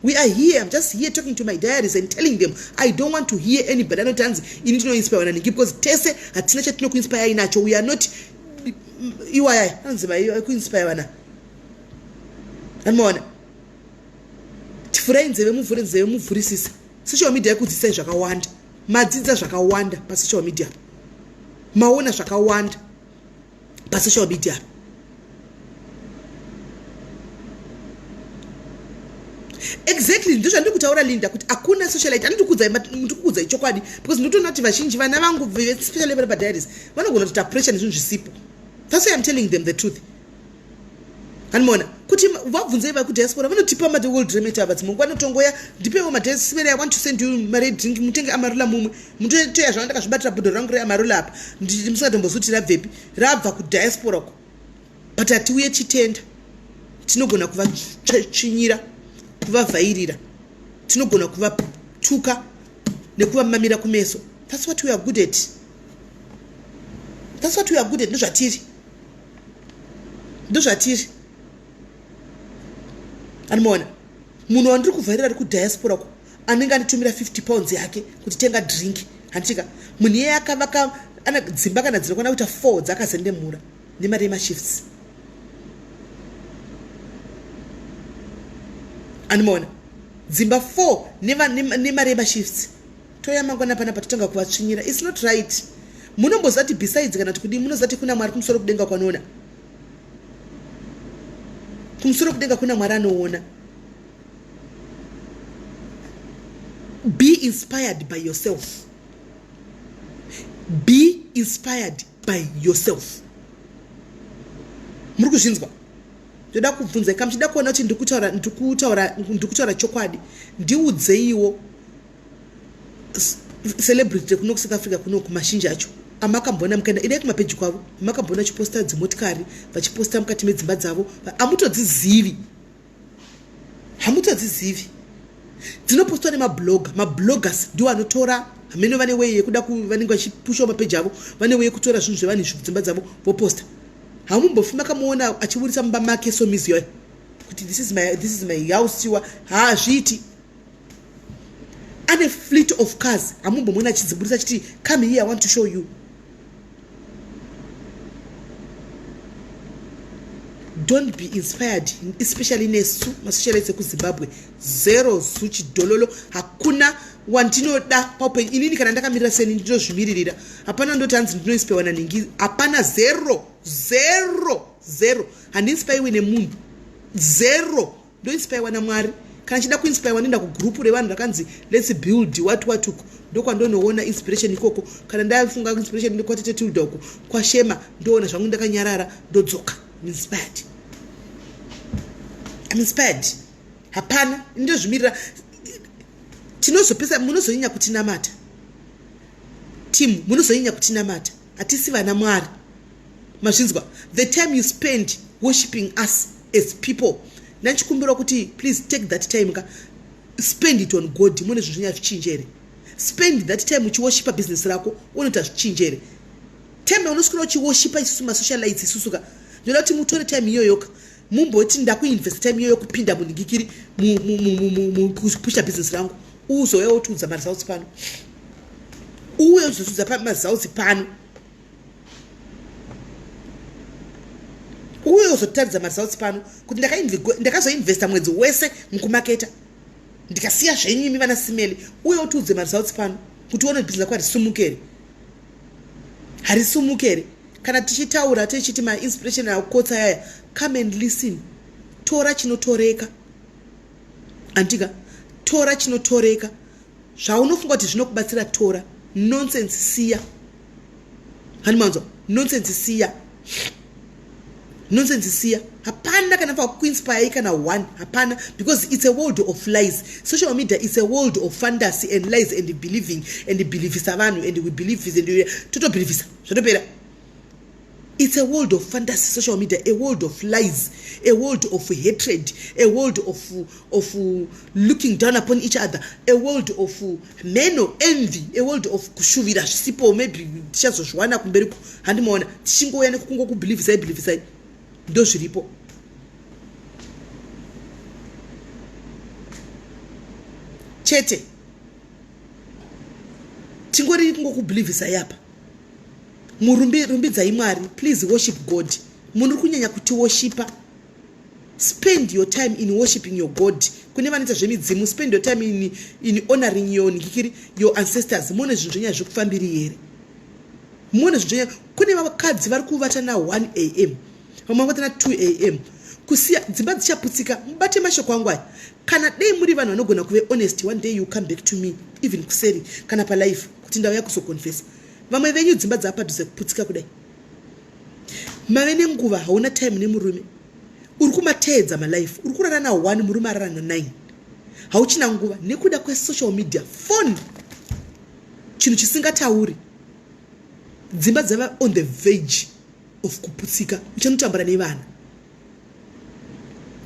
We are here, I'm just here talking to my diaries and telling them I don't want to hear anybody anoti hanzi ini ndinoinspire naningi, because tese hatina chatinokuinspire inacho. We are not iwayaya anzi kuinspire vana. Anomaona, tifurai nzeve, muvhure nzeve, muvhurisise. Social media yekudzidzisai zvakawanda, madzidza zvakawanda pasocial media, maona zvakawanda pasocial media. Exactly, ndozvandiri kutaura, Linda, kuti hakuna socialite andikukudzai chokwadi, because ndinotoona kuti vazhinji vana vangu, especially vari padiaries, vanogona kuita pressure nezvinhu zvisipo. That's why I'm telling them the truth. Anomaona kuti vabvunzei vari kudiaspora, vanotipa maWorld Remit ava. Dzimwe nguva notongoya, ndipewo madesmere, I want to send you mari drink, mutenge Amarula mumwe, mutotoya zvanga ndakazvibatira bhodhoro rangu reAmarula apa, musingatombozuti rabvepi, rabva kudiaspora ko. But hatiuye chitenda, tinogona kuvatsvinyira, kuvavhairira, tinogona kuvatuka nekuvamamira kumeso. That's what we are good at, that's what we are good at. Ndozvatiri, ndozvatiri. Anomaona munhu wandiri kuvhairira ari kudiaspora ko, anenge anditumira £50 yake kuti tenga drink, handitika? Munhu iyeye akavaka dzimba kana dzinokwana kuita 4 dzakazendemura nemari yemashifts. Anomaona dzimba 4 nemari yemashifts. Toya mangwana panapa totanga kuvatsvinyira. It's not right. Munomboziva kuti besides kana kuti kudii, munoziva kuti kuna Mwari kumusoro kudenga kwanoona, kumusoro kudenga kuna Mwari anoona. Be inspired by yourself, be inspired by yourself. Muri kuzvinzwa? Ndoda kubvunzai, kana muchida kuona kuti ndikutaura chokwadi, ndiudzeiwo celebrity kuno kuSouth Africa, kuno kumashinji acho amakamboona mukaenda, idai kumapeji kwavo, amakamboona vachiposta dzimotikari, vachiposta mukati medzimba dzavo, hamutodzizivi, hamutodzizivi. Dzinopostwa nemabloga, mabloggers ndiwo anotora hameno, vane way yekuda, vanenge vachipushawo mapeji avo, vane way yekutora zvinhu zvevanhu izvi kudzimba dzavo voposta. Hamumbofi makamuona achiburitsa mumba make somizi yoyo kuti this is my house chiwa. Haazviiti. Ane fleet of cars, hamumbomuona achidziburitsa achiti come here, I want to show you. Don't be inspired, especially nesu masocialites ekuZimbabwe. Zero zuchidhololo. Hakuna wandinoda paupenyu inini. Kana ndakamirira seni, ndinozvimiririra. Hapana ndoti hanzi ndinoinspirewa naningi. Hapana, zero, zero, zero. Handiinspirewi nemunhu, zero. Ndoinspirewa naMwari. Kana chida kuinspirewa, ndoenda kugurupu revanhu rakanzi "Let's build what what" uko ndokwandonoona inspiration ikoko. Kana ndafunga inspiration, kwatete Tilda uko, kwashema, ndoona zvangu ndakanyarara, ndodzoka inspired. I'm inspired. Hapana, ndozvimirira. Tinozopesa, munozonyanya kutinamata timu, munozonyanya kutinamata. Hatisi vana Mwari, mazvinzwa? The time you spend worshiping us as people, ndanchikumbira kuti please take that time ka, spend it on God. Mune zvinhu zvinyaya zvichinjere. Spend that time uchiworshipa business rako, unoita zvichinjere. Time yaunoswera uchiworshipa isusu masocialites isusu ka, ndoda kuti mutore time iyoyoka, mumboti ndakuinvesta time iyoyo kupinda munhingikiri mupusha business rangu. Uzouya wotiudza maresults pano, uye uzotiudza maresults pano, uye uzotaridza maresults pano kuti ndakazoinvesta mwedzi wese mukumaketa, ndikasiya zvenyu imi vana simeli. Uye utiudze maresults pano kuti uone kuti bhizinesi rako harisumukere, harisumukere. Kana tichitaura tichiti mainspiration akotsa yaya, come and listen. Tora chinotoreka, andika tora chinotoreka. Zvaunofunga kuti zvinokubatsira, tora. Nonsense siya. Hani manzwa? Nonsense siya, nonsense siya. Hapana kana fa kuinspire kana one, hapana, because it's a world of lies. Social media is a world of fantasy and lies and believing and believisa vanhu, and we believe and totobelievisa, zvatopera. It's a world of fantasy, social media, a world of lies, a world of hatred, a world of looking down upon each other, a world of meno envy, a world of kushuvira zvisipo, maybe tichazozviwana kumberi. Handimaona tichingouya nekukungokubelievisai believisai, ndo zviripo chete. Tingori kungokubelievisai apa. Murumbidzai Mwari, please worship God. Munhu uri kunyanya kutiworshipa, spend your time in worshiping your God. Kune vanoita zvemidzimu, spend your time in honoring your ngikiri, your ancestors. Muone zvinhu zvenyaya zvekufambiri here, muone zvinhu zvenyaya. Kune vakadzi vari kuvata na1 am, vamwe vakuvata na2 am, kusiya dzimba dzichaputsika. Mubate mashoko angu aya. Kana dei muri vanhu vanogona kuve honest, one day you come back to me, even kuseri kana palife, kuti ndauya kuzoconfessa. Vamwe venyu dzimba dzapadhuze kuputsika kudai, mave nenguva hauna time nemurume, uri kumateedza malife, uri kurara na1, murume arara na9, hauchina nguva nekuda kwesocial media, phone, chinhu chisingatauri. Dzimba dzava on the verge of kuputsika. Uchanotambura nevana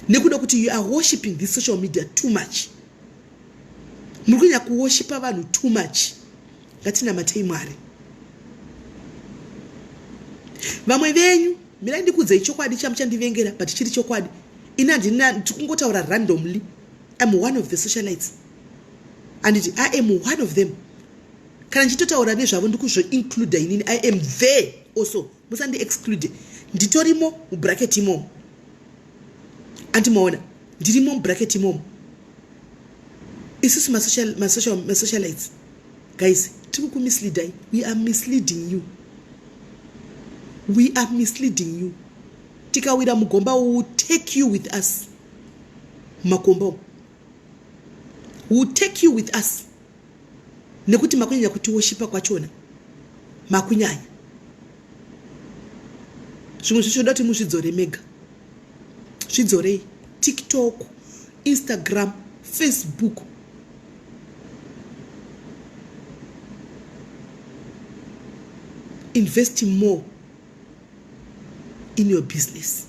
nekuda kuti you are worshiping this social media too much. Muri kunyanya kuworshipa vanhu too much. Ngatinamatei Mwari. Vamwe venyu, mirai ndikudzei chokwadi chamuchandivengera, but chiri chokwadi. Ini handina, ndikungotaura randomly. I'm one of the socialites, anditi? I am one of them. Kana ndichitotaura nezvavo, ndikuzvoincluda inini. I am there also, musandiexclude. Nditorimo mubracket imomo, andimaona? Ndirimo mubracket imomo. Isusu masocialites, guys, tiri kukumisleadai. We are misleading you, we are misleading you. Tikawira mugomba, we will take you with us. Mumakomba umu, we will take you with us, nekuti makunyanya kutiworshipa kwachona, makunyanya. Zvimwe zvichoda kuti muzvidzore mega. Zvidzorei. TikTok, Instagram, Facebook, invest more in your business,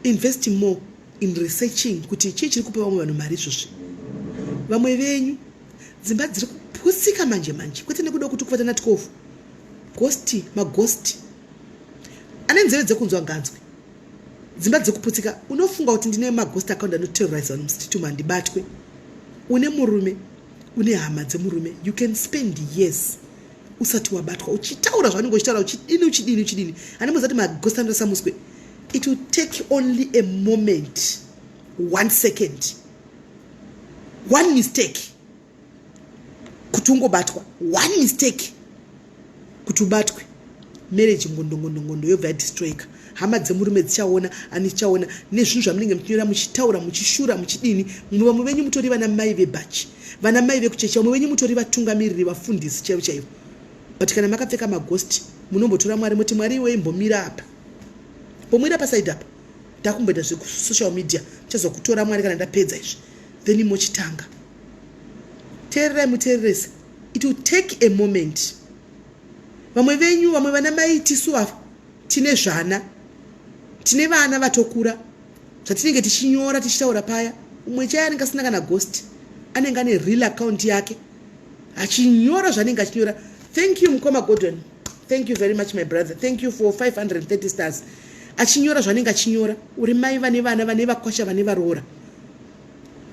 invest more in researching kuti chii chiri kupa vamwe vanhu mari izvozvi. Vamwe venyu dzimba dziri kuputsika manje manje, kwete nekuda kuti kuvata na12. Ghost, maghost. Ane nzeve dzekunzwa nganzwe. Dzimba dzekuputsika unofunga kuti ndine maghost account anoterrorize vanhu mustreet umu handibatwe. Une murume, une hama dzemurume. You can spend years usati wabatwa uchitaura zvaunenge uchitaura uchidini uchidini uchidini. Handimuziva kuti maghost anorasa muswe. It will take only a moment, one second, one mistake kuti ungobatwa, one mistake kuti ubatwe. Marriage ngondongondongondo yobva yadestroyika. Hama dzemurume dzichaona ani dzichaona nezvinhu zvamunenge muchinyora muchitaura muchishura muchidini. Vamwe venyu mutori vana mai vebhachi, vana mai vekuchechi, vamwe venyu mutori vatungamiriri, vafundisi chaivo chaivo. But kana makapfeka maghost munombotora Mwari moti Mwari iwe imbomira apa, mbomira pasaidi apa, ndakumboita zvekusocial media, muchazokutora Mwari kana ndapedza izvi, then mochitanga. Teererai muteererese, it will take a moment. Vamwe venyu, vamwe vana mai tisu ava tine zvana, tine vana vatokura, zvatinenge tichinyora tichitaura paya, umwe chai anenge asina kana ghost, anenge ane real account yake achinyora zvanenge achinyora. Thank you mukoma Gordon, thank you very much my brother, thank you for 530 stars. Achinyora zvanenge achinyora, uri mai vane vana, vane vakwasha, vane varoora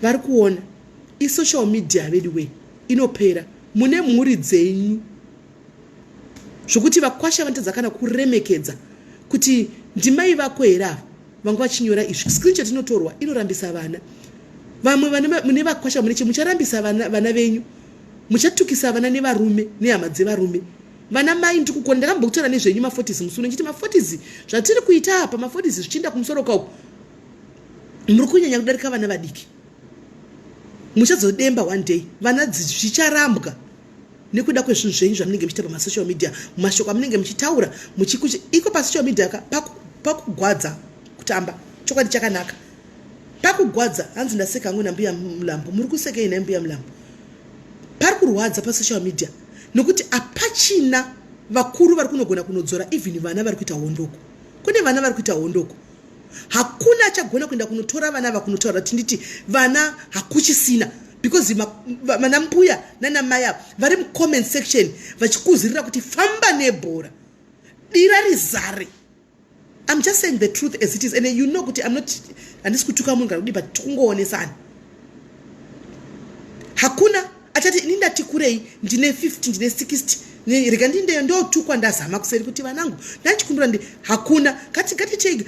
vari kuona. Isocial media vedu we inopera, mune mhuri dzenyu zvokuti vakwasha vanotadza kana kuremekedza kuti ndimai vako here ava vanga vachinyora izvi. Screenshot inotorwa inorambisa vana. Vamwe mune vakwasha mune che mucharambisa vana venyu, muchatukisa vana nevarume nehama dzevarume. Vana mai ndikukona, ndakambokutora nezvenyu ma40s musi uno nchiti ma40s zvatiri kuita apa, ma40s zvichienda kumusoro kauko, muri kunyanya kudarika vana vadiki. Muchazodemba one day, vana zvicharambwa nekuda kwezvinhu zvenyu zvamunenge muchiita pamasocial media, mumashoko amunenge muchitaura muchikuchi iko pasocial media ka pakugwadza kutamba chokwadi chakanaka pakugwadza. Hanzi ndaseka hangu nambuya Mulambo. Muri kusekei nhai mbuya Mulambo? Pari kurwadza pasocial media nokuti hapachina vakuru vari kunogona kunodzora even vana vari kuita hondoko. Kune vana vari kuita hondoko, hakuna achagona kuenda kunotora vana vakunotaura kuti nditi vana hakuchisina, because vana mbuya nana mai ava vari mucomment section vachikuzirira kuti famba nebhora dira rizare. I'm just saying the truth as it is, and you know kuti I'm not, handisi kutuka munhu kana kudi, but tikungoonesana. Hakuna achati ini ndati kurei, ndine 50, ndine 60, rega ndindeyo ndotukwa ndazama kuseri kuti vanangu ndachikumbira ndi hakuna. Ngatichege,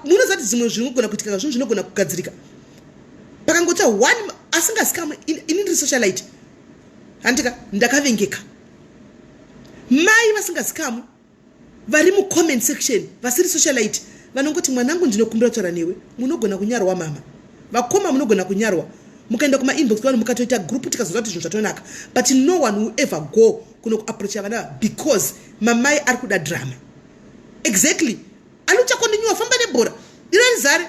munoziva kuti zvimwe zvinogona kuitika, zvinhu zvinogona kugadzirika pakangota one asingazikamwe. Ini ndiri socialite handika, ndakavengeka. Mai vasingazikamwe vari mucomment section vasiri socialite vanongoti mwanangu ndinokumbira kutaura newe, munogona kunyarwa. Mama vakoma munogona kunyarwa mukaenda kumainbox vanhu mukatoita group tikazoza kuti zvinhu zvatonaka, but no one will ever go kunokuapproacha vana because mamai ari kuda drama. Exactly, anochakondinyiwa famba nebhora iro rizare.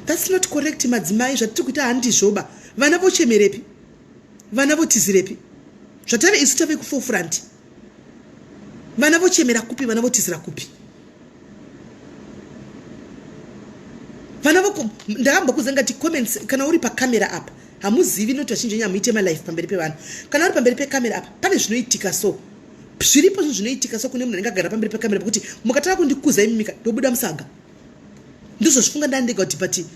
That's not correct madzimai, zvatiri kuita handizvoba. Vana vochemerepi? Vana votizirepi? Zvatave isu tave kuforefront, vana vochemera kupi? Vana votizira kupi? Vana voko ndakambokuza ngati comments kana uri pakamera apa hamuzivi noti vazhinji venyu hamuite malife pamberi pevanhu. Kana uri pamberi pekamera apa pane zvinoitika, so zviripo zvinhu zvinoitika. So kune munhu anenge agara pamberi pekamera pekuti mukatanga kundikuza imimika ndobuda musaga. Ndizozvifunga ndandega kuti but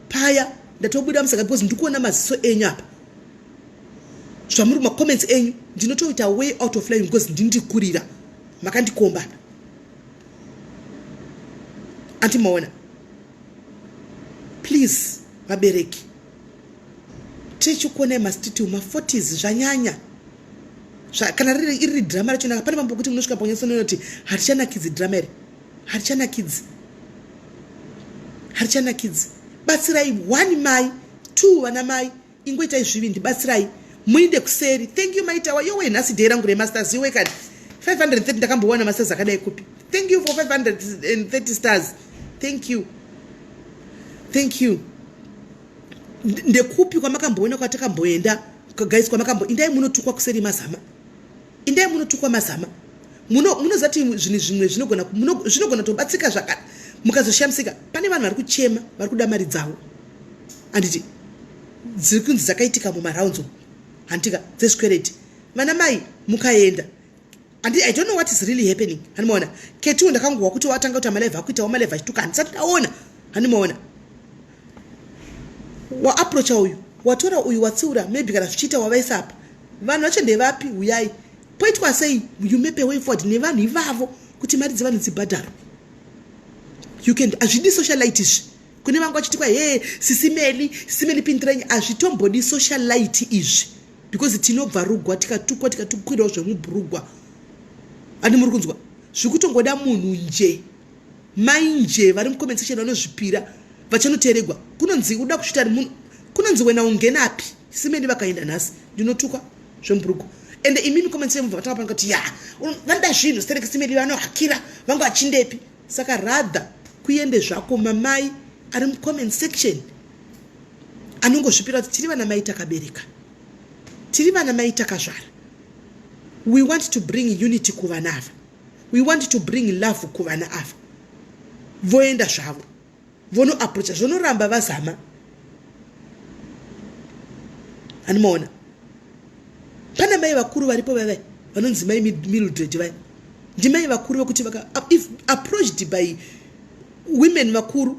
paya ndatobuda musaga because ndikuona maziso enyu apa zvamuri macomments enyu, ndinotoita way out of line because ndindikurira makandikomba apa. Andimaona, please vabereki, tichikuonai mastiti ma40s zvanyanya. Kana riri iri drama rachona, pane pambo kuti munosvika panyatsonoona kuti harichanakidzi drama iri, harichanakidzi, harichanakidzi. Batsirai one mai, two vana mai, ingoitai zvivindi, batsirai muinde kuseri. Thank you maitawa yowe, nhasi day rangu remasters iwe kani 530 ndakambowana masters akadai kupi? Thank you for 530 stars, thank you, thank you. Ndekupi kwamakamboona kwatakamboenda guys? Kwamakambo indai munotukwa kuseri mazama, indai munotukwa mazama. Munoziva kuti zvinhu zvimwe zvinogona kutobatsika zvaka mukazoshamisika. Pane vanhu vari kuchema, vari kuda mari dzavo, handiti dziri kunzi dzakaitika mumaraunzo, handitika dzezvikwereti. Vana mai mukaenda And I don't know what is really happening. Handimaona ketiwo ndakangohwa kuti watanga kuti amalive akuitawo malive achituka, handisati ndaona. Handimaona waaprocha uyu, watora uyu, watsiura, maybe kana zvichiita wavaisa apa. Vanhu vacho ndevapi? Uyai poitwa sei? You map a way forward nevanhu ivavo kuti mari dzevanhu dzibhadharwe. You can, hazvidi socialite izvi. Kune vanga vachiti kwa he sisimeli, sisimeli pindiranyi, hazvitombodi socialite izvi because tinobva rugwa tikatukwa tikatukwirawo zvemubhurugwa. Andi muri kunzwa zvikutongoda munhu nje mai nje vari mucomment section vanozvipira vachanoteregwa kunonzi uda kusvita munhu kunonzi wena ungenapi simeni vakaenda nhasi ndinotukwa zvemubhurugwa. Ende imimi comment section mubva matanga pano kuti ya vanoda zvinhu stereki simeni vanohakira vanga vachindepi. Saka rather kuende zvako mamai ari mucomment section anongozvipira kuti tiri vana mai takabereka, tiri vana mai takazvara. We want to bring unity kuvana ava, we want to bring love kuvana ava. Voenda zvavo vonoaprocha, zvonoramba vazama. Handimaona pana mai vakuru varipo vavai vanonzi mai Mildred vaya, ndimai vakuru vekuti vaka if approached by women vakuru,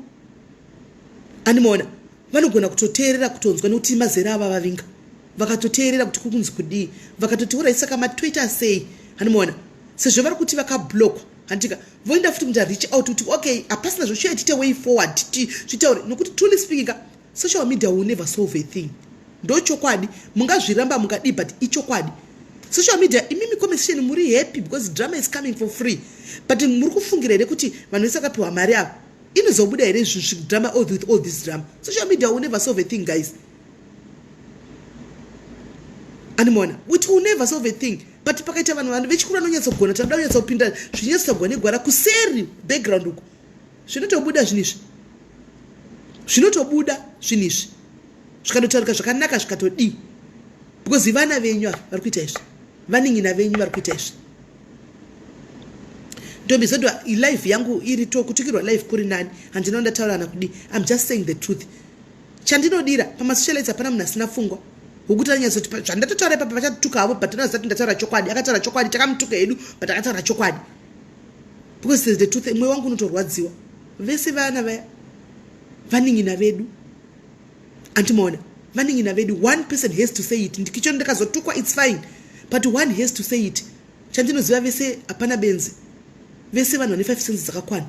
andimaona vanogona kutoteerera kutonzwa nekuti mazera ava vavinga vakatoteerera kuti kukunzi kudii, vakatoti orai saka matoita sei. Handimaona sezvo vari kuti vakablockwa, handika voenda futi kuita reach out kuti okay hapasina zvoshuya tiite way forward zvitaure nokuti truly speaking ka social media will never solve a thing. Ndochokwadi, mungazviramba mungadii but ichokwadi. Social media imimi comment section muri happy because drama is coming for free, but muri kufungira here kuti vanhu vese vakapiwa mari ava inozobuda here drama all with all this drama? Social media will never solve a thing, guys. Animona it will never solve a thing, but pakaita vanhu vanhu vechikuru vanonyatsogona tanoda kunyatsopinda zvinyatsogwa negwara kuseri background uko zvinotobuda zvinhu izvi, zvinotobuda zvinhu izvi zvikatotaurika zvakanaka zvikatodii, because vana venyu ava vari kuita izvi, vanin'ina venyu vari kuita izvi. Ndombi zodwa live yangu iri to kutukirwa live kuri nani, handina ndataurana kudii. I'm just saying the truth. Chandinodira pamasocialites hapana munhu asina pfungwa wokuti anyatsoti zvandatotaura ipapa vachatuka havo, but anoziva kuti ndataura chokwadi. Akataura chokwadi, takamutuka hedu but akataura chokwadi because the truth. Mwoyo wangu unotorwadziwa vese vana vaya vanin'ina vedu, andimaona vanin'ina vedu. One person has to say it. Ndikicho ndakazotukwa, it's fine, but one has to say it. Chandinoziva vese hapana benzi, vese vanhu vane 5 cents dzakakwana,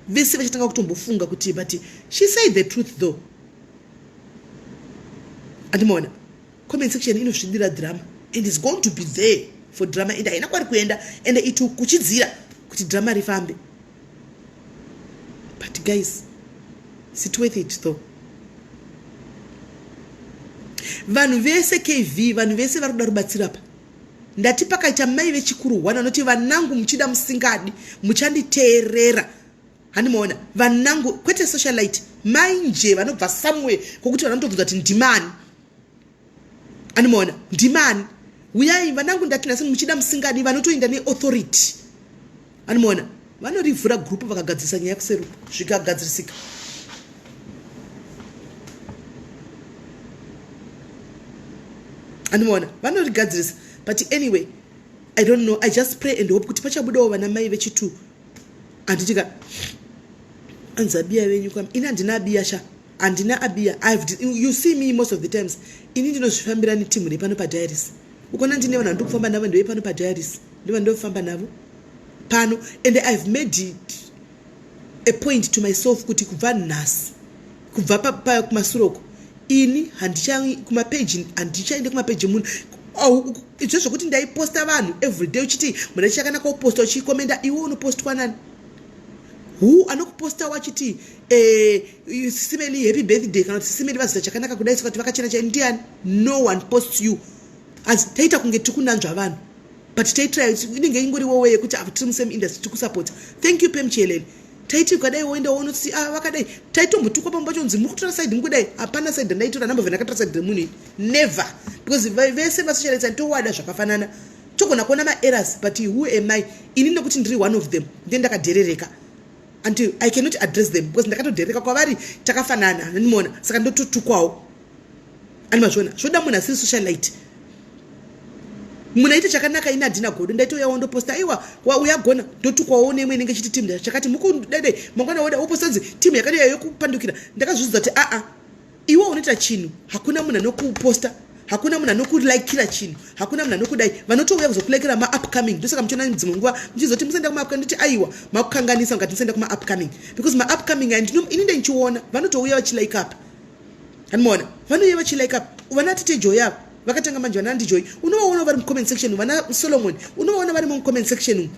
vese vachatanga kutombofunga kuti but she said the truth though. Andimaona comment section inosvidira drama and is going to be there for drama and haina kwari kuenda and it will kuchidzira kuti drama rifambe. But guys, is it worth it though? Vanhu vese kv, vanhu vese vari kuda rubatsiro apa. Ndati pakaita mai vechikuru one vanoti vanangu muchida musingadi muchanditeerera. Handimaona vanangu, kwete socialite, mai nje vanobva somewhere kwokuti vanotobvunza kuti ndimani. Andimaona ndimani, uyai vanangu, ndati nhasi muchida musingadi vanotoenda neauthority. Andimaona vanorivhura group vakagadzirisa nyaya kuserupo zvikagadzirisika. Andimaona vanorigadzirisa. But anyway, I don't know, I just pray and hope kuti pachabudawo vana mai vechitu. Handitika anzi abiya venyu kwam ini handina abiya sha, handina abiya. You see me most of the times ini ndinozvifambira netimu repano padiaries. Ukona ndine vanhu vandiri kufamba navo ndeve pano padiaries, ndovandinofamba navo pano. And I've made it a point to myself kuti kubva nhasi, kubva kumasuroko ini handicha kumapeji, handichaende kumapeji emunhu. Izvo zvokuti ndaiposta vanhu everyday uchiti munhu achichakanaka uposta uchikomenda, iwe unopostwa nani? Who anokuposta wachiti eh, sisimeli happy birthday kana kuti sisimeli vazita chakanaka kudai saka kuti vakachena chai ndiani? No one posts you. As taita kunge tiri kunanzva vanhu but taitry inenge ingoriwo way yekuti apa tiri musame industry tikusapota. Thank you Pem Chelele. Taiti ukadai woenda wonoti ah vakadai, taitombotukwa pamwe pacho nzi muri kutora side mukudai. Hapana side ndaitora, ndambobva ndakatora side remunhu ini, never, because vese vasocialites towada zvakafanana. Togona kuona maerrors but who am I ini nekuti ndiri one of them ndiye ndakadherereka until I cannot address them because ndakatodherereka kwavari takafanana. Ndimona saka ndototukwawo. Ani mazviona zvoda munhu asiri socialite. Munhu aite chakanaka, ini handina godo, ndaitouyawo ndoposta, aiwa uyagona, ndotukwawo neimwe inenge ichiti timu chakati mukudede, mangwana woda woposta nzi timu yakadii yokupandukira. Ndakazviudza kuti aa, iwe unoita chinhu, hakuna munhu anokuposta, hakuna munhu anokulikira chinhu, hakuna munhu anokudai. Vanotouya kuzokulekera maupcoming. Ndosaka muchiona dzimwe nguva muchizoti musaenda kumaupcoming. Ndoti aiwa, makukanganisa mukati musaenda kumaupcoming, because maupcoming aya ini ndenchiona vanotouya vachilike up. Anomaona vanouya vachilike up. Vana Tete Joy ava vakatanga manje, vana Andijoy unovaona vari mucomment section, vana Solomon unovaona vari mucomment section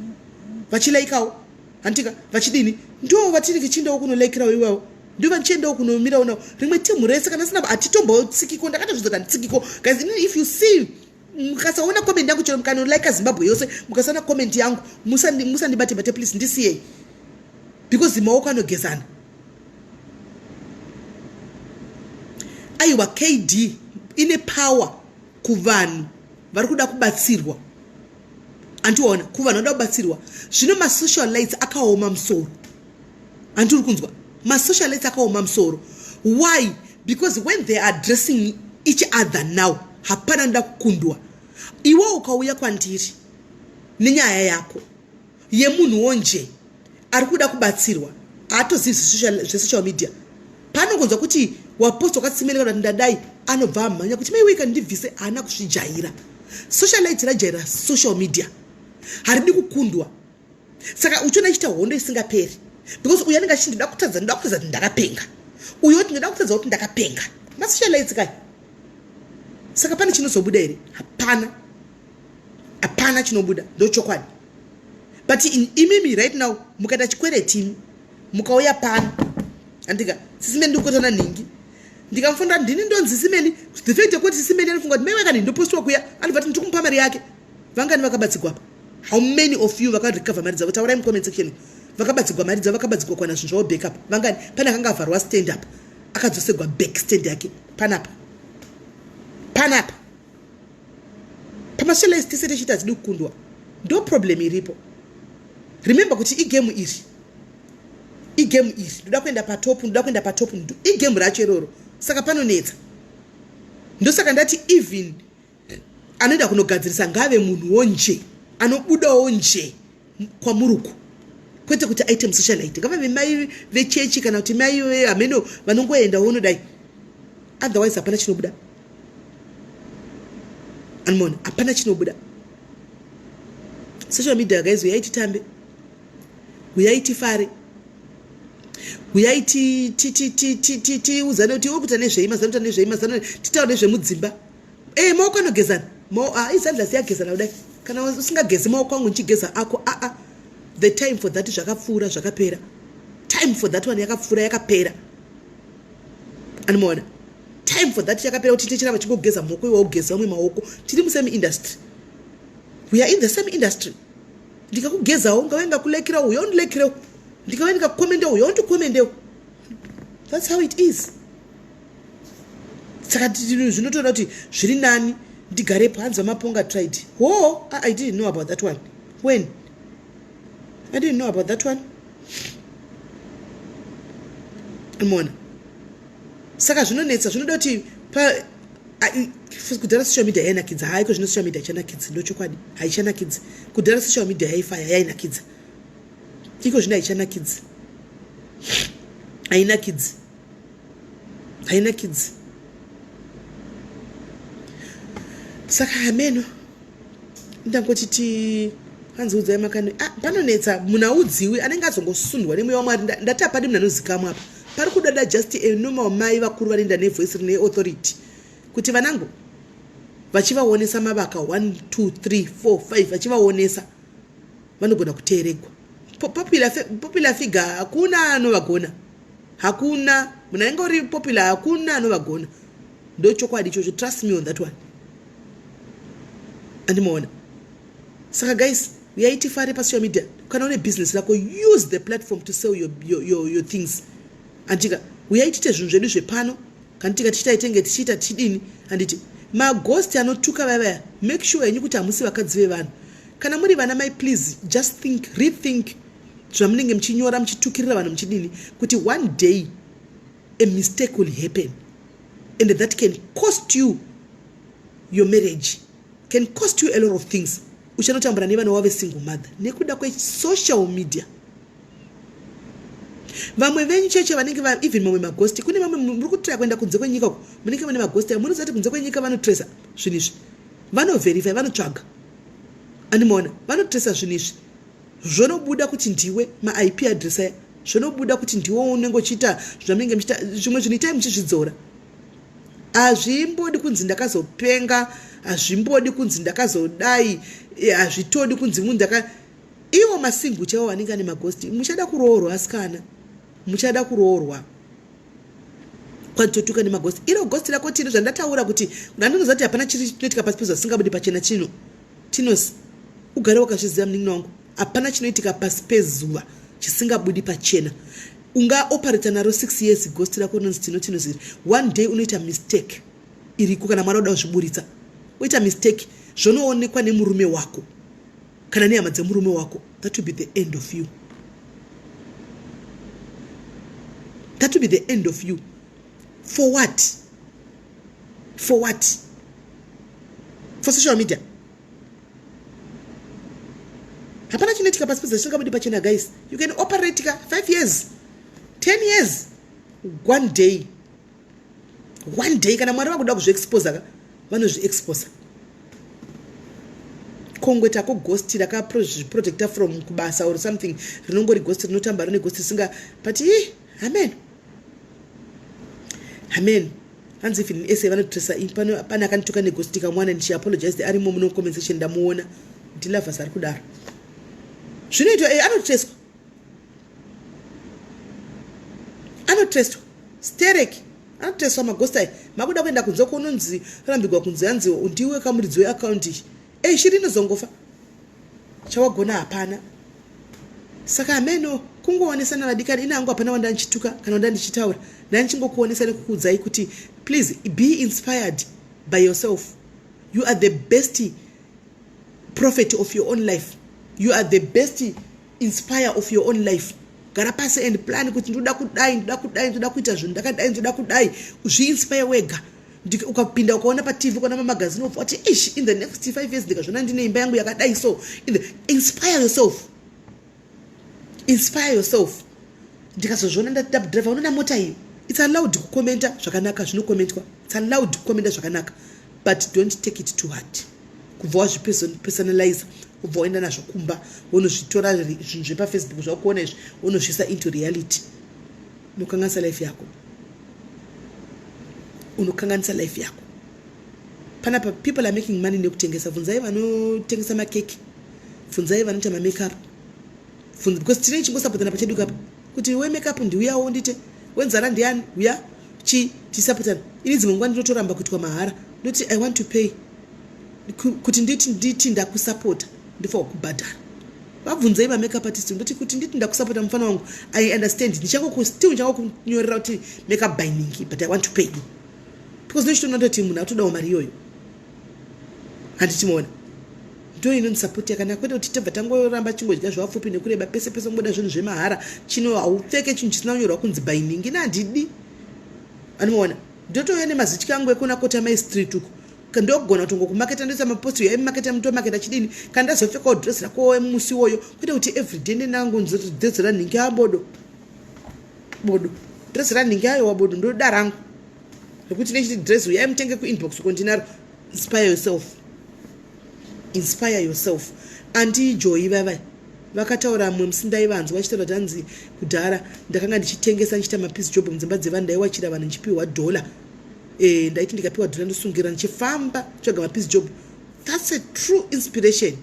vachilaikawo, handitika vachidini. Ndo vatiri kichiendawo kunolaikirawo iwawo, ndo vachiendawo kunomirawo nawo rimwe timu rese. Kana sina hatitombotsikiko, ndakatozvidza kuti handitsikiko. Guys, if you see, mukasaona comment yangu, chero mukanolaika Zimbabwe yose, mukasaona comment yangu, musandibate bate, please, ndisiyei, because maoko anogezana. Aiwa, KD ine power kuvanhu vari kuda kubatsirwa, andiona kuvanhu vanoda kubatsirwa. Zvino masocial lights akaoma musoro, handiri kunzwa, masocial lights akaoma musoro. Why? Because when they are addressing each other now, hapana nda kukundwa. Iwe ukauya kwandiri nenyaya yako yemunhuwo nje ari kuda kubatsirwa, haatozivi zvesocial media, paanongonzwa kuti wapost wakatsimela kana kuti ndadai, anobva amhanya kuti maiweka ndibvise. Haana kuzvijaira. Socialite rajaira social media, haridi kukundwa. Saka uchiona ichiita hondo isingaperi, because uyo anenge achiti, "Ndoda kutadza, ndoda kutadza kuti ndakapenga," uyo kuti, "Ndoda kutadza kuti ndakapenga." Masocialites kai. Saka pane chinozobuda here? Hapana, hapana chinobuda, ndochokwadi. But imimi right now mukaita chikweretini, mukauya pano, andika sisimeni, ndikukotana nhingi, ndikamufonera, ndini ndonzi Simeli. The fact yekuti Sisimeli anofunga kuti maiwe kani ndopostiwa kuya, anobva ti ndikumupa mari yake. Vangani vakabatsigwa pa? How many of you vakarecover mari dzavo? Taurai mucomment section. Vakabatsigwa mari dzavo, vakabatsigwa kwana zvinhu zvavo backup, vangani? Pane akanga avharwa stand up, akadzosegwa back stand yake panapa, panapa pamasocialite. Tese tichiita hadzidi kukundwa, ndo problem iripo. Remember kuti igame iri, igame iri, ndoda kuenda patop, ndoda kuenda patop, igame racho iroro. Saka panonetsa. Ndosaka ndati even anoenda kunogadzirisa ngave munhuwo nje anobudawo nje kwamuruku, kwete kuti aite musocialite. Ngavave mai vechechi kana kuti mai hameno vanongoendawo unodai, otherwise hapana chinobuda. Anmona hapana chinobuda. Social media, guys, uyai titambe, uyai tifare, uyai tiudzane kuti iwe kuita nezvei mazano, kuita nezvei mazano, titaure nezvemudzimba. E, maoko anogezana, izandla ziyagezana kudai. Kana usingagezi maoko angu, ndichigeza ako, aa, the time for that zvakapfuura, zvakapera. Time for that one yakapfuura, yakapera. Anomaona, time for that yakapera, kuti tichiramba chingogeza maoko, iwe ugeza vamwe maoko. Tiri musame industry, we are in the same industry. Ndikakugezawo, ngave ngakulekerawo, uya undilekerewo. Ndikave ndikakukomendewo, uya undikomendewo. That's how it is. Saka zvinotoda kuti zviri nani ndigarepo. Hanzi vaMaponga tried ho. I didn't know about that one. When? I didn't know about that one. Mona, saka zvinonetsa, zvinoda kuti kudhara social media yainakidza. Haiko zvino social media haichanakidzi, ndochokwadi, haichanakidzi. Kudhara social media yaifaya, yainakidza. Iko zvino haichanakidzi, hainakidzi, hainakidzi. Saka hameno, ndangoti ti hanzi udzai makani. Ah, panonetsa, munhu audziwi, anenge azongosundwa nemweya waMwari. Ndati hapadi munhu anozikamwa apa, pari kudada just a normal mai vakuru vanoenda nevoice rine authority kuti vanangu, vachivaonesa mavaka 1 2 3 4 5, vachivaonesa, vanogona kuteeregwa. Popular figure hakuna anovagona, hakuna munhu anenge uri popular, hakuna anovagona. Ndo chokwadi ichocho, trust me on that one. Andimaona. Saka guys, uyai tifare pasocial media. Kana une business rako, use the platform to sell your things. Andika uyai tiite zvinhu zvedu zvepano. Kana tika tichiita itenge tichiita tichidini, handiti maghost anotuka vaya vaya, make sure henyu kuti hamusi vakadzi vevanhu. Kana muri vana mai, please just think, rethink zvamunenge muchinyora, muchitukirira vanhu, muchidini, kuti one day a mistake will happen and that can cost you your marriage. Can cost you a lot of things. Uchanotambura nevana wave single mother nekuda kwesocial media. Vamwe venyu cheche vanenge even mamwe magosti, kune vamwe muri kutraya kuenda kunze kwenyika uko, munenge mune magosti ayo. Munoziva kuti kunze kwenyika vanotresa zvinhu izvi, vanoverify, vanotsvaga, andimaona, vanotresa zvinhu izvi, zvonobuda kuti ndiwe maip address aya, zvonobuda kuti ndiwe unenge uchiita zvamunenge muchiita. Zvimwe zvinhu itai muchizvidzora. Hazvimbodi kunzi ndakazopenga, hazvimbodi kunzi ndakazodai, hazvitodi kunzi munhu ndaka iwo masingu chaiwo anenge ane magosti. Muchada kuroorwa, asikana, muchada kuroorwa kwatotuka nemagosti. Iro gosti rako tino zvandataura kuti ndandinoziva kuti hapana chiri chinoitika pasi pezuva singabudi pachena. Chino tinos ugare wakazviziva, munin'ina wangu, hapana chinoitika pasi pezuva chisingabudi pachena. Ungaoperata naro 6 years ghost rako rinonzi tino tinoziri, one day unoita mistake iriko. Kana mwari uda kuzviburitsa, uita mistake, zvonoonekwa nemurume wako kana nehama dzemurume wako. That will be the end of you. That will be the end of you. For what? For what? For social media? Hapana chinoitika pasi pezuva chisingabudi pachena, guys. You can operate ka 5 years, 10 years, one day, one day, kana mwari vakuda kuzviexposa ka, vanozviexposa. Kongwetako ghost rakaprotecta from kubasa or something, rinongori ghost rinotamba rine ghost risinga, but i amen, amen. Hanzi even in SA vanotresa. Pane akandituka neghost kamwana, ndichiapologize, arimo muno comment section, ndamuona, ndilavhas ari kudaro. Zvinoitwa, anotreswa, anotreswa sterek, anotreswa magosti aya. Makuda kuenda kunze kunonzi rambigwa kunze, hanzi ndiwe kamuridzi weakaunti iyi. Ei, shiri inozongofa, chawagona hapana. Saka ameno, kungoonesana vadikani. Ina hangu hapana wanda ndichituka kana wanda ndichitaura, ndandichingokuonesa nekukuudzai kuti please be inspired by yourself. You are the best prophet of your own life. You are the best inspire of your own life. Gara pasi and plan kuti ndoda kudai, ndoda kudai, ndoda kuita zvinhu ndakadai, ndoda kudai. Zviinspire wega. Ukapinda ukaona paTV, ukaona mamagazini, obva wati, "Ish, in the next 5 years ndikazviona ndine imba yangu yakadai." So inspire yourself, inspire yourself. Ndikazozviona ndadriver, unoona mota iyo. It's allowed kukomenta zvakanaka, zvinokomentwa. It's allowed kukomenta zvakanaka, but don't take it too hard, kubva wazvipersonalize, kubva waenda nazvo kumba, wonozvitora zvinhu zvepaFacebook zvakuona izvi, wonozviisa into reality. Unokanganisa life yako, unokanganisa life yako. Panapa people are making money nekutengesa. Bvunzai vanotengesa makeki, bvunzai vanoita mamakeup, because tine chingosapotana pachedu kapa kuti wemakeup ndiuyawo, ndite wenzara ndiani, uya chi tisapotana. Ini dzimwe nguva ndinotoramba kuitwa mahara, ndoti I want to pay. Kuti nditi ndakusapota, ndifanwa kubhadhara. Vabvunzei mamakeup artist. Ndoti kuti nditi ndakusapota, mufana wangu, I understand, still ndichangokunyorera kuti makeup by ningi, but I want to pay you, because ndochitoona kuti munhu atodawo mari iyoyo. Handitimaona ndo inonzi support yakanaka, kwete kuti tobva tangoramba chingodya zvavapfupi nekureba pese pese, ngoda zvinhu zvemahara. Chino haupfeke chinhu chisina kunyorwa kunzi by ningi, nandidi anomaona. Ndotouya nemazitya angu ekuna Kota Mai Street uko, ndogona kutongokumaketa, ndoisa maposti yaimaketa, mutomaketa chidini kana ndazopfekawo dress rako musi iwoyo, kwete kuti everyday nenangu dress ranhingi abodo bodo, dress ranhingi ayowa bodo, ndoda rangu rekuti nechiti dress uyai mutenge kuinbox uko ndinaro. Inspire yourself, inspire yourself. Andijoyi vavai vakataura mumwe musi, ndaivanzwa vachitaura kuti hanzi kudhara ndakanga ndichitengesa, ndichiita mapiece job mudzimba dzevanhu, ndaiwachira vanhu ndichipiwa dhola. Ndaiti ndikapiwa dhola ndosungira ndichifamba tsvaga mapiece job. That's a true inspiration,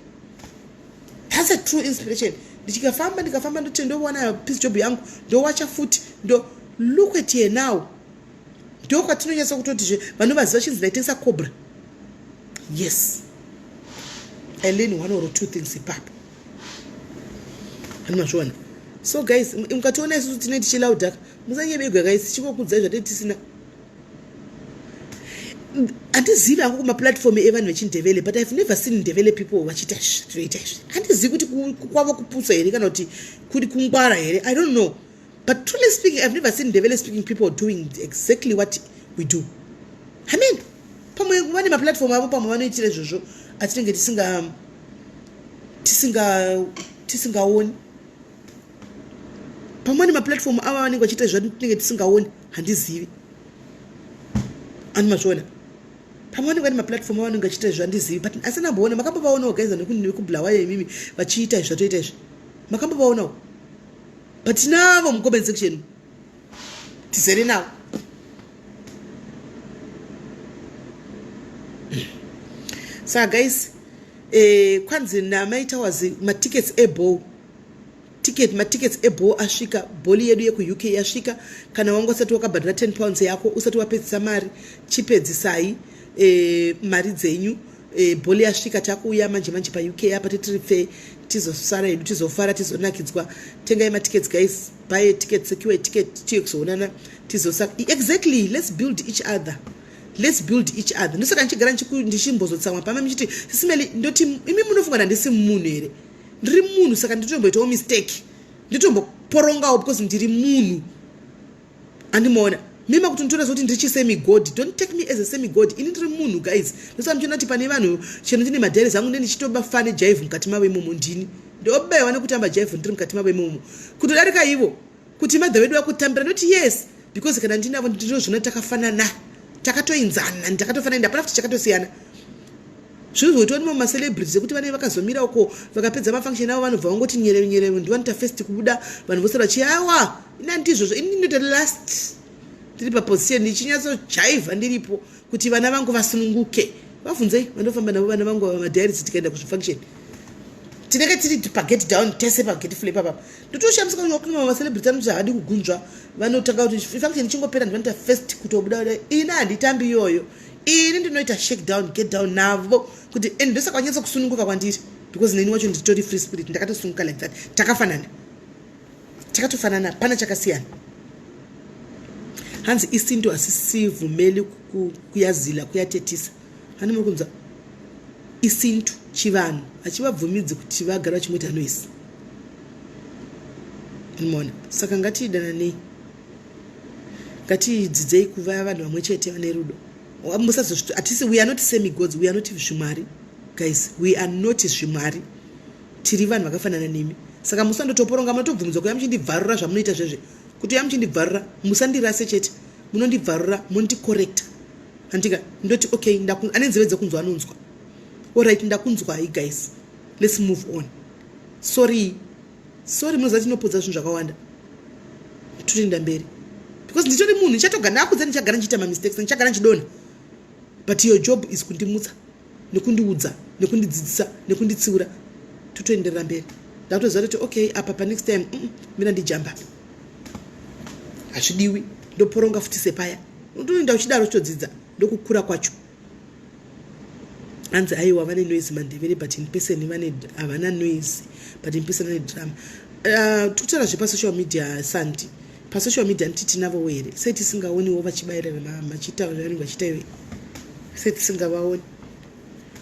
that's a true inspiration. Ndichikafamba, ndikafamba, ndoti ndowana piece job yangu, ndowacha futi, ndo look at here now. Ndo kwatinonyatsa kutotizve vanovaziva chinzi ndaitengesa cobra. Yes, I learn one or two things ipapo, hani mazviona. So guys, mukationa isusu tine tichilaudhaka, musanyebegwa guys, chingokudzai zvatei tisina. Handizivi hangu kumaplatform evanhu vechindevele, but I've never seen Ndevele people vachiita izvi tinoita izvi. Handizivi kuti kwavo kupusa here kana kuti kuri kungwara here, I don't know, but truly speaking, I've never seen Ndevele speaking people doing exactly what we do. I mean, pamwe vane maplatform avo, pamwe vanoitira izvozvo. atinenge tisinga tisinga tisingaoni pamwe nemaplatform ava vanenge vachiita zvatinenge tisingaoni handizivi ani mazviona pamwe vanenge vane maplatform avanenge vachiita izvo handizivi but asi ndamboona makambovaonawo guys nekubulawayo imimi vachiita izvi zvatoita izvi makambovaonawo but tinavo mucomment section tizere navo saka guys eh, kwanzi namaita wazi matickets ebow ticket matickets eball asvika bholi yedu yekuuk yasvika kana wanga usati wakabhadhara 10 pounds yako usati wapedzisa mari chipedzisai e, mari dzenyu e, bholi yasvika takuuya manje manje pauk apa titiri pfe tizosara hedu tizofara tizonakidzwa tengai matickets guys buy a ticket secure a ticket tiye kuzoonana tizosa exactly let's build each other let's build each other ndosaka ndichigara ndichimbozotsamwa pama muchiti sisimeli ndoti imi munofunga ndandisi munhu here ndiri munhu saka nditomboitawo mistake nditomboporongawo because ndiri munhu andimoona mima kuti nditora zvokuti ndiri chisemigod don't take me as a semigod ini ndiri munhu guys ndosaka muchiona kuti pane vanhu chero ndine madhairis angu ndendichitoba fane jaivhu mukati mavo imomo ndini ndobaiwa nekutamba jaivhu ndiri mukati mavo imomo kutodarika ivo kuti mother vedu vakutambira ndoti yes because kana ndinavo ndinozviona takafanana takatoinzana ndakatofanana ndapana futi chakatosiyana zvinozoitwa nimo macelebrities ekuti vanenge vakazomira uko vakapedza mafunction avo vanobva vangoti nyerere nyerere ndivanoita first kubuda vanhu vose vachiawa ini handizvozvo ini ndinoita last ndiri paposition ndichinyatsojaivha ndiripo kuti vana vangu vasununguke vabvunzei vandofamba navo vana vangu ava madiaries tikaenda kuzvifunction tinenge tiri paget down tese paget flip apapa ndotoshamisika kuti wakunoma macelebrity anoti haadi kugunzva vanotanga kuti function ichingopera ndivanoita first kutobuda ini handitambi iyoyo ini ndinoita shake down get down navo kuti and ndosaka vanyatsa kusununguka kwandiri because neni wacho nditori free spirit ndakatosunguka like that takafanana takatofanana pana chakasiyana hanzi isinto asisivumeli kuyazila kuyatetisa hani muri kunzwa isintu chivanhu hachivabvumidzi kuti vagara vachingoita noise mona saka ngatiidananei ngatidzidzei kuva vanhu vamwe chete vane rudo musazozviti we are not semi gods we are not zvimwari guys we are not zvimwari tiri vanhu vakafanana nemi saka musandotoporonga munotobvumidzwa kuya muchindibvarura zvamunoita zvezve kuti ya muchindibvarura musandirase chete munondibvarura mondicorrecta handika ndoti okay ane nzeve dzekunzwa anonzwa orit ndakunzwai guys let's move on sorry sorry munoziva tinopodza zvinhu zvakawanda totoenda mberi because nditori munhu ndichatoga ndakudza ndichagara ndichiita mamistakes ndichagara ndichidonha but your job is kundimutsa nekundiudza nekundidzidzisa nekunditsiura totoenderera mberi ndakutoziva kuti okay apa panext time mina ndijamba hazvidiwi ndoporonga futi sepaya unotoenda uchidaro uchitodzidza ndokukura kwacho hanzi aiwa vane noise mandevere but in person vane havana noise but in person vane drama uh, tikutaura zvepasocial media sandi pasocial media nditi tinavowo here sei tisingaoniwo vachibairana machiita zvavanenge vachiita iwe sei tisingavaoni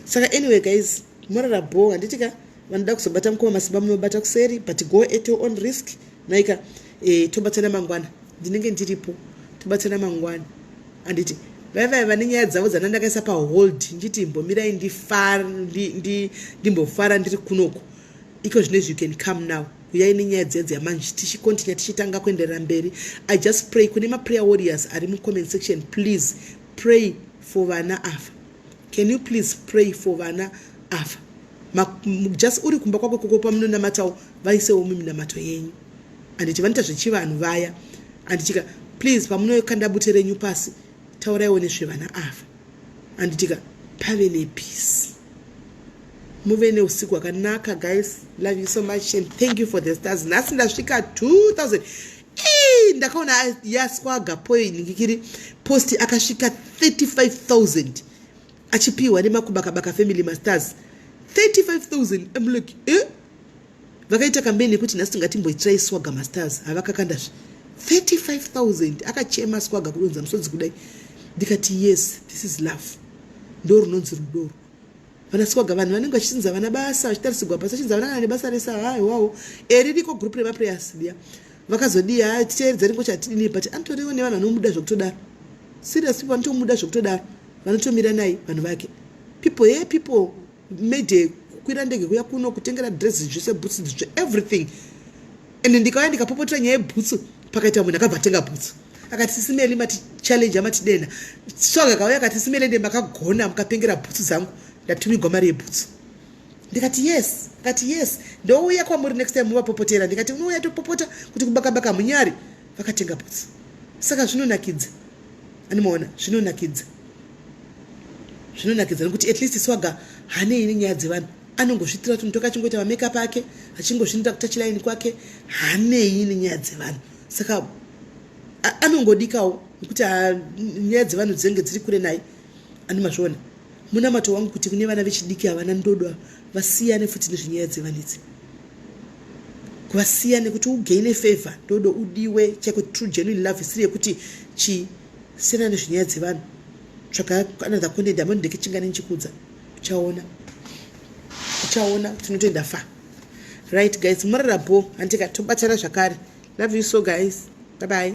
saka anyway guys morara bho handiti ka vanoda kuzobata mukoma masimba munobata kuseri but go at your own risk naika e, tobatana mangwana ndinenge ndiripo tobatana mangwana handiti vaya vaya vane nyaya dzavo dzana ndakaisa pahold ndichiti imbomirai ndimbofara ndiri kunoko iko zvinezvi you can come now uyai nenyaya dziya dziya manje tichikontinya tichitanga kuenderera mberi i just pray kune maprayer warriors ari mucomment section please pray for vana ava can you please pray for vana ava just uri kumba kwako koko pamunonamatawo vaisewo muminamato yenyu anditi vanoita zvechivanhu vaya anditika please pamunokanda bute renyu pasi tauraiwo nezvevana ava anditika pave nepeace muve neusiku hwakanaka guys love you so much and thank you for the stars nhasi ndasvika 2000 Ii, ndakaona yaswaga poiningikiri post akasvika 35000 achipiwa nemakubakabaka family masters 35000 I'm like eh? Vakaita kambeni yekuti nhasi tingatimboitirai swaga masters havakakandazve 35000 akachema swaga kudonza musodzi kudai ndikati yes this is love ndo runonzi rudo vana swaga vanhu vanenge vachinzi havana basa vachitarisigwa pasi vachinzi havana kana nebasa rese haiwawo eririko group remaprayers liya vakazodii ha tichaeredza ringo chatidini but anotoriwo nevanhu vanomuda zvekutodaro serious people vanotomuda zvekutodaro vanotomira naye vanhu vake people he people. Made kukwira ndege kuya kuno, kutengera dress zvese, bhutsu dzitsve, everything. And ndikauya ndikapopotera nyaya yebhutsu, pakaita munhu akabva atenga bhutsu, akati, "Sisi Melly, mati challenge, amatidena." Swaga akauya akati, "Sisi Melly, ende makagona, mukapengera bhutsu dzangu, ndatumigwa mari yebhutsu." Ndikati, "Yes." Akati, "Yes, ndouya kwamuri next time muvapopotera." Ndikati, "Unouya topopota kuti kubakabaka munyari." Vakatenga bhutsu. Saka zvinonakidza, animaona, zvinonakidza, zvinonakidza nekuti at least Swaga hanei nenyaya dzevanhu. Anongozviitira kuti mutoka, achingoita mamakeup ake, achingozvinita kutachilaini kwake, hanei nenyaya dzevanhu. Saka anongodikawo nekuti nyaya dzevanhu dzinenge dziri kure naye. Animazviona. Munamato wangu kuti kune vana vechidiki havana ndodo, vasiyane futi nezvenyaya dzevanhu idzi, kuvasiyane kuti ugaine favor, ndodo, udiwe chaiko, true genuine love isiri yekuti chisiyana nezvenyaya dzevanhu. Tsvaka another content amanondeke chingane nchikudza, uchaona, uchaona tinotoenda fa. Right guys, murarabo, handika tobatana zvakare. Love you so guys, bye bye.